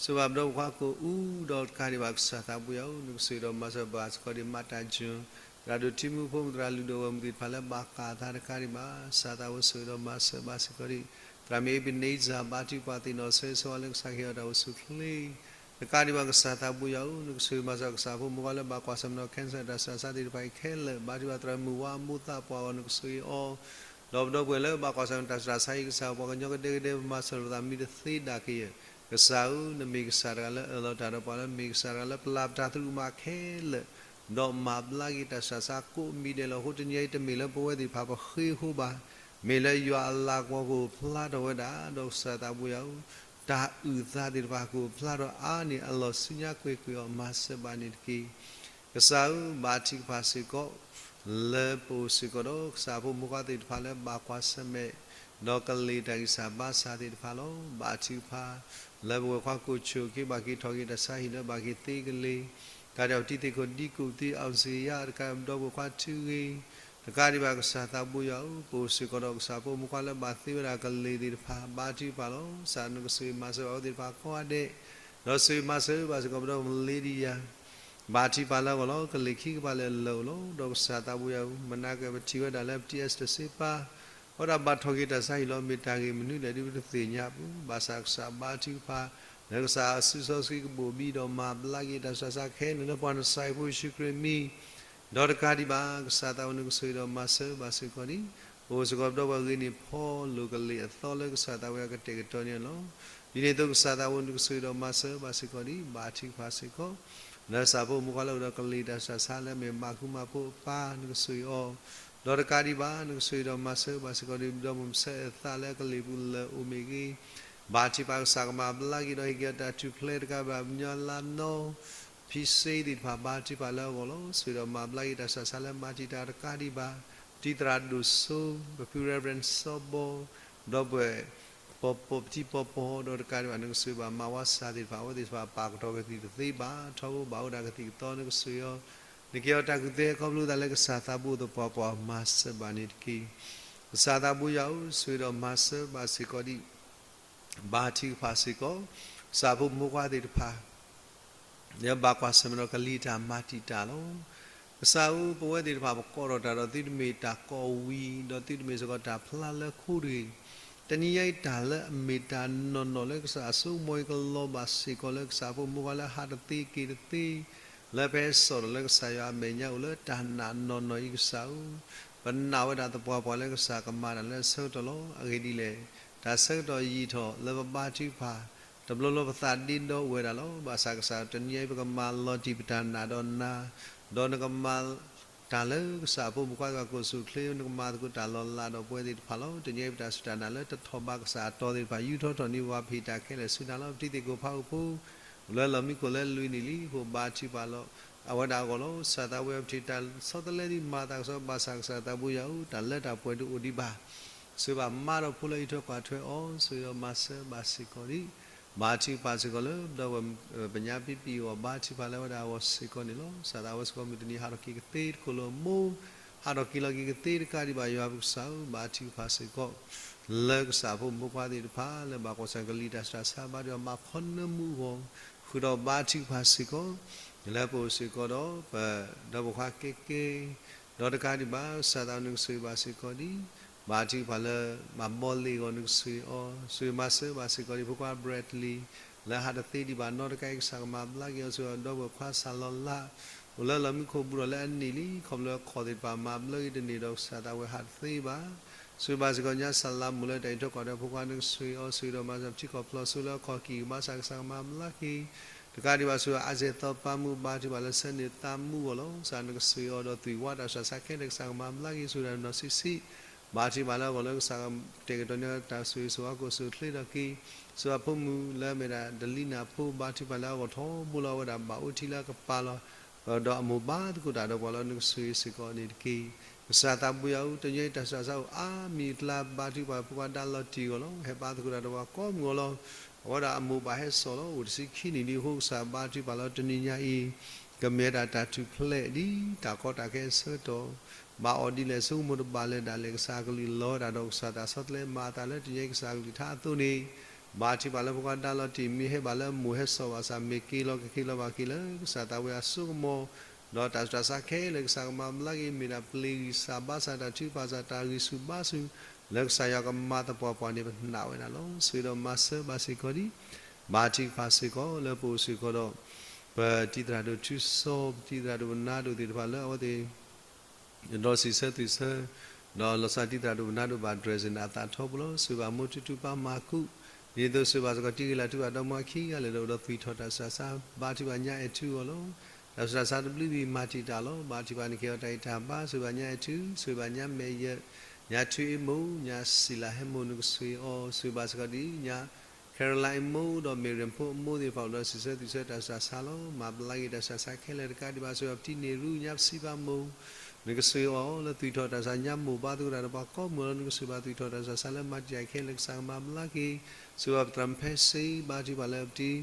ဆိၣ်ဂ့ၤဘၣ်ပဒီပုၢ်ဝဲၢ်ခွါကိးအူဒီးတကးဒံးဘၣ်ကစၢ်သးဘိယွၤဧၢ, နကဆိၣ်ဂ့ၤဒီးမၤစၢၤဘၣ်စ့ၢ်ကီးဒံး မးတၢ်ကၠိၣ်, သရၣ်ဒိၣ်ထံမူဖိ သရၣ်လုၢ်ဒိၣ်ဂီၢ်မုၢ်သ့ၣ်တဖၣ်လၢဘၣ်ဃးအသးတကးဒံးဘၣ်, ကစၢ်သးဘိဆိၣ်ဂ့ၤဒီးမၤစၢၤဘၣ်စ့ၢ်ကီးဒံး သရၣ်မုၣ်အ့ဘ့းနံစၢ် ဘါထုကဖၣ်သ့ၣ်နီၣ်ဆိၣ်ဂ့ၤဆိၣ်ဝါလၢကစၢ်ကဟ့ၣ်အီၤတၢ်အိၣ်ဆူၣ်အိၣ်ချ့, တကးဒံးဘၣ်ကစၢ်သးဘိယွၤဧၢ, နကဆိၣ်ဂ့ၤမၤစၢၤကစၢ်ဖိမုၣ်ဖိခွါလၢဘၣ်ကွၢ်ဆၢၣ်မဲာ်ဒီး cancer တၢ်ဆူးတၢ်ဆါသ့ၣ်တဖၣ်အံၤခဲလၢာ်, ဘါထုကဖၣ်သရၣ်မုၣ်ဝါအမိၢ်သးပှၢ်အဂီၢ် နကဆိၣ်ဂ့ၤအီၤ, ဒီးပဒီပုၢ်ဝဲၢ်လၢဘၣ်ကွၢ်ဆၢၣ်မဲာ်တၢ်ဆူးတၢ်ဆါအံၤကစၢ် ပှၤကညီကဒဲကဒဲ ပမၤစၢၤလိာ်သးမံတသ့ဒၣ်ကယဲၢ်, ကစၢ်ဧၢ, နမ့ၢ်ကစၢ်တဂၤလၢအၢၣ်လီၤတၢ်ဒီးပှၤလၢမ့ၢ်ကစၢ်တဂၤလၢပျၢ်ပတၢ်သရူးကမၣ်ခဲလၢာ်, ဒီးမၤဘျါက့ၤတၢ်ဆူးတၢ်ဆါကိးမံၤဒဲးလီၤ. အဃိတနံၤအံၤတမ့ၢ်လၢပဝဲသ့ၣ်တဖၣ်ပဃ့အဃိဘၣ်, မ့ၢ်လၢယွၤအလၤကပီၤကအိၣ်ဖျါထီၣ်ဝဲဒၣ်, ဒီးကစၢ်သးဘိယွၤဧၢ, တၢ်အုၣ်သးသ့ၣ်တဖၣ်ကအိၣ်ဖျါထီၣ်အါန့ၢ် အလီၢ်ဆူညါကွ့ၢ်ကွ့ၢ်အီၤ မၤစၢၤဘၣ်န့ၣ်တက့ၢ်. ကစၢ်ဧၢ, ဘါထုကဖၣ်စ့ၢ်ကီး လၢပအိၣ်စ့ၢ်ကီးဒီးကစၢ်ဖိမုၣ်ဖိခွါသ့ၣ်တဖၣ်လၢဘၣ်ကွၢ်ဆၢၣ်မဲာ် ဒီးကလ့ၢ်တၢ်ဂံၢ်စၢ်ဘါစၢ်သ့ၣ်တဖၣ်လီၤ. ဘါထုကဖၣ် လၢပဝဲၢ်ခွါကိးဆိၣ်က့ၤ ဘၣ်က့ၤထီၣ်က့ၤတၢ်ဆါဟံၣ်လၢဘၣ်က့ၤသ့ကလ့ၢ်, တၢ်ဒၣ်ပတံၤသ့ၣ်ခိၣ်ဒံကိၣ်သ့ အောင်ဇေယျ တကးပဒီပုၢ်ဝဲၢ်ခွါထုဂ့ၤ, တကးဒံးဘၣ်ကစၢ်သးဘိယွၤဧၢ, ပအိၣ်စ့ၢ်ကီးဒီးကစၢ်ဖိမုၣ်ဖိခွါလၢဘၣ်သ့ဝဲဒၣ်ကလ့ၢ်သ့ၣ်တဖၣ် ဘါထုကဖၣ်လီၤ. ကစၢ်နကဆိၣ်ဂ့ၤမၤစၢၤဘၣ်အဝဲသ့ၣ်တဖၣ်ကိးဂၤဒဲး, ဒီးဆိၣ်ဂ့ၤမၤစၢၤဘၣ်စ့ၢ်ကီးပဒီပုၢ်ဝဲၢ် Lydia ဘါထုကဖၣ်လၢအဂီၢ်လီၤ. ကလ့ၢ်ခံကပၤလၢအလၢာ်အိၣ်လီၤ. ဒီးကစၢ်သးဘိယွၤဧၢ, မနၤကပထံၣ်ဝဲဒၣ်လၢပတံၤအဲစတၢၢ်စ့ပာ်, အဝဲဒၣ်ဘၣ်ထီၣ်က့ၤတၢ်ဆါဟံၣ်လီၤ. မ့ၢ်တၢ်ဂ့ၢ်မနုၤလဲၣ်ဒ်ပတသ့ၣ်ညါပူၤ, ဘၣ်ဆၣ်ကစၢ်ဘါထုကဖၣ် လၢကစၢ်အစုစီဆှံကဘိၣ်ဘံဒီးမၤဘျါက့ၤတၢ်ဆူးတၢ်ဆါခဲလၢာ်လၢပှၤနစၤရ့းဖိယ့ၣ်ၡူးခရံာ်အမံၤ, ဒီးတကးဒံးဘၣ် ကစၢ်သးဝဲနကဆိၣ်ဂ့ၤဒီးမၤစၢၤဘၣ်စ့ၢ်ကီးန့ၣ်, ပအိၣ်စ့ၢ်ကီးပဒီပုၢ်ဝဲၢ်ဂ့ၤန့ၢ်ဖီလိာ်ကလ့ၢ်အသီလၢကစၢ်သးဝဲအကတဲာ်ကတီၤန့ၣ်လီၤ. ဒ်န့ၣ်အသိးကစၢ်သးဝဲနကဆိၣ်ဂ့ၤဒီးမၤစၢၤဘၣ်စ့ၢ်ကီးန့ၣ် ဘါထုကဖၣ်စ့ၢ်ကီး လၢဆၣ်ဖိမူခွါလၢအိၣ်ဒီးကလံၤတၢ်ဆူးတၢ်ဆါလၢအမ့ၢ်ဘၣ်ကူဘၣ်ဖှိၣ်အပၢ်နကဆိၣ်ဂ့ၤအီၤ, ဒီးတကးဒံးဘၣ် နကဆိၣ်ဂ့ၤဒီးမၤစၢၤဘၣ်စ့ၢ်ကီးန့ၣ် ဒီးမုၢ်မဆါအသးလၢအကလ့ၢ်ပူၤလၢအအိၣ်မ့ၢ်ဂ့ၤ, ဘါထုကဖၣ်ကစၢ်ကမၤဘျါက့ၤဒီးဟ့ၣ်က့ၤအီၤတၢ်ထူၣ်ဖျဲးတကးဘၣ် ပညီလၢနီၢ် ဖံစ့သ့ၣ်တဖၣ် ဘါထုကဖၣ်လၢအဂီၢ်လီၤ. ဆိၣ်ဂ့ၤဒီးမၤဘျါက့ၤတၢ်ဆူးတၢ်ဆါလၢမၤတံာ်တာ်တကးဒံးဘၣ် တံၤသရၣ်ဒိၣ်စိ ပဖု Reverend စီၤဘီ ဒီပုၢ်ဝဲၢ် ပပီၢ်ပတံၤပီၢ်ပီၢ် ဒီးတကးဒံးဘၣ် နကဆိၣ်ဂ့ၤဘၣ်မၤဝါစၢ်သ့ၣ်တဖၣ် အဝဲသ့ၣ်တဖၣ်ပာ်ကတီၤကသံၣ်တသ့ဘၣ် ထီဘိဘၣ်အိၣ်ဒၣ်ကသံၣ်ကသီနကဆိၣ်ဂ့ၤအီၤ, နကဲအီၤတၢ်ကူၣ်သ့ခီဖျိသးလၢကစၢ်သးဘိသပှၢ်ပှၢ်မၤစၢၤဘၣ်န့ၣ်တက့ၢ်. ကစၢ်သးဘိယွၤဧၢ, ဆိၣ်ဂ့ၤဒီးမၤစၢၤဘၣ်စ့ၢ်ကီးဒံး ဘါထုကဖၣ်စ့ၢ်ကီး ကစၢ်ဖိမူခွါသ့ၣ်တဖၣ် လၢဘၣ်ကွၢ်ဆၢၣ်မဲာ်ဒီးကလံၤတၢ်မၤတံာ်တာ်လီၤ. ကစၢ်ဧၢ, ပဝဲသ့ၣ်တဖၣ်ပကိးထီၣ်တၢ်ဒီးသုတမ့ၢ်တၢ်ကိးဝံၤ ဒီးသုတမ့ၢ်စ့ၢ်ကီးတၢ်ဖျါလၢခိတဂ့ၤ, တနံၤညါအံၤတၢ်လၢအမ့ၢ်တၢ်နီၢ်နီၢ်လၢကစၢ်အစိကမီၤအံၤ ကလီၤဘၣ်စ့ၢ်ကီးလၢကစၢ်ဖိမူခွါလၢဟးတသ့က့ၤတသ့ လၢပဟဲစိာ်ထီၣ်လၢကစၢ်ယွၤအမဲာ်ညါအိၣ်လၢတၢ်နာ်နီၢ်နီၢ်အံၤ ကစၢ်ဧၢ, ပနာ်ဝဲဒၣ်သပှၢ်ပှၢ်လၢကစၢ်ကမၤတၢ်လၢအဆၢကတီၢ်လီၤ. အဂ့ၢ်ဒ်လဲၣ်, တၢ်ဆၢကတီၢ်ယံာ်ထီၣ်လၢပဘါထုကဖၣ် တဘျီဘျီပသးဒ့ဒီအိၣ်ဝဲဒၣ်လီၤ. ဘၣ်ဆၣ်ကစၢ်တနံၤအံၤ ပကမၤလီၤတံၢ်ပတၢ်နာ်ဒီးနၤ, ဒီးနကမၤတၢ်လၢကစၢ်အဖိမုၣ်ခွါသ့ၣ်တဖၣ်ကိးဆူၣ်ချ့, နကမၤသကိးတၢ်လီၤလးဒီးပဝဲသ့ၣ်တဖၣ်လီၤ. တနံၤအံၤပတၢ်စူၢ်တၢ်နာ်လၢတထီၣ်ဘးကစၢ်အတီၤသ့ၣ်တဖၣ် ယူးထီၣ်ထီၣ်န့ၢ်ပှၤ ပဟ့ၣ်တၢ်ခဲလၢာ်ဆူနၤလီၤ. ပတံၤသကိးဖးအိၣ်ဖိ အိၣ်လၢလီၢ်မံခိၣ်လၢလွံၢ်နံၣ်လံအဃိ ဘါထုကဖၣ်လီၤ အဝဲဒၣ်အဂီၢ်လီၤ. ကစၢ်သးဝဲပထံၣ်တၢ်ဆီတလဲဒ်မၤသးကစီၣ် ဘၣ်ဆၣ်ကစၢ်သးဘိယွၤဧၢ, တၢ်လၢတၢ်ပှဲၤဒုးအိၣ်ဒံးဘၣ် ဆိၣ်ဂ့ၤဘၣ်မါဒီးဖိလၢအအံးထွဲကွၢ်ထွဲအီၤ, ဆိၣ်ဂ့ၤဒီးမၤစၢၤဘၣ်စ့ၢ်ကီးဒံး, ဘါထုကဖၣ်စ့ၢ်ကီးလၢ ဒီပုၢ်ဝဲၢ်ပညါပံပံအဂီၢ် ဘါထုကဖၣ်လၢအဝဲဒၣ်အဂီၢ်စ့ၢ်ကီးန့ၣ်လီၤ. ကစၢ်သးဝဲစ့ၢ်ကီး မုၢ်တနံၤဟးထီၣ်က့ၤကသ့တခီလၢမိၢ်, ဟးထီၣ်က့ၤလီၤက့ၤကသ့တကးဒံးဘၣ် ယွၤပကစၢ်ဧၢ, ဘါထုကဖၣ်စ့ၢ်ကီး လၢကစၢ်ဖိမုၣ်ဖိခွါသ့ၣ်တဖၣ် လၢဘၣ်ကွၢ်ဆၢၣ်ကလံၤတၢ်ဆူးတၢ်ဆါ ဘါထုကဖၣ်မၤဖီနၢမူအဂီၢ်, ဃုာ်ဒီးဘါထုကဖၣ်စ့ၢ်ကီး လၢပအိၣ်စ့ၢ်ကီးဒီး ပဒီပုၢ်ဝဲၢ်ခွါကဲကဲ ဒီးတကးဒံးဘၣ် ကစၢ်သးနကဆိၣ်ဂ့ၤဘၣ်စ့ၢ်ကီးဒံး, ဘါထုကဖၣ်လၢ ဘၣ်ဘီလ့ၣ်အဂီၢ်နကဆိၣ်ဂ့ၤအီၤ, ဆိၣ်ဂ့ၤမၤစၢၤဘၣ်စ့ၢ်ကီးဒံး ဖိခွါ Bradley လၢဟးတသ့ဒံးဘၣ်နီတကးအံၤ ကစၢ်ကမၤဘျါက့ၤအီၤ, ဆိၣ်ဂ့ၤဒီပုၢ်ဝဲၢ်ခွါစၢ်လီၤလး အိၣ်လၢလီၢ်မံခိၣ်ဘူးဒီးလၢအနံၣ်လံ, ခီဖျိအခီၣ်သ့ၣ်တဖၣ်မၤဘျါက့ၤတန့ၢ်ဒီး ကစၢ်သးဝဲဟးတသ့ဘၣ် ဆိၣ်ဂ့ၤဘၣ်စ့ၢ်ကီး ညါစၢ်လးမိၢ်လၢတၢ်အံးထွဲကွၢ်ထွဲဖိခွါနကဆိၣ်ဂ့ၤအီၤ, ဆိၣ်ဂ့ၤဒီးမၤစၢၤပထံကီၢ်ဖျိးစိလၢအခီၣ်ကံၢ် ဘၣ်ဆၣ်ကစၢ်ကမၤဘျါက့ၤ, တကးဒံးဘၣ်ဆိၣ်ဂ့ၤအါစဲးသီပၢ်မုၣ် ဘါထုကဖၣ်လၢဆၢန့ၣ်သးမူအဂီၢ်လီၤ. ကစၢ်နကဆိၣ်ဂ့ၤအီၤဒီးသွံၣ်ဝါတၢ်ဆူးတၢ်ဆါခဲလၢာ် ကစၢ်ကမၤဘျါက့ၤ ဆိၣ်ဂ့ၤဒီးနီၢ်ဆံးဆံး ဘါထုကဖၣ်လၢအဂီၢ်လၢကစၢ်ကတဲာ်ကတီၤန့ၢ်တၢ်ဆိၣ်ဂ့ၤဆိၣ်ဝါကိးဆူၣ်ချ့ထီၣ်က့ၤ, ဆိၣ်ဂ့ၤအဖိမုၣ်လၢအမ့ၢ်ဒၣ် ဒလံနၢ်ဖိ ဘါထုကဖၣ်လၢအဂီၢ်ထီဘိလီၤ အဝဲဒၣ်ဘၣ်အိၣ်ထံလၢအကပၤလီၤ ဒီးအမိၢ်ဘါသကိးတၢ်ဒီးပှၤလၢနကဆိၣ်ဂ့ၤစ့ၢ်ကီးန့ၣ်တက့ၢ်. ကစၢ်သးဘိယွၤဧၢ, တနံၤအံၤတၢ်ဆူးတၢ်ဆါအိၣ်အါမံၤအကျါ ဘါထုကဖၣ်ဖိခွါဒါလီၤတံၢ်အဂီၢ်လီၤ. ဟဲဘါသကိးတၢ်ဒီးပှၤကိးမုၢ်အဂီၢ်လီၤ. အဝဲဒၣ်အမိၢ်ဘၣ်ဟဲစိာ်လီၤ အိၣ်တဆံခံနံၣ်လံအဃိ ကစၢ်ဘါထုကဖၣ်လီၤ တနံၤညါအံၤ ကမ့ၢ်ဝဲဒၣ်တၢ်ထူၣ်ဖျဲးဒ်တၢ်ကီတၢ်ခဲအဆၢကတီၢ် ဘၣ်အီၣ်ဒ်လဲၣ် ဆိကမိၣ်တဘၣ်လၢၤဒၣ်လဲာ် ကစၢ်ကလုၢ်လီၤဝဲဒၣ်ဒီးကစၢ်သးဆီတလဲမၤအသးလၢတနံၤအံၤ ကစၢ်ကလုၢ်ကထါအသိးန့ၣ် ဘါထုကဖၣ်လၢဖိခွါဒါလီၤတံၢ် မ့ၢ်ဟဲဘၣ်လၢအမိၢ်ဟဲစိာ်ဘၣ်ဆၣ် မ့ၢ်က့ၤလီၤကက့ၤလီၤဘၣ်က့ၤလၢ ကစၢ်သးဝဲအစိကမီၤ ဒီးတၢ်ဆူးတၢ်ဆါခဲလၢာ် ကစၢ်ကမၤဘျါက့ၤ မ့ၢ်ဒၣ်ပျ့ၤဂံၢ်စၢ်ဘါစၢ် တၢ်ထုကဖၣ်စၢ် တၢ်ဂံၢ်ဆူၣ်ဘါဆူၣ် လၢကစၢ်ယွၤကမၤသပှၢ်ပှၢ်န့ၣ် ပနာ်ဝဲဒၣ်လီၤ. ဆိၣ်ဂ့ၤဒီးမၤစၢၤဘၣ်စ့ၢ်ကီးဒံး ဘါထုကဖၣ်စ့ၢ်ကီး လၢပအိၣ်စ့ၢ်ကီးဒီး ပတံၤသရၣ်ဒိၣ်ထူစီ ပတံၤသရၣ်ဒိၣ်ပနါဒိၣ်သ့ၣ်တဖၣ်လၢအဝဲသ့ၣ် ဒီးစံးဆၢသွံၣ်ဆၢ ဒီးလီၤဆီတံၤသရၣ်ဒိၣ်ပနါဒိၣ်ဘၣ် dressing အသးထီဘိလီၤ. ဆိၣ်ဂ့ၤဘၣ်မိၢ်ထူထူပၢ်မၤကူး ဒ်သိးဆိၣ်ဂ့ၤဘၣ်စ့ၢ်ကီးတံၤဂ့ၤလၢ်ထူအဒီမါခံဂၤလၢာ်ဒီး အိၣ်ဒီးသွံၣ်ထီၣ်တၢ်ဆူးတၢ်ဆါ ဘါထုကဖၣ်ညါအဲၣ်ထူအဂီၢ်လီၤ. တၢ်ဆူးတၢ်ဆါတဘျုးဘ့ၣ်မၤတံာ်တာ်လီၤ. ဘါထုကဖၣ်န့ၣ်က့ၤအီၤတၢ်ဂံၢ်တၢ်ဘါ ဆိၣ်ဂ့ၤဘၣ်ညါအဲၣ်ထူ ဆိၣ်ဂ့ၤဘၣ်ညါမဲာ်ယၢၤ ညါထူအ့မိၢ် ညါစံလၤဟဲမိၢ် နကဆိၣ်ဂ့ၤအီၤ ဆိၣ်ဂ့ၤဘၣ်စ့ၢ်ကီးဒံး ညါ Caroline အမိၢ်ဒီး Miriam ဖိအမိၢ်သ့ၣ်တဖၣ် အိၣ်ဒီးစံးဆၢသွံၣ်ဆၢတၢ်ဆူးတၢ်ဆါလီၤ. မၤဘျါက့ၤတၢ်ဆူးတၢ်ဆါခဲလၢာ်တကးဒံးဘၣ် ဆိၣ်ဂ့ၤဘၣ်ပတံၤန့ၢ်ရူ ညါပစံးဘၣ်မိၢ် နကဆိၣ်ဂ့ၤအီၤလၢသွံၣ်ထီၣ်တၢ်ဆူး ညါမိၢ်ဘါသကိးတၢ်ဒီးပှၤကိးမုၢ်အဂီၢ်လီၤ. နကဆိၣ်ဂ့ၤဘၣ်သွံၣ်ထီၣ်တၢ်ဆူးတၢ်ဆါလၢမၤတံာ်တာ်ခဲလၢာ် ကစၢ်ကမၤဘျါက့ၤ ဆိၣ်ဂ့ၤဘၣ်ပသရၣ်မုၣ်ဖဲစ့ ဘါထုကဖၣ်လၢပတံၤ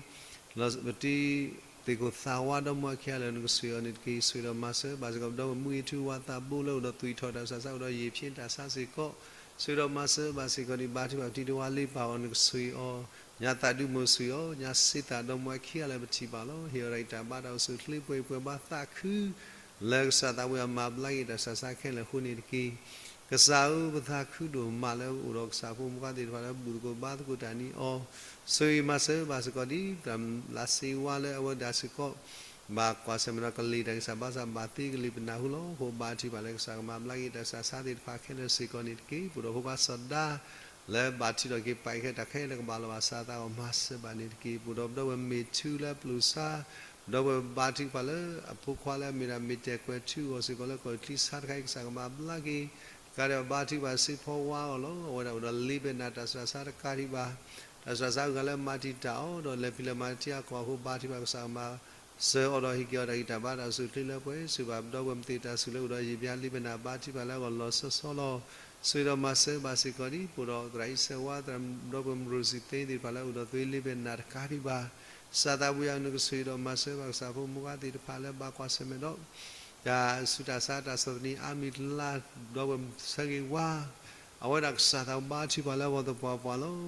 ပတံၤသ့ၣ်ခိၣ်သးဝါဒီမါဝၤခံဂၤလၢာ် နကဆိၣ်ဂ့ၤအီၤန့ၣ်တက့ၢ်. ဆိၣ်ဂ့ၤဒီးမၤစၢၤဘၣ်စ့ၢ်ကီး ဒီးမုၢ်ဂ့ၤထူဝါသးဘိလၢအိၣ်ဒီးသွံၣ်ထီၣ်တၢ်ဆူးတၢ်ဆါ အိၣ်ဒီးယံာ်ဖျိတၢ်ဆါစ့ၢ်ကီး ဆိၣ်ဂ့ၤဒီးမၤစၢၤဘၣ်စ့ၢ်ကီးဒံး ဘါထုကဖၣ်ပတံၤတဝါလ့ပာ်အီၤ နကဆိၣ်ဂ့ၤအီၤ ညါသးဒူမိၢ်ဆိၣ်ဂ့ၤအီၤ ညါစ့သးဒီမါဝၤခံဂၤလၢာ်ပထံၣ်ဘၣ်လီၤ. ဟ့ၣ်အီၤဒၣ်အံၤတၢ်ဘါတၢ်အိၣ်ဆူၣ်အိၣ်ချ့ ပှဲၤပှဲၤဘါသးခု လၢကစၢ်သးဝဲအမၤဘျါက့ၤတၢ်ဆူးတၢ်ဆါခဲလၢာ်အဃိန့ၣ်တက့ၢ်. ကစၢ်ဧၢ ပသးခုဒိၣ်မးလၢအိၣ်ဒီးကစၢ်ဖိမုၣ်ဖိခွါသ့ၣ်တဖၣ်လၢဘူၣ်သကိးဘါသကိးတၢ်န့ၣ်အီၤ ဆိၣ်ဂ့ၤမၤစၢၤဘၣ်စ့ၢ်ကီးဒံး သရၣ်မုၣ်လါစ့ဝါလၢအဝဲဒၣ်စ့ၢ်ကီး ဘၣ်ကွၢ်ဆၢၣ်မဲာ်ဒီးကလံၤတၢ်ဂံၢ်စၢ်ဘါစၢ်ဘၣ်သ့ကလံၤပနၢ်ဟူလီၤ. အဃိဘါထုကဖၣ်လၢကစၢ်ကမၤဘျါက့ၤတၢ်ဆူးတၢ်ဆါသ့ၣ်တဖၣ်ခဲလၢာ်စ့ၢ်ကီးန့ၣ်တက့ၢ်. ပအိၣ်ဒီးဖိခွါစီၤဒၤ လၢဘၣ်ထုးထီၣ်က့ၤပာ်ကဲတၢ်ခဲလၢာ်ကဘၣ်လီၤဘၣ်စးသးအဂီၢ် မၤစၢၤဘၣ်န့ၣ်တက့ၢ်. ပအိၣ်ဒီးပဒီပုၢ်ဝဲၢ်မ့ၢ်ထူလၢပျိၢ်ဆါ ပဒီပုၢ်ဝဲၢ်ဘါထုကဖၣ်လၢအဖိခွါလၢအမ့ၢ်ဒၣ်မ့ၢ်တဲာ်ကွဲၤထူအဂီၢ်စ့ၢ်ကီးလၢကီၢ်ချံဆါတခါအံၤ ကစၢ်ကမၤဘျါက့ၤ တကးဒံးဘၣ်ဘါထုကဖၣ်စ့ဖီဝါအဂီၢ်လီၤ. အဝဲဒၣ်အိၣ်ဒီးလ့ဘဲနၤတၢ်ဆူးတၢ်ဆါတကးဒံးဘၣ် တၢ်ဆူးတၢ်ဆါအဂၤလၢမၤတံာ်တာ်အီၤ ဒီးလဲၤဖံးလဲၤမၤတ့ၢ်အီၤအဃိ ဘါထုကဖၣ်ကစၢ်ကမၤစၢၤအီၤဒီးဟ့ၣ်က့ၤအီၤတၢ်ဂံၢ်တၢ်ဘါတၢ်အိၣ်ဆူၣ်အိၣ်ချ့လၢပှဲၤ စူၢ်ဘၣ်ပဒီပုၢ်ဝဲၢ်မ့ၢ်သ့ၣ်တၢ်ဆူၣ်လၢအိၣ်ဒီးယံာ်ဘျါလ့ဘဲနၤဘါထုကဖၣ်လၢအဂီၢ်လီၤဆီဆီလီၤ. ဆိၣ်ဂ့ၤဒီးမၤစၢၤဘၣ်စ့ၢ်ကီးဒံး ပအိၣ်ဒီးသရၣ်အံၤစဲးဝါ သရၣ်ပဒီပုၢ်ဝဲၢ်မရိစံသ့သ့ၣ်တဖၣ်လၢအိၣ်ဒီးသွ့လ့ဘဲနၤတကးဒံးဘၣ် စးသးပူၤယၤနကဆိၣ်ဂ့ၤဒီးမၤစၢၤဘၣ်ကစၢ်ဖိမုၣ်ခွါသ့ၣ်တဖၣ်လၢဘၣ်ကွၢ်ဆၢၣ်မဲာ်ဒီး တၢ်ဆူးတၢ်ဆါတၢ်ဆီၣ်သနံးအါမံၤတလါ ဒီပုၢ်ဝဲၢ်ဆၢဂ့ၤဝါ အဝဲဒၣ်ကစၢ်သးဘါထုကဖၣ်လၢအဂီၢ်သပှၢ်ပှၢ်လီၤ.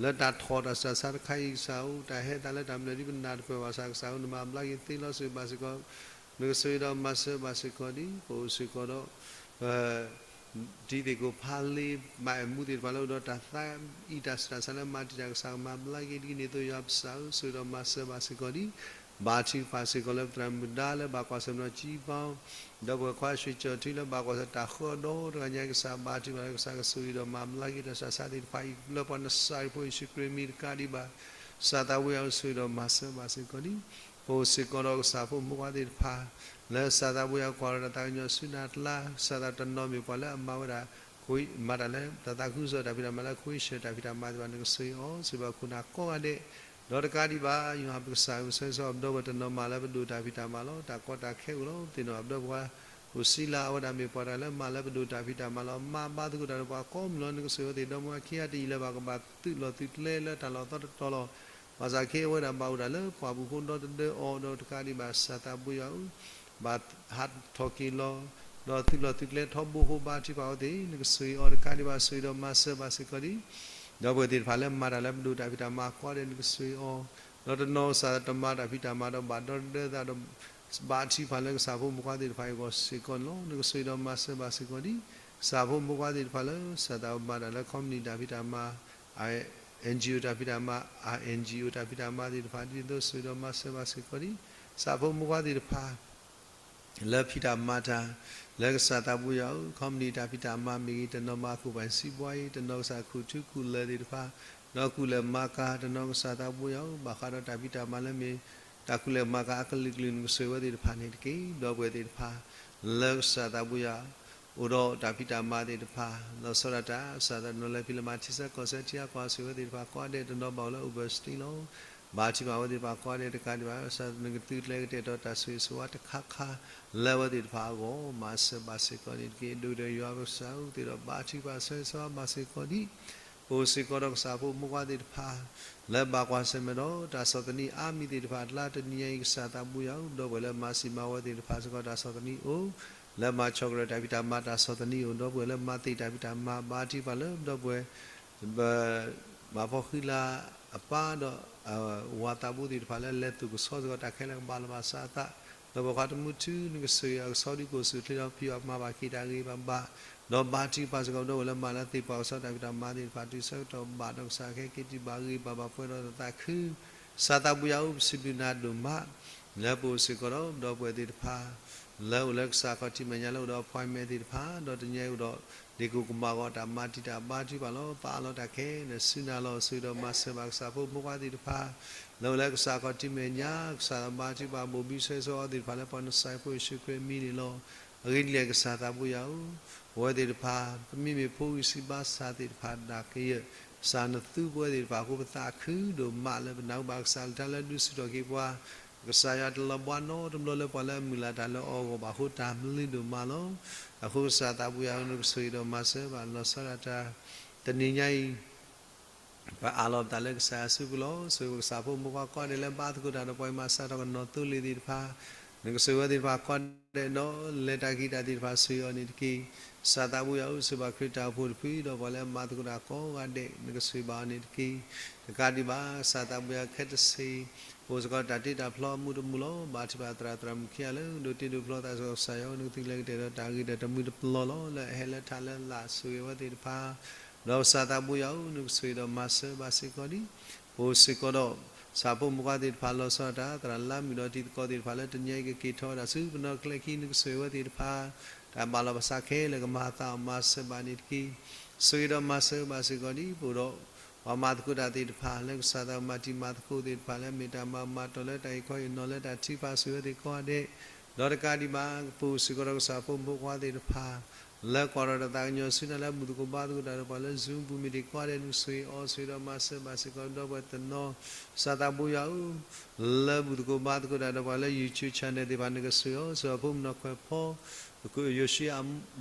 လၢတၢ်ထီၣ်တၢ်ဆူးတၢ်ဆါတခါအံၤကစၢ်ဧၢ တၢ်ဟဲသးလၢတၢ်မျၢၢ်ဒ်ပနၢ်တပၢၢ်ဘၣ်ဆၣ် ကစၢ်ဧၢနမၤဘျါက့ၤသ့လီၤ ဆိၣ်ဂ့ၤဘၣ်စ့ၢ်ကီး နကဆိၣ်ဂ့ၤဒီးမၤစၢၤဘၣ်စ့ၢ်ကီးဒံး ပအိၣ်စ့ၢ်ကီးဒီး ပ တံၤသကိးဖးလ့ မၤအဲၣ်မူသ့ၣ်တဖၣ်လၢအိၣ်ဒီးတၢ်သးအံၤ တၢ်ဆူးတၢ်ဆါလၢမၤတံာ်တာ်ကစၢ်ကမၤဘျါက့ၤဒ်န့ၣ်အသိး ယွၤပစၢ်ဧၢ ဆိၣ်ဂ့ၤဒီးမၤစၢၤဘၣ်စ့ၢ်ကီးဒံး ဘါထုကဖၣ်စ့ၢ်ကီးလၢပသရၣ်မုၣ်ဒါလၢဘၣ်ကွၢ်ဆၢၣ်မဲာ်ဒီးကံဘါ ဒီပုၢ်ဝဲၢ်ခွါရွှ့ၣ်ကၠီၣ်ထွံလၢဘၣ်ကွၢ်ဆၢၣ်တၢ်ဃၢဒီတဂၤညါကစၢ်ဘါထုကဖၣ်လၢကစၢ်ကဆိၣ်ဂ့ၤဒီးမၤဘျါက့ၤတၢ်ဆူးတၢ်ဆါသ့ၣ်တဖၣ်အံၤ လၢပှၤနစၤရ့းဖိယ့ၣ်ၡူးခရံာ်မံၤတကးဒံးဘၣ် စးသးပူၤယၤဧၢ ဆိၣ်ဂ့ၤဒီးမၤစၢၤဘၣ်စ့ၢ်ကီးဒံး ပအိၣ်စ့ၢ်ကီးဒီးကစၢ်ဖိမုၣ်ခွါသ့ၣ်တဖၣ် လၢစးသးပူၤယၤကွၢ်ဒီးတၢ်သးကညီၤဆူနၤတလါ ကစၢ်သးတနီၤမ့ၢ်ပှၤလၢအမၤဝဲဒၣ် မၤတၢ်လၢတၢ်သးခုကစီၣ်တၢ်ဖံးတၢ်မၤလၢ ခွ့ဆၢၣ် တၢ်ဖံးတၢ်မၤသ့ၣ်တဖၣ် နကဆိၣ်ဂ့ၤအီၤ ဆိၣ်ဂ့ၤဘၣ်ခိၣ်နၢ်ကိးဂၤဒဲး ဒီးတကးဒံးဘၣ် ယွၤပကစၢ်ဧၢ ပဆၢဂ့ၤဆၢဝါပဒီပုၢ်ဝဲၢ်တနီၤမးလၢပဒိၣ်တၢ်ဖံးတၢ်မၤလီၤ တၢ်ကီတၢ်ခဲအိၣ်လီၤ ပသ့ၣ်နီၣ်ဘၣ်ပဒီပုၢ်ဝဲၢ်ခွါ အိၣ်စံလါ အဝဲဒၣ်မ့ၢ်ပှၤတၢ်လၢမၤလၢပဒိၣ်တၢ်ဖံးတၢ်မၤလီၤ မၤဘါသကိးတၢ်ဒီးပှၤကိးမုၢ်လီၤ နကဆိၣ်ဂ့ၤအီၤသ့ၣ် ဒီမါခံဂၤတယံာ်လၢၤဘၣ် ကဘၣ်သုးလီၢ်သုးကျဲလၢတၢ်လီၢ်သီတတီၤလီၤ ဘၣ်ဆၣ်ခဲအံၤအဝဲဒၣ်ဘၣ်အိၣ်ဒၣ်လၢပှၢ်ပူၤဃိဒီတဒၢအီၤ ဒီးတကးဒံးဘၣ် စးသးပူၤယၤဧၢ ဘၣ်ဟးထီၣ်က့ၤလီၤ ဒီးသုးလီၢ်သုးကျဲထီဘိအဃိ ဘါထုကဖၣ်အဝဲသ့ၣ် နကဆိၣ်ဂ့ၤအီၤတကးဒံးဘၣ် ဆိၣ်ဂ့ၤဒီးမၤစၢၤဘၣ်စ့ၢ်ကီးဒံး ဒီပုၢ်ဝဲၢ်သ့ၣ်တဖၣ်လၢမၤတၢ်လၢပဒိၣ်တၢ်ဖံးတၢ်မၤကိးဂၤဒဲး နကဆိၣ်ဂ့ၤအီၤ ဒီးတနီၤကစၢ်တမၤတၢ်ဖံးတၢ်မၤဒီးဘၣ်ဒီတဒၢသးဒီး ဘါထုကဖၣ်လၢကစၢ်ဖိမုၣ်ခွါသ့ၣ်တဖၣ်အံၤအဂီၢ်စ့ၢ်ကီးန့ၣ်လီၤ နကဆိၣ်ဂ့ၤဒီးမၤစၢၤဘၣ်စ့ၢ်ကီးဒံး ကစၢ်ဖိမုၣ်ခွါသ့ၣ်တဖၣ်လၢ စးသးမၤတၢ်လၢခီပနံၣ်တၢ်ဖံးတၢ်မၤ အ NGO တၢ်ဖံးတၢ်မၤ အ NGO တၢ်ဖံးတၢ်မၤသ့ၣ်တဖၣ် ဒ်သိးဆိၣ်ဂ့ၤဒီးမၤစၢၤဘၣ်စ့ၢ်ကီးဒံး ကစၢ်ဖိမုၣ်ခွါသ့ၣ်တဖၣ် လၢဖံးတၢ်မၤတၢ် လၢကစၢ်သးပူၤယၤဧၢ ခီပနံၣ်တၢ်ဖံးတၢ်မၤမ့ၢ်ဂ့ၤ တနီၤမၤအခိၣ်ပှၤစံးဘှါအံၤ တနီၤကစၢ်ခူၣ်ထူခူၣ်လၢာ်သ့ၣ်တဖၣ် ဒီးကူၣ်လဲၤမၤကၤ တနီၤကစၢ်သးပူၤယၤဧၢ ဘၣ်ဃးဒီးတၢ်ဖံးတၢ်မၤလၢမ့ၢ် တၢ်ကူၣ်လဲၤမၤကၤအကလုာ်ကလုာ် နကဆိၣ်ဂ့ၤဝဲသ့ၣ်တဖၣ်န့ၣ်တက့ၢ်. ဒီပုၢ်ဝဲၢ်သ့ၣ်တဖၣ် လၢကစၢ်သးပူၤယၤ အိၣ်ဒီးတၢ်ဖံးတၢ်မၤသ့ၣ်တဖၣ် လီၤဆီဒၣ်တၢ် ကစၢ်သးနီၤလၢဖံးလၢမၤထံဆၢကီၢ်ဆၢထံအကွၢ်ဆိၣ်ဂ့ၤဝဲသ့ၣ်တဖၣ်ကိးဂၤဒဲး တနီၤဘၣ်အိၣ်လၢ overstay လီၤ. ဘါထုကဖၣ်ဝဲသ့ၣ်တဖၣ်ကိးဂၤဒဲးတကးဒံးဘၣ် ကစၢ်နကသုးကျဲၤကတဲာ်ကတီၤတၢ်ဆိၣ်ဂ့ၤဆိၣ်ဝါတခါခါ လၢအဝဲသ့ၣ်တဖၣ်အဂီၢ် မၤစၢၤဘၣ်စ့ၢ်ကီးန့ၣ်တက့ၢ်. ဒိၣ်ဒီးယွၤပကစၢ်ဧၢ သ့ၣ်ဒီးဘါထုကဖၣ်ဆၢဂ့ၤဆၢဝါဘၣ်စ့ၢ်ကီးဒံး ပအိၣ်စ့ၢ်ကီးဒီးကစၢ်ဖိမုၣ်ခွါသ့ၣ်တဖၣ် လၢဘၣ်ကွၢ်ဆၢၣ်မဲာ်ဒီး တၢ်ဆီၣ်သနံးအါမံၤသ့ၣ်တဖၣ်အကျါ တနံၤညါအံၤ ကစၢ်သးပူၤယၤဧၢ ဒီပုၢ်ဝဲၢ်လၢမၤစံးမၤဝီၤသ့ၣ်တဖၣ်စ့ၢ်ကီး တၢ်ဆီၣ်သနံးအိၣ် လၢမၤဆီၣ်ကရၢၢ်တၢ်ဖံးတၢ်မၤတၢ်ဆီၣ်သနံးအိၣ် ဒီပုၢ်ဝဲၢ်လၢမၤသ့ၣ်တၢ်ဖံးတၢ်မၤ ဘါထုကဖၣ်လၢ ဒီပုၢ်ဝဲၢ် မၤဖီဃံလၤအပၢ်ဒီး ဝၤသးဘိသ့ၣ်တဖၣ်လၢလဲၤသူၣ်ကဆီစ့ၢ်ကီး တၢ်ခဲလၢာ်ကဘၣ်လီၤဘၣ်စးအသး ဒီးပိာ်ခွါတမူထူ နကဆိၣ်ဂ့ၤအကဆီဒုးကိၢ်ဆူၣ်ချ့ဒီး ဖံးအီၣ်မၤဘၣ်က့ၤတၢ်ဂ့ၤဘၣ်ဘၣ် ဒီးဘါထုကဖၣ်စ့ၢ်ကီး ဒီပုၢ်ဝဲၢ်လၢမၤလၢသ့ၣ်ပှၢ်ကဆီတၢ်ဖံးတၢ်မၤသ့ၣ်တဖၣ် တုၤဆၢကတီၢ်ဘၣ်ဒီး ကစၢ်ကဟဲက့ၤတုၤဘၣ်ဂ့ၤဘၣ်ဘၣ်ပှဲၤဒီးသးခု ကစၢ်သးပူၤယၤဧၢ ပစံးဘျုးနၤဒိၣ်မး လၢပအိၣ်စ့ၢ်ကီးဒီး ဒီပုၢ်ဝဲၢ်သ့ၣ်တဖၣ် လၢအိၣ်လၢကစၢ်ခီၣ်ထံးမဲာ်ညါလၢအိၣ်ဒီး appointment သ့ၣ်တဖၣ် ဒီးတနံၤအံၤအိၣ်ဒီး ဒ့ၣ်ကိၢ်ကမၣ်ဂီၢ်တၢ်မၤတံာ်တာ်ဘါထုကဖၣ်လီၤ ပအးလီၤတၢ်ခဲလၢာ်ဆူနၤလီၤ ဆိၣ်ဂ့ၤဒီးမၤစၢၤဘၣ်ကစၢ်ဖိမုၣ်ခွါသ့ၣ်တဖၣ် လၢအိၣ်လၢကစၢ်ခီၣ်ထံးမဲာ်ညါ ကစၢ်ဘါထုကဖၣ်ဘိၣ်ဘံဆၢဂ့ၤဆၢဝါသ့ၣ်တဖၣ်လၢပှၤနစၤရ့းဖိယ့ၣ်ၡူးခရံာ်အမံၤန့ၣ်လီၤ. အဂ့ၢ်ဒ်လဲၣ်ကစၢ်သးပူၤယၤဧၢ ပဝဲသ့ၣ်တဖၣ် ပမ့မ့ၢ်ဖိဂံၢ်စၢ်ဘါစၢ်သ့ၣ်တဖၣ်ဒၣ်ကယၢၢ် ကစၢ်နသူပဝဲသ့ၣ်တဖၣ်အဃိ ပသးခုဒိၣ်မးလၢပနၢ်ဟူဘၣ်ကစၢ်ကလုၢ်ကထါလၢဒုးဆူၣ်ထီၣ်က့ၤပှၤ ကစၢ်ယွၤတလီၤဘှါနီတဘျီလၢပှၤလၢအမုၢ်လၢ်တၢ်လၢအီၤအဂီၢ်ဘၣ်အဃိ တၢ်မနုၤဒိၣ်မးလီၤ. အဃိကစၢ်သးပူၤယၤဧၢ နကဆိၣ်ဂ့ၤဒီးမၤစၢၤဘၣ်လီၤဆီဒၣ်တၢ် တနံၤညါအံၤ ပအးလီၤပသးလၢကစၢ်ယွၤစုပူၤလီၤ. ဆိၣ်ဂ့ၤပကစၢ်ဖိမုၣ်ခွါကိးဂၤဒဲးလၢဘါသကိးတၢ်ဒီးပှၤအံၤ မၤစၢ်ထီၣ်ကနီၤသိလ့ၣ်သ့ၣ်တဖၣ် နကဆိၣ်ဂ့ၤဝဲသ့ၣ်တဖၣ်ကိးဂၤဒဲးဒီး လဲၤတၢ်က့ၤတၢ်သ့ၣ်တဖၣ်ဆိၣ်ဂ့ၤအီၤန့ၣ်တက့ၢ်. ကစၢ်သးပူၤယၤဧၢ ဆိၣ်ဂ့ၤဘၣ်ခရံာ်တၢ်အိၣ်ဖှိၣ်တဖု ဒီးပှၤလၢအမၤသကိးတၢ်ကိးဂၤဒဲး နကဆိၣ်ဂ့ၤဘၣ်အီၤန့ၣ်တက့ၢ်. တကးဒံးဘၣ် ကစၢ်သးပူၤယၤခဲတဆ့ ပအိၣ်စ့ၢ်ကီးတၢ်တ့တၢ်ဖျီအမူးတမူးလီၤ. ဘါထုကဖၣ်သရၣ်သရၣ်မုၣ်ခံဂၤလၢ ဒိးတ့ဒိးဖျီသးစ့ၢ်ကီး ကစၢ်ယွၤဧၢ နကသုးကျဲၤကတဲာ်ဒီးတၢ်ဂ့ၤဒီးတၢ်မုာ်တပျီၤလီၤ. လၢအဟဲလၢထးလၢလာ်ဆိၣ်ဂ့ၤဝဲသ့ၣ်တဖၣ် ဒီးကစၢ်သးပူၤယၤဧၢ နကဆိၣ်ဂ့ၤဒီးမၤစၢၤဘၣ်စ့ၢ်ကီးဒံး ပအိၣ်စ့ၢ်ကီးဒီး ကစၢ်ဖိမုၣ်ဖိခွါသ့ၣ်တဖၣ် လီၤဆီဒၣ်တၢ် သရၣ်လါမုၣ်ဒီးတံၤသကိးသ့ၣ်တဖၣ်လၢတနံၤအံၤကက့ၤထီၣ်ဝဲဒၣ်ဆူပနီၢ်ကျဲခံ နကဆိၣ်ဂ့ၤဝဲသ့ၣ်တဖၣ် တၢ်ဘၣ်လီၤဘၣ်စးခဲလၢာ်ကမၤအသးအီၤ မၤစၢၤဘၣ်န့ၣ်တက့ၢ်. ဆိၣ်ဂ့ၤဒီးမၤစၢၤဘၣ်စ့ၢ်ကီးဒ်ပအိၣ်ဒီး ပှၤမၤသကိးတၢ်သ့ၣ်တဖၣ် လၢကစၢ်သးမၤတံၤမၤသကိးသ့ၣ်တဖၣ် လၢအမ့ၢ်တၢ်မၤမၤတီၢ်လၢတၢ်အံၤခီအံၤနီၤ လၢတၢ်ထုကဖၣ်ဆိၣ်ဂ့ၤဝဲသ့ၣ်ကိးဂၤဒဲး ဒီးတကးဒံးဘၣ် ကပူၤစ့ၢ်ကီးဒီးကစၢ်ဖိမုၣ်ဖိခွါသ့ၣ်တဖၣ် လၢကွၢ်ထီၣ်တၢ်သးကညီၤဆူနၤ လၢဘူၣ်သကိးဘါသကိးတၢ်ဒီးပှၤလၢ Zoom ပူၤမ့ၢ်တ့ၢ်ကိးဂၤဒဲး နကဆိၣ်ဂ့ၤအီၤ ဆိၣ်ဂ့ၤဒီးမၤစၢၤဘၣ်စ့ၢ်ကီး ဒီပုၢ်ဝဲၢ်တနီၤ ကစၢ်သးဘိယွၤဧၢ လၢဘူၣ်သကိးဘါသကိးတၢ်ဒီးပှၤလၢ YouTube channel သ့ၣ်တဖၣ် နကဆိၣ်ဂ့ၤအီၤ ဆိၣ်ဂ့ၤအဖိမုၣ်နီၢ်ခွဲးဖီ ယိၤၡူအ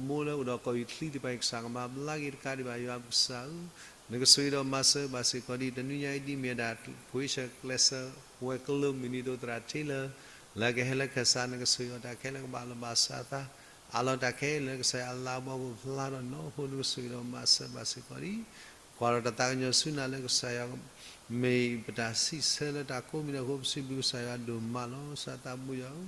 မိၢ်လၢအိၣ်ဒီးကီၢ်အံၤချံသ့ၣ်တဖၣ်အံၤ ကစၢ်ကမၤဘျါက့ၤတကးဒံးဘၣ် ယွၤပကစၢ်ဧၢ နကဆိၣ်ဂ့ၤဒီးမၤစၢၤဘၣ်စ့ၢ်ကီးဒ် တနံၤညါအံၤဒ်မ့ၢ်ဝဲဒၣ် ပှ့ၤဆၢၣ်ကျဲးစၢးဝဲၤကျိၤမုၢ်နံၤဒိၣ်သရၣ်ထ့လၢ လၢကဟဲလၢခၢၣ်စး နကဆိၣ်ဂ့ၤအီၤတၢ်ခဲလၢာ်ကဘၣ်လီၤဘၣ်စးအသး အးလီၤတၢ်ခဲလၢာ်လၢကစၢ်ယွၤအလၤကပီၤကဖျါထီၣ်နီၢ်ဖိ နကဆိၣ်ဂ့ၤဒီးမၤစၢၤဘၣ်စ့ၢ်ကီးဒ် ကွၢ်ထီၣ်တၢ်သးကညီၤဆူနၤလၢကစၢ်ယွၤ မ့ၢ်ပတၢ်စံးဆၢလၢတၢ်ကိးမံၤဒဲးအဃိ ပစံးဘျုးကစၢ်ယွၤဒိၣ်မးလီၤ. ကစၢ်သးဘိယွၤဧၢ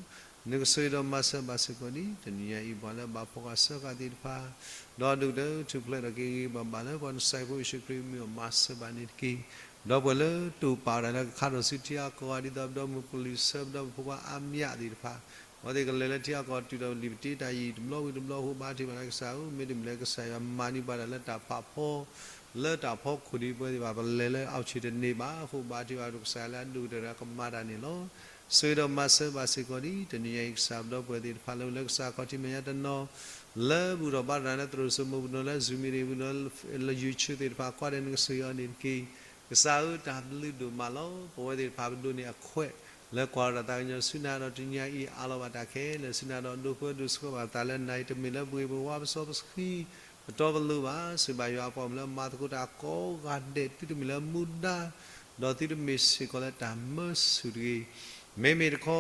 နကဆိၣ်ဂ့ၤဒီးမၤစၢၤဘၣ်စ့ၢ်ကီးဒ် တနံၤညါအံၤပှၤလၢဘၣ်ဖှီၣ်ဃာ်စၢဃာ်သ့ၣ်တဖၣ် ဒီးဒုၣ်ဒါထုးဖျဲးထီၣ်က့ၤဂ့ၤဂ့ၤဘၣ်ဘၣ်လၢပှၤနစၢ်ဖိယ့ၣ်ၡူးခရံာ်မံၤအမၤစၢၤဘၣ်န့ၣ်တက့ၢ်. ဒီပုၢ်ဝဲၢ်လၢတိာ်ပာ်ဝဲဒၣ်လၢကခးထီၣ်ဆူထံအကီၢ်ဂၤဒ်သိး ပဒီမုၢ်ပကလုၢ်ဆၢ ပဒီပုၢ်ဝဲၢ်အါမံၤသ့ၣ်တဖၣ် အဝဲသ့ၣ်ကလဲၤလၢထံအကီၢ်တုၤဒီးလံာ်ပတ့တၢ်ယံာ်တဘျီဝံၤတဘျီအဃိ ဘါထုကဖၣ်လၢကစၢ်ဧၢ မ့တမ့ၢ်လၢကစၢ်ယွၤမၤန့ၢ်ပှၤဒၣ်လၢတၢ်ဖးဖီ လၢတၢ်ဖီခိၣ်ဒ်ပဝဲသ့ၣ်တဖၣ် ပလဲၤလၢအီၤဆံးတန့ၢ်ဘၣ်အဃိ ဘါထုကဖၣ်ဒီးကစၢ်လၢအဒိၣ်ကတၢၢ်ဒီးကမၤတၢ်န့ၣ်လီၤ. ဆိၣ်ဂ့ၤဒီးမၤစၢၤဘၣ်စ့ၢ်ကီးဒ် တနံၤညါအံၤကစၢ်ပဒီပုၢ်ဝဲၢ်သ့ၣ်တဖၣ်လၢ လၢကစၢ်ခီၣ်ထံးမဲာ်ညါတနီၤ လၢဘူၣ်ထီၣ်ဘါထီၣ်တၢ်လၢသရိာ်စိမိၢ်ပူၤနီၤ လၢ Zoom meeting ပူၤနီၤ လၢ YouTube သ့ၣ်တဖၣ် ကွၢ်ဒဲးနကဆိၣ်ဂ့ၤအီၤန့ၣ်တက့ၢ်. ကစၢ်ဧၢ တၢ်ဘျုးဒိၣ်မးလီၤ. ပဝဲသ့ၣ်တဖၣ်ပဒိးန့ၢ်အခွဲး လၢကွၢ်ထီၣ်တၢ်သးကညီၤဆူနၤဒီး တနံၤညါအံၤအးလီၤဘၣ်တၢ်ခဲလၢာ်ဆူနၤဒီး ဒိးပၢဒိးဆှၢဘၣ်ပသးလၢနၤအံၤ တမ့ၢ်လၢပဂ့ၤပဝါပစီပဆှံ ပတီပလိၤဘၣ် စံးဘၣ်ယွၤအပှၤမုၣ်လၢမၤသကိးတၢ်ကိးဂၤဒဲး သုတမ့ၢ်လၢမူဒါ ဒီးသုတမ့ၢ်စ့ၢ်ကီးလၢတၢ်မၢဆူၣ်တဂ့ၤ မ့မ့ၢ်တခီ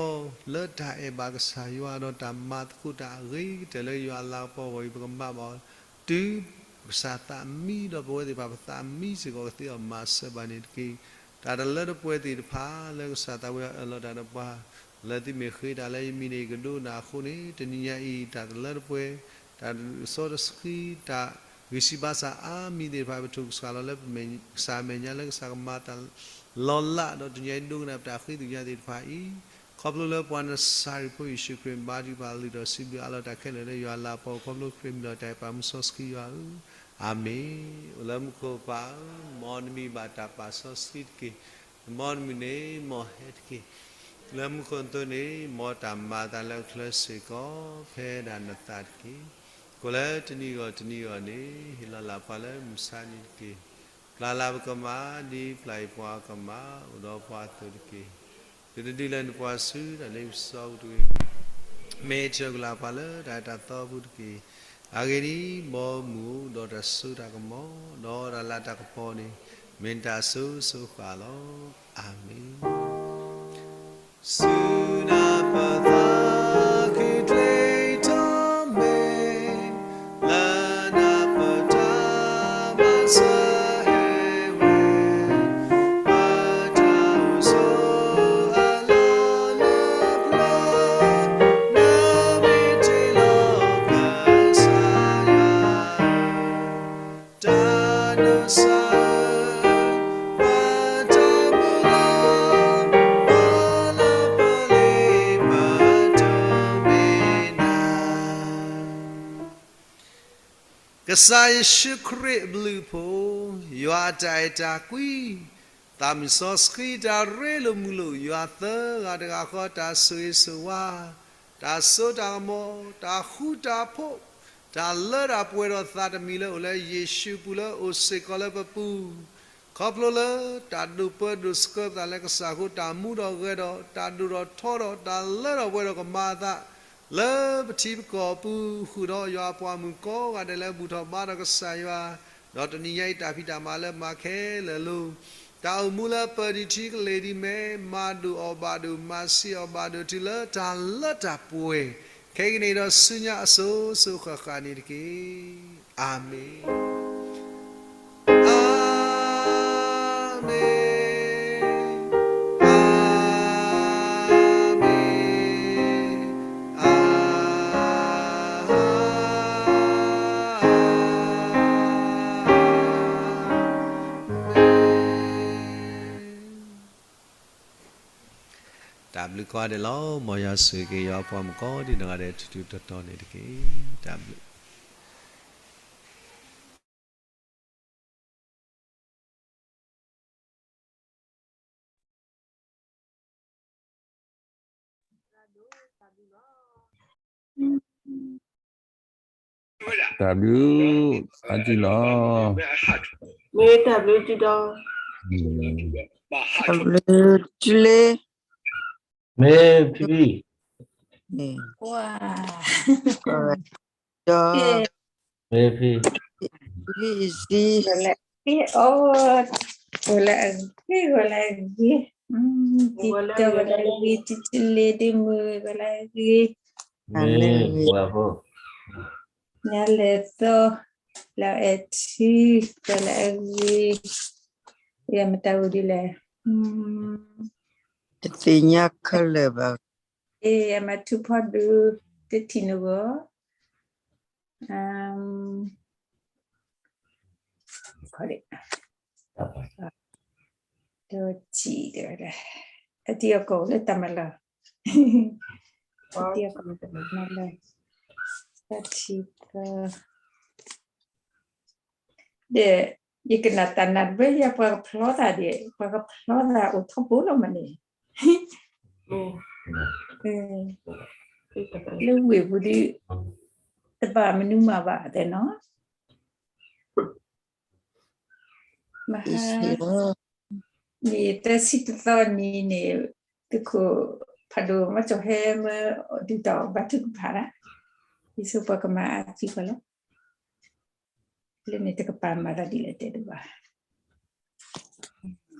လၢတၢ်အဲၣ်ဘၣ်ကစၢ်ယွၤဒီးတၢ်မၤသကိးတၢ်အဂ့ၤကတၢၢ်လၢယွၤအလၤကပီၤအဂီၢ်အံၤ ပကမၤဘၣ်အီၤ တုၤပကစၢ်သးမံဒီးပဝဲသ့ၣ်တဖၣ် ပသးမံစ့ၢ်ကီးကသ့အီၤ မၤစၢၤဘၣ်န့ၣ်တက့ၢ်. တၢ်တလၢတပှဲၤသ့ၣ်တဖၣ်လၢကစၢ်သးဝဲအၢၣ်လီၤတၢ်ဒီးပှၤ လၢသုမ့ၢ်ဃ့တၢ်လၢယမံၤန့ၣ်ကဒိကနၣ်အဃိန့ၣ် တနံၤညါအံၤ တၢ်တလၢတပှဲၤ တၢ်စီတဆှံ တၢ်ဂံၢ်စၢ်ဘါစၢ်အါမံၤသ့ၣ်တဖၣ် ပထုးကဆှီလီၤလၢပမဲာ်ကစၢ်အမဲာ်ညါလၢကစၢ်ကမၤတၢ် လီၤလးဒီးတနံၤညါအံၤဒိကနၣ်ပတၢ်ဃ့သ့ၣ်ညါသ့ၣ်တဖၣ်အံၤ ခီဖျိလၢပှၤနစၤရ့းဖိယ့ၣ်ၡူးခရံာ်ဘါထုကဖၣ်လုၢ်ထီၣ်စံးဘျုးအးလီၤတၢ်ခဲလၢာ်လၢယွၤအလၤကပီၤ ခီဖျိခရံာ်မံၤဒီးတၢ်အဲၣ်ပာ်မူစီဆှံယွၤဧၢ, အၤမ့ၣ်. အိၣ်လၢမူခိၣ်ပၢ်ဧၢ, မ်နမံၤဘၣ်တၢ်ပာ်စီဆှံတက့ၢ်. မ်နမုၢ်န့ၣ်မ်ဟဲတက့ၢ်. လၢမူခိၣ်အသိးန့ၣ် မ်တၢ်မၤအသးလၢအချၢစ့ၢ်ကီး ဖဲဒၣ်နသးတက့ၢ်. ကိးလၢတနံၤဂီၢ်တနံၤဂီၢ်န့ၣ် ဟ့ၣ်လီၤလၢ်ပှၤလၢမုၢ်ဆါနံၤတက့ၢ်. ပျၢ်လၢ်ပကမၢ် ဒ်ပျၢ်အံၤပှၤကမၢ် အိၣ်ဒီးပှၤအသိးတက့ၢ်. ဒုးတဒုးလဲၤနုာ်ပှၤဆူတၢ်လ့ပစီပူၤတဂ့ၤ. မ့ၢ်ထံၣ်ကလၢ်ပှၤလၢတၢ်အဲၣ်တၢ်သီပူၤတက့ၢ်. အဂ့ၢ်ဒ်အံၤ, မ်မူဒီးတၢ်စိတၢ်ကမီၤ ဒီးတၢ်လၤတၢ်ကပီၤန့ၣ် မ့ၢ်တၢ်စိၤစိၤဃၣ်ဃၣ်လီၤ. အၤမ့ၣ်. စူၢ်နၤပသးခုချ့ထီၣ်မ့ၢ် လၢနပတၢ်မၤစၢၤဟဲဝဲ, ပတၢ်အိၣ်ဆိးအလီၢ်လၢပျၢၤ, နမ့ၢ်တ့လီၤကစၢ်ယွၤ တၢ်နစၢ်, ပတၢ်မုၢ်လၢ်, ပလၢပလ့ပတမ့ၢ်နၤ. ကစၢ်ယ့ၣ်ၡူးခရံာ်အဘျုးအဖှိၣ်, ယွၤအတၢ်အဲၣ်တၢ်ကွံ, သးမုၢ်စီဆှံတၢ်ရ့လိာ်မုာ်လိာ် ယွၤသၢဂၤတဂၤဃီ တၢ်ဆိၣ်ဂ့ၤဆိၣ်ဝါ တၢ်စိတၢ်ကမီၤ, တၢ်ဃူတၢ်ဖိး, တၢ်လၢတၢ်ပှဲၤဒီးသးတမံၤလၢအိၣ်လၢယ့ၣ်ၡူးပူၤလၢအိၣ်စ့ၢ်ကီးလၢပပူၤ, ခီဖျိလၢတၢ်ဒိးပၢဒိးဆှၢပသးလၢကစၢ်အဃိ တၢ်မူဒီးဂဲၤဒီး တၢ်ဒိၣ်ထီၣ်ထီဒီး တၢ်လၢထီၣ်ပှဲၤဒီးကမၤအသး လၢပထံပကီၢ်ပူၤ ဃုာ်ဒီးယွၤအပှၤမုၣ်ကိးဂၤဒဲးလၢဘူၣ်ထီၣ်ဘါထီၣ်ကစၢ်ယွၤ, ဒီးတနံၤညါအံၤတၢ်ဖံးတၢ်မၤလၢမၤခဲလၢာ်လိၤ တၢ်အိၣ်မူလၢပၢၤနံၤထံကလ့ၤဒ်မဲ မၤဒိၣ်အီၣ်ဘၣ်ဒိၣ် မၤဆံးအီၣ်ဘၣ်ဒိၣ် တုၤလၢတၢ်လၢတၢ်ပှဲၤ ခဲကနံၣ်အံၤဒီးဆူညါအစိၤစိၤဃၣ်ဃၣ်န့ၣ်တက့ၢ်. အၤမ့ၣ်. အၤမ့ၣ်, အၤမ့ၣ်, အၤမ့ၣ်. အၤမ့ၣ်. ဘျုးကိးဂၤဒဲးလီၤ. မ်ယွၤဆိၣ်ဂ့ၤက့ၤယွၤပှၤမုၣ်ကိးဒံနီၢ်ဂၤဒဲး ထူထူတီတီန့ၣ်တက့ၢ်. တၢ်ဘျုး တၢ်ဘျုး အါတံၢ်လီၤ. မ့ၢ်တၢ်ဘျုးတံၢ်ဒီး တၢ်ဘျုးတံၢ်လံ. မ့ၢ်ဖံဖံ ဒီး မ့ၢ်ဖံ ဖံဖံ ဂီၤလၢအဂ့ၤ ဂီၤလၢအဂ့ၤ, တံၢ်ဒီးဂီၤလၢအဂ့ၤ, တံၢ်တံၢ်လံ ဒ့မုၣ် ဂီၤလၢအဂ့ၤ, မ့ၢ်ဝဲဖိ ညါလဲၤသီ လၢအဲၣ်ထံ ဂီၤလၢအဂ့ၤ, ယမတၤအိၣ်ဒ်လဲၣ်, တသ့ၣ်ညါခဲလၢာ်ဘၣ်. အမၤထူဖီဒုး တထံၣ်နဂီၢ် ဒီးထံၣ် အတံၤအီၣ်ကီၢ်လၢတၢ်မၤလၢာ်, အတံၤအီၣ်ကီၢ်လၢတၢ်မၤလၢာ်, တၢ်ထံၣ်ကီၢ် ဒီး ယကနၣ်တၢ်နၢ်တဘျီ ယပှၤကဖျီသးဒီး ပှၤကဖျီသးအိၣ်ထီဘိလီၤမးန့ၣ်, လၢဝ့ၢ်ပူၤဒီး တဘၣ်မနုၤမၤဘၣ်သဲနီၤ, မဟါ မ့ၢ်တဆံတသီနံၤန့ၣ် သုးခိၣ်ဖးဒိၣ်မီၢ်ကၠီၣ်ဟဲမၢဒုၣ်တၢ်အီၣ်ဘါထုကဖၣ်ဒၣ်, ယဆိပှၤကမၤအါစုကီၢ်လီၤ, လၢန့ၣ်တကပၤမၤသးဒ်လဲၣ်တဲဒိၣ်ဘၣ်